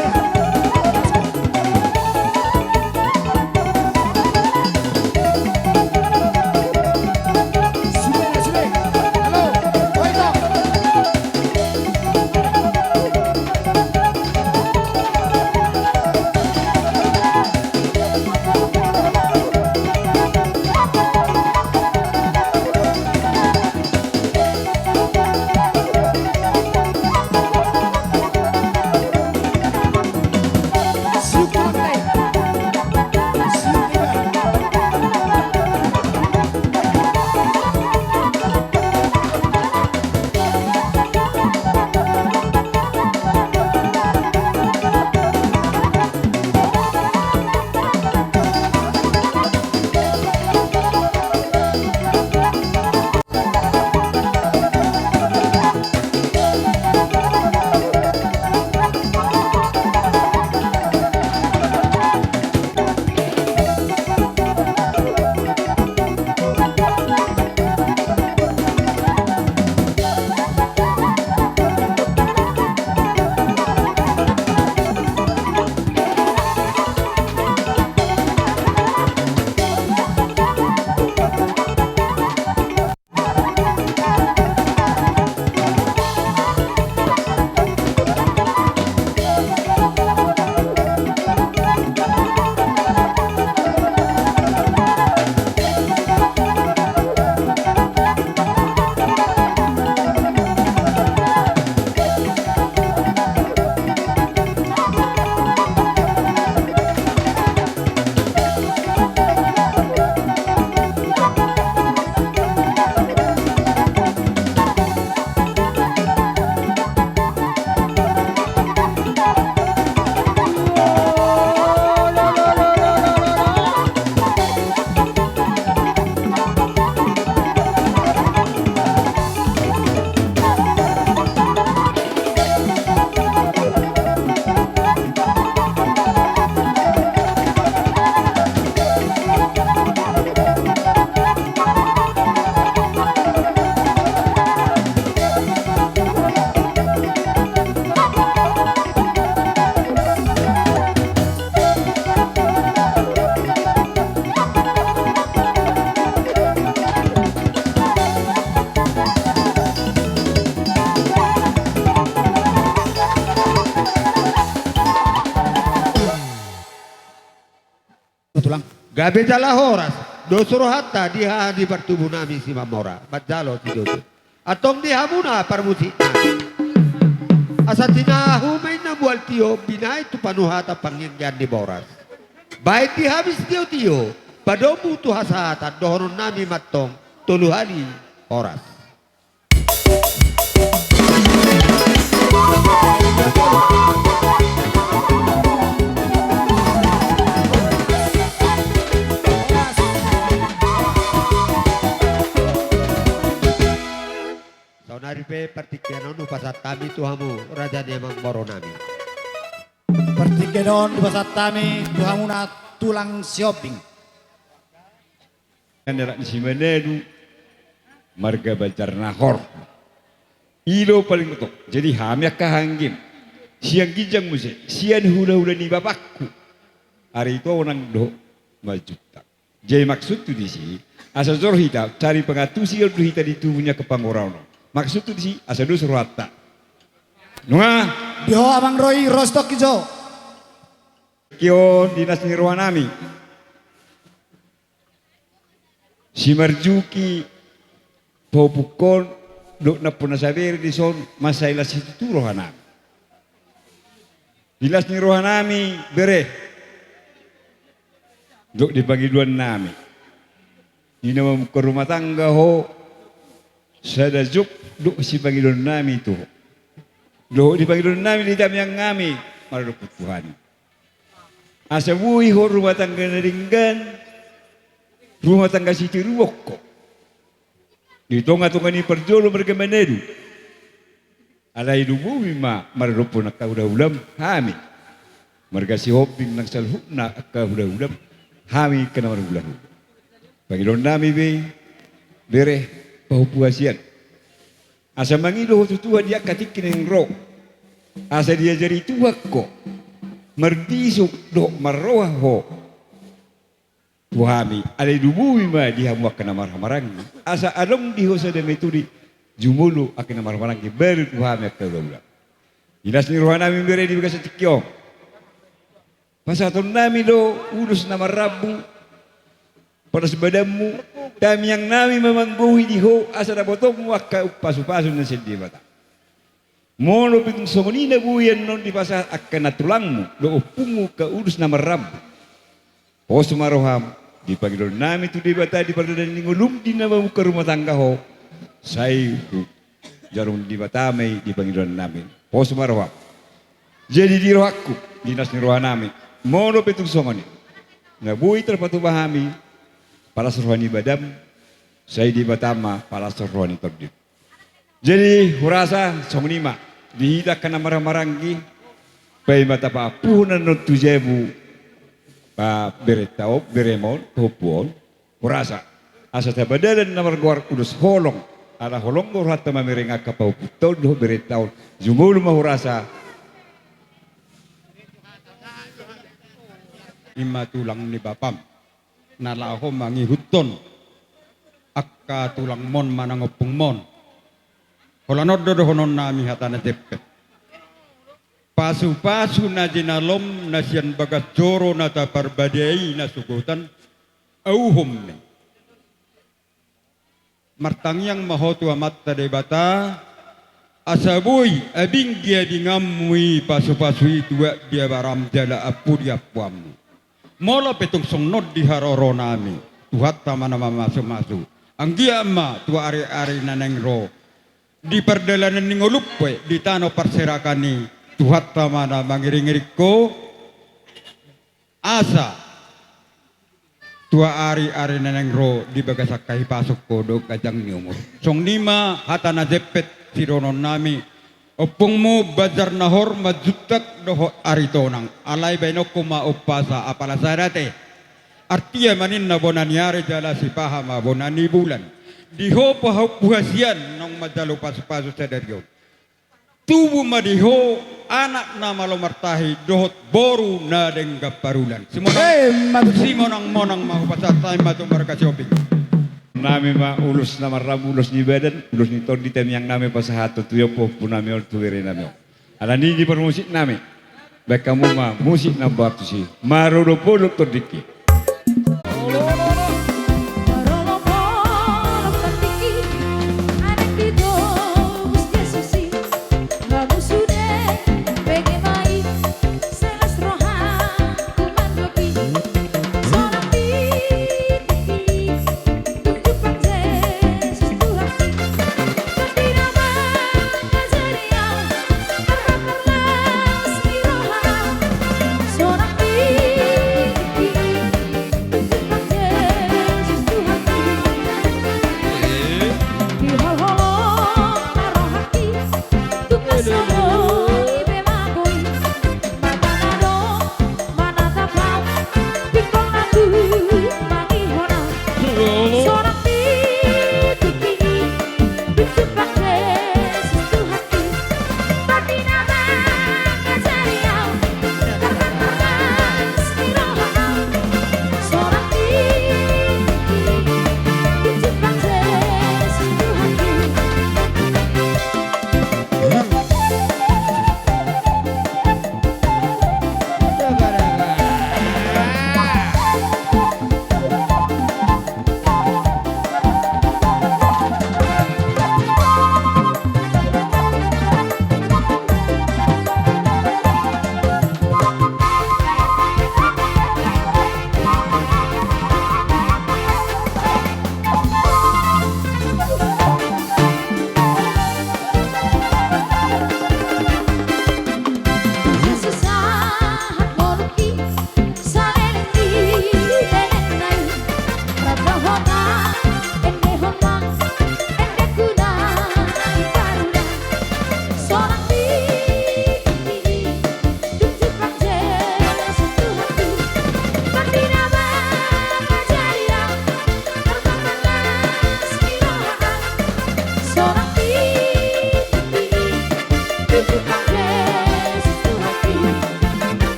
Tulang. Gabe jala horas dos rohanta di haha ni partubu nami Simamora, manjalo sijolo. Antong di hamuna parmusik nami, asa tinahu ma inna mual tio binahen tu panuhatan panganggian ni boras. Baen di hami sitio-tio, padomu tu hasahatan, dohonon nami ma antong tolu hali horas. Saonari pe partingkian on hupasahat hami tu hamu raja ni amangboru nami. Partingkian on hupasahat hami tu hamuna tulang Sihombing. Anak ni si Manado, marga Banjar Nahor. I do paling betul. Jadi hami angka anggim, sian ginjang muse, sian hula-hula ni bapakku. Ari tua unang dohot majuta. Jadi maksudhu disi, asa jor hita, cari pangantusi do hita di tubuhnya kepangoraon. Maksudhu disi, asa dos rohanta. Nunga. Di ho amang Roy, rostok ijo. Kion dinas ni roha nami. Si Marjuki, pahompu on, dohot nampuna sabere dison, mansai las situtu roha nami. Di las ni roha nami, bere. Dohot di pangidoan nami. Di na mamungka rumah tangga ho, Sada jok do sipangidoonnami tu ho. Dohot di pangidoonnami di tangiangnami maradophon Tuhan i. Asa boi ho rumah tangga na denggan, rumah tangga sitiruon ho. Di tonga-tonga ni parjolo marga Manado. Alai lumobi ma maradophon angka hula-hulam hami. Marga Sihombing nang saluhutna angka hula-hulam hami angka na marhula-hula. Pangidoonnami be, bere pahompu hasian. Asa mangido ho tu Tuhan di angka tingki naeng ro. Asa diajari Tuhan ho marbisuk dohot marroha ho tu hami, alai lumobi ma di hamu angka na marhahamaranggi. Asa adong di ho sada metode jumolo angka na marhahamaranggi baru tu hami angka hula-hula. Di las ni rohanami bere di bagasan tingki on. Pasahatonnami do ulos na marrambu, palas badanmu, tangiangnami ma manggohi di ho asa dapotonmu angka pasu-pasu na sian Debata. Molo pe tung songon i na boi annon dipasahat angka nantulangmu dohot ompungmu angka ulos na marrambu. Pos ma roham di pangidoonnami tu Debata di pardalanan ni ngolum di na mamungka rumah tangga ho. Sai tu jalo ni Debata ma i di pangidoonnami. Pos ma roham. Jadi di rohangku, di las ni rohanami, molo pe tung songon i na boi tarpatupa hami, palas roha ni badam, sai Debata ma palas roha ni tondim. Jadi hurasa songon i ma di hita angka na marhahamaranggi, paima tapaampuhon annon tu jabu, ba, berenta on, berem on, pahompu on, hurasa asa tapadalan na margoar ulos holong, ala holong do rohanta mamereng angka pahompunta on dohot berenta on. Jumolo ma hurasa. I ma tulang ni bapam na laho mangihuthon angka tulangmon manang ompungmon. Holan on do dohononnami hata na jempek. Pasu-pasu na jinalom na sian bagas joro na taparbadiai nasogotan, auhom ni. Martangiang ma ho tu Amanta Debata, asa boi abinggi abinganmu i pasu-pasu i tu aek di abaram jala ampu di ampuanmu. Molo pe tung songon on di haroronami, Tuhanta ma na mamasu-masu. Anggiat ma tu ari-ari na naeng ro, di pardalanan ni ngolum pe di tano parserahan i, Tuhanta ma na mangiring-iring ho. Asa tu ari-ari na naeng ro di bagasan hahipason ho dohot ganjang ni umur. Songon i ma hata na jempek sidohononnami. Ompungmu Banjar Nahor Manjuntak dohot Aritonang. Alai baenonku ma umpasa apala sada te. Artia ma ninna bona ni ari jala sipaha ma bona ni bulan. Di ho pahompu hasian naung manjalo pasu-pasu sadari on. Tubu ma di ho anak na malo martahi dohot boru na denggan parulan. Simonang, eh, matu. Simonang-monang ma hupasahat hami ma tu marga Sihombing. Nami ma ulos na marrambu, ulos ni badan, ulos ni tondi tangiangnami pasahathon tu ompunami on tu berenami on. Alani i di parmusiknami. Baen hamu ma musik na mamboan tusi. Marolopolop tondingki.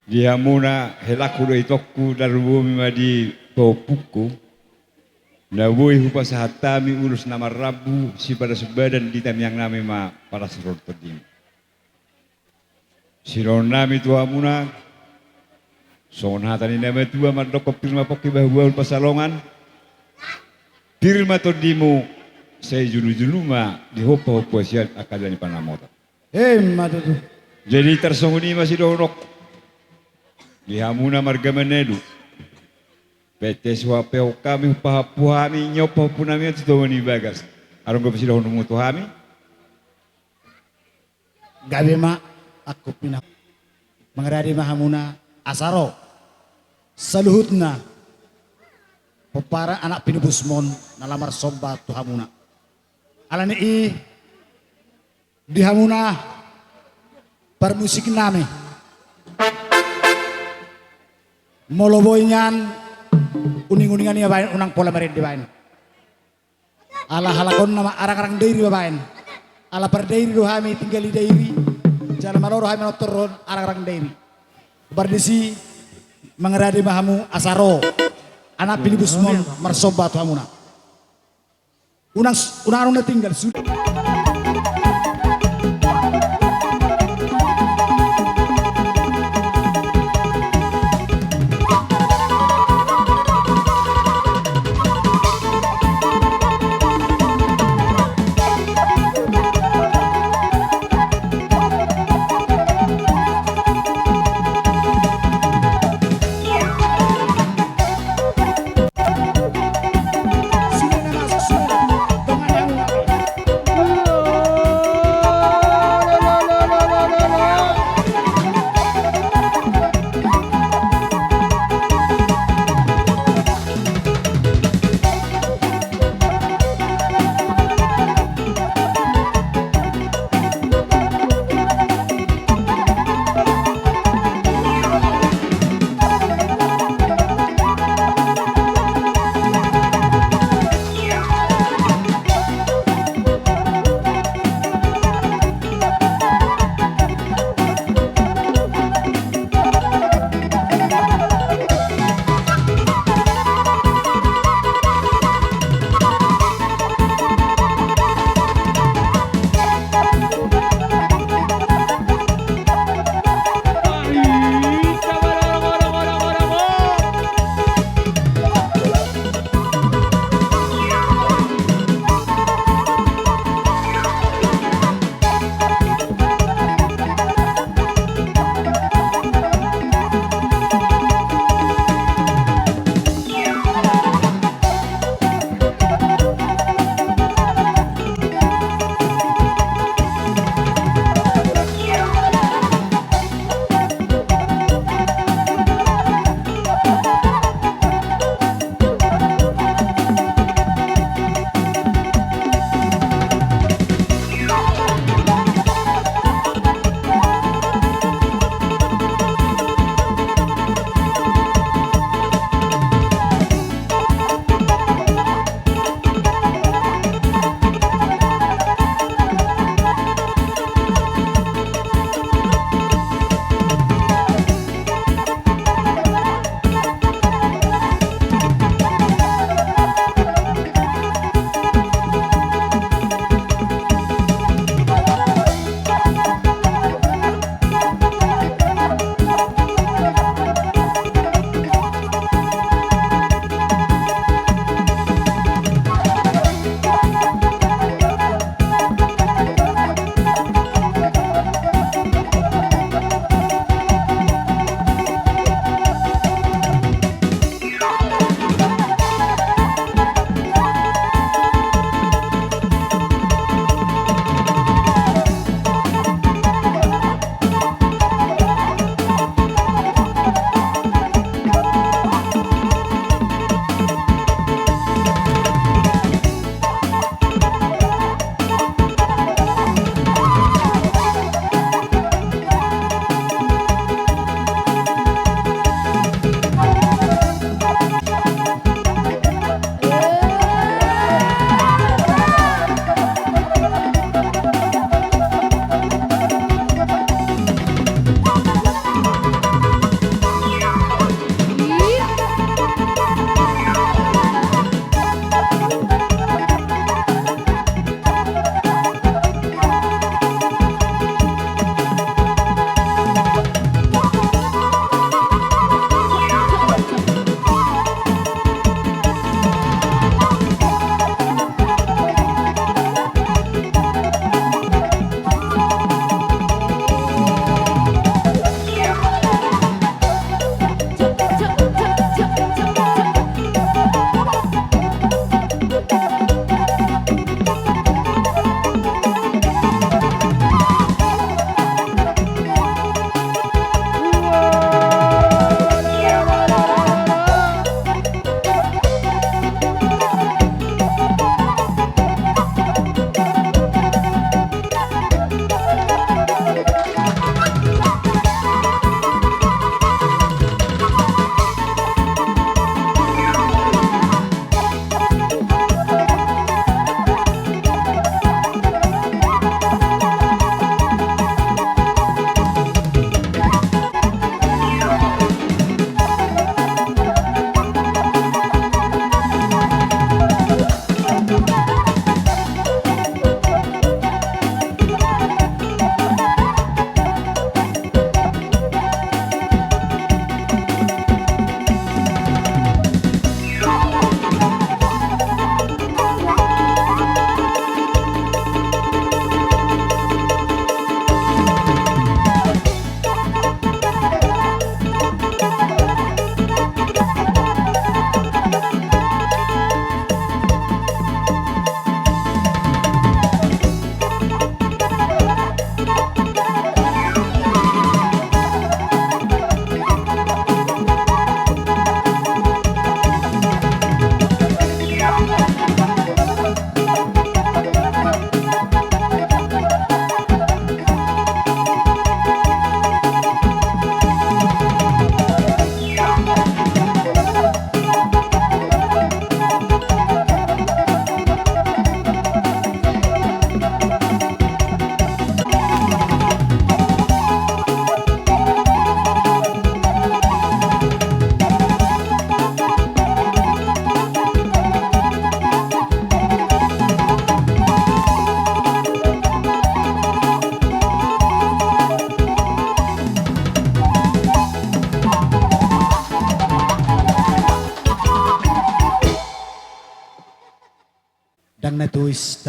Di hamuna helangku dohot itongku, tarlumobi ma di pahompungku, na boi hupasahat hami ulos na marrambu, sipadas badan di tangiangnami ma padas ro di tondimu. Sidohonon nami tu hamuna, songon hata ni na matua mandokkon: Pir ma pongki bahulbahul pansalongan, pir ma tondimu, sai jolojolo ma di ho pahompu hasian angka dua ni pansamotan. Emma tutu. Jadi tarsongon i ma sidohononku di hamuna marga Manado. Pete so hape hami, pahompu hami, nyo pahompu nami on tu Toba ni Bagas. Adong dope sidohononmu tu hami? Gabe ma, angkup ni na. Mangarade ma hamuna asa ro saluhutna pomparan anak pinubusmon na laho marsomba tu hamuna. Alani i di hamuna parmusik nami, molo boi nian uninguningan i ma baen, unang pola marende baen. Ala halak on nama arangarang Dairi ma baen. Ala pardairi do hami, tinggal di Dairi. Jala malo do hami manortor arangarang Dairi. Pardisi, mangarade ma hamu asa ro anak pinubusmon marsomba tu hamuna. Unang, unang, unang na tinggal sude.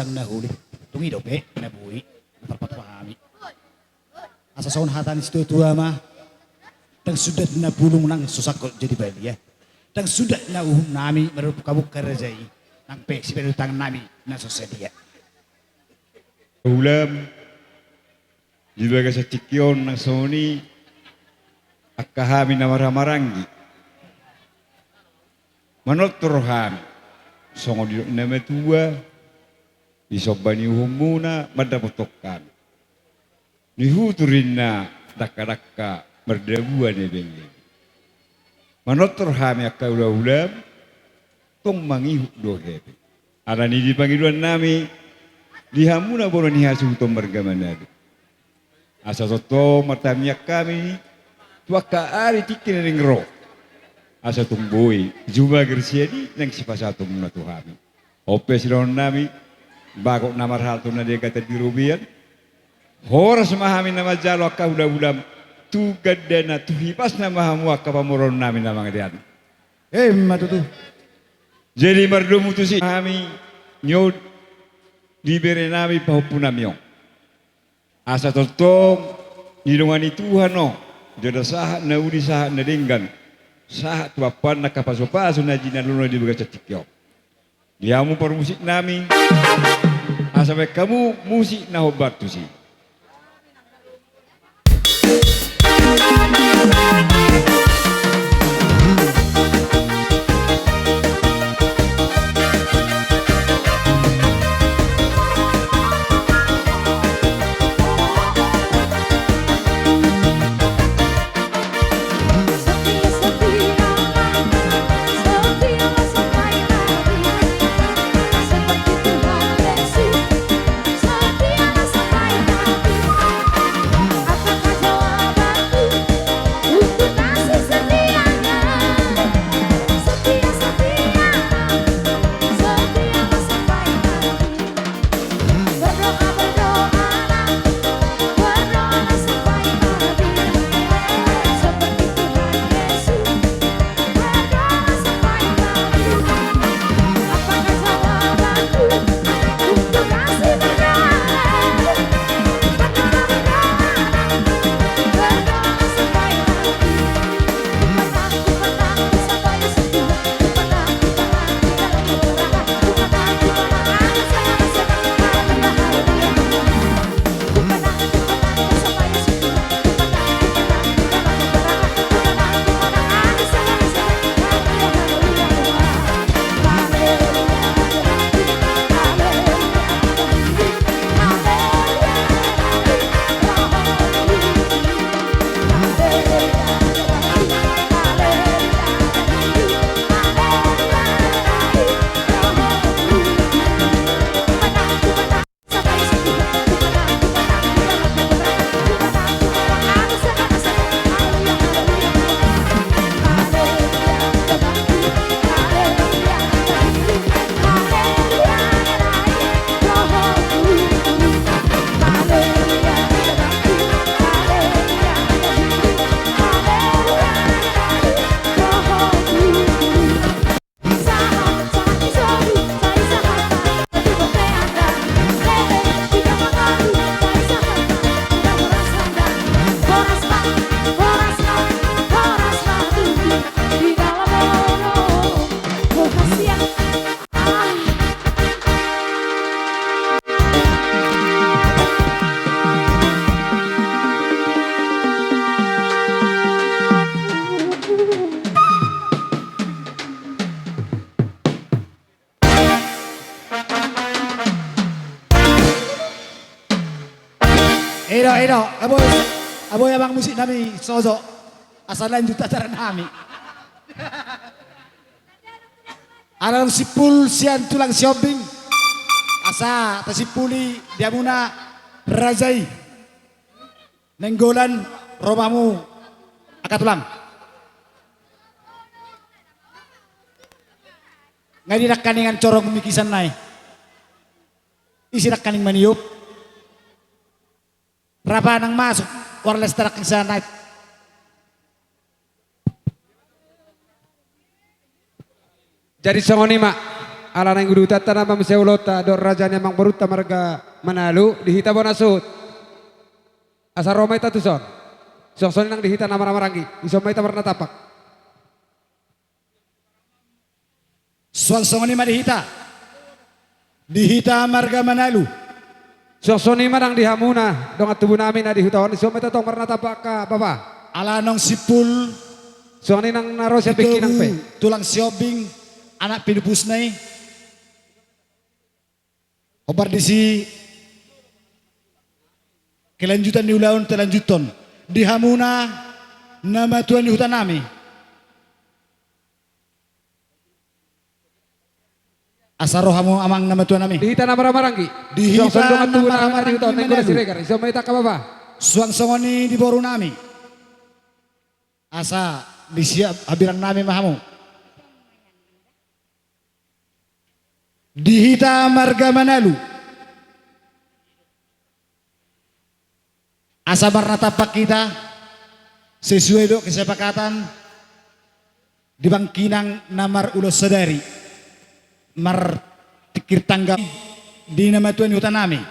Sang na huli, tung i dope na boi na tarpatupa hami. Asa songon hata ni situatua ma: Ndang sundat na bulung nang so sangkot jadi balian, ndang sundat na uhum nami marbungka-bungka raja i, nang pe sipalutangan nami na so sadia. Ulaon di bagasan tingki on nang songon i, angka hami na marhahamaranggi, manortor hami songon didok ni na matua, di somba ni uhummuna mandapothon hami. Nihutur inna dangka-dangka mardabua na i bengeng. Manortor hami angka hula-hula, tong mangihut do hepeng. Alani i di pangidoan nami di hamuna bona ni hasuhuton marga Manado, asa tongtong martamiang hami tu angka ari tingki na naeng ro, asa tung boi jumager sian i nang sipasahatonmuna tu hami. On pe sidohonon nami, bagot na marhalto na denggan di robean. Horas ma hami na manjalo angka hula-hulam, tu gandana tu hipasna ma hamu angka pamoruon nami na mangalean. Emma tutu. Jadi mardomu tusi hami nion di bere nami pahompu nami on, asa tongtong didongani Tuhan on jala sahat na uli sahat na denggan, sahat tu ampang angka pasu-pasu na jinalona di bagasan tingki on. Di hamu parmusik nami, asa baen hamu musik na hombar tusi. Edo, edo, aboi, aboi amang musik nami sojo. Asa lanjut acara nami. Ala dung simpul sian tulang Sihombing, asa tasimpuli di hamuna raja i. Nainggolan ro ma hamu angka tulang. Nga di nangkaningan corong mikisan nai. Ise nangkaning maniop? Rap nang masuk warles tarak isa nai. Jadi songon i ma. Ala naeng udutanta nama muse ulaonta dohot raja ni amangborunta marga Manalu, di hita bona suhut. Asa ro ma hita tuson. Suang songon i nang di hita na marhahamaranggi, dison ma hita marnatampak. Suang songon i ma di hita. Di hita marga Manalu. Suang songon i ma nang di hamuna dongan tubunami na di huta on, dison ma hita tong marnatampak, angka bapa. Ala naung simpul. Suang songon i nang na ro sian Bengkinang pe. Tulang Sihombing, anak pinupusna i. Hombar disi kelanjutan ni ulaon talanjuthon. Di hamuna na matua ni hutanami. Asa ro hamu amang na matuanami. Di hita na marhahamaranggi. Di hita na marhahamaranggi. Suang songon i dongan tubunami na di huta on, Nainggolan Siregar, dison ma hita, angka bapa. Suang songon i di borunami. Asa disi habirangnami ma hamu. Di hita marga Manalu. Asa marnatampak hita sesuai dohot kesepakatan di Bangkinang na marulaon sadari, martingkir tangga di na matua ni hutanami.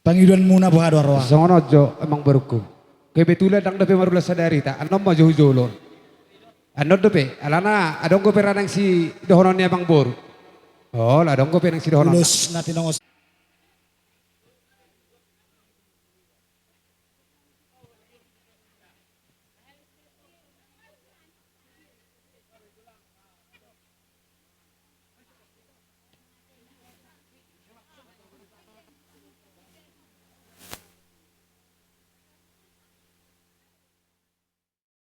Pangidoanmuna boha do, Arwah? Songon on jo, amangborungku. Kebetulan ndang dope marulaon sadari hita, annon ma jo hujolo. Annon dope, alana adong dope ra naeng sidohonon ni amangboru. Olo, adong dope naeng sidohonon. Ulos na tinongos.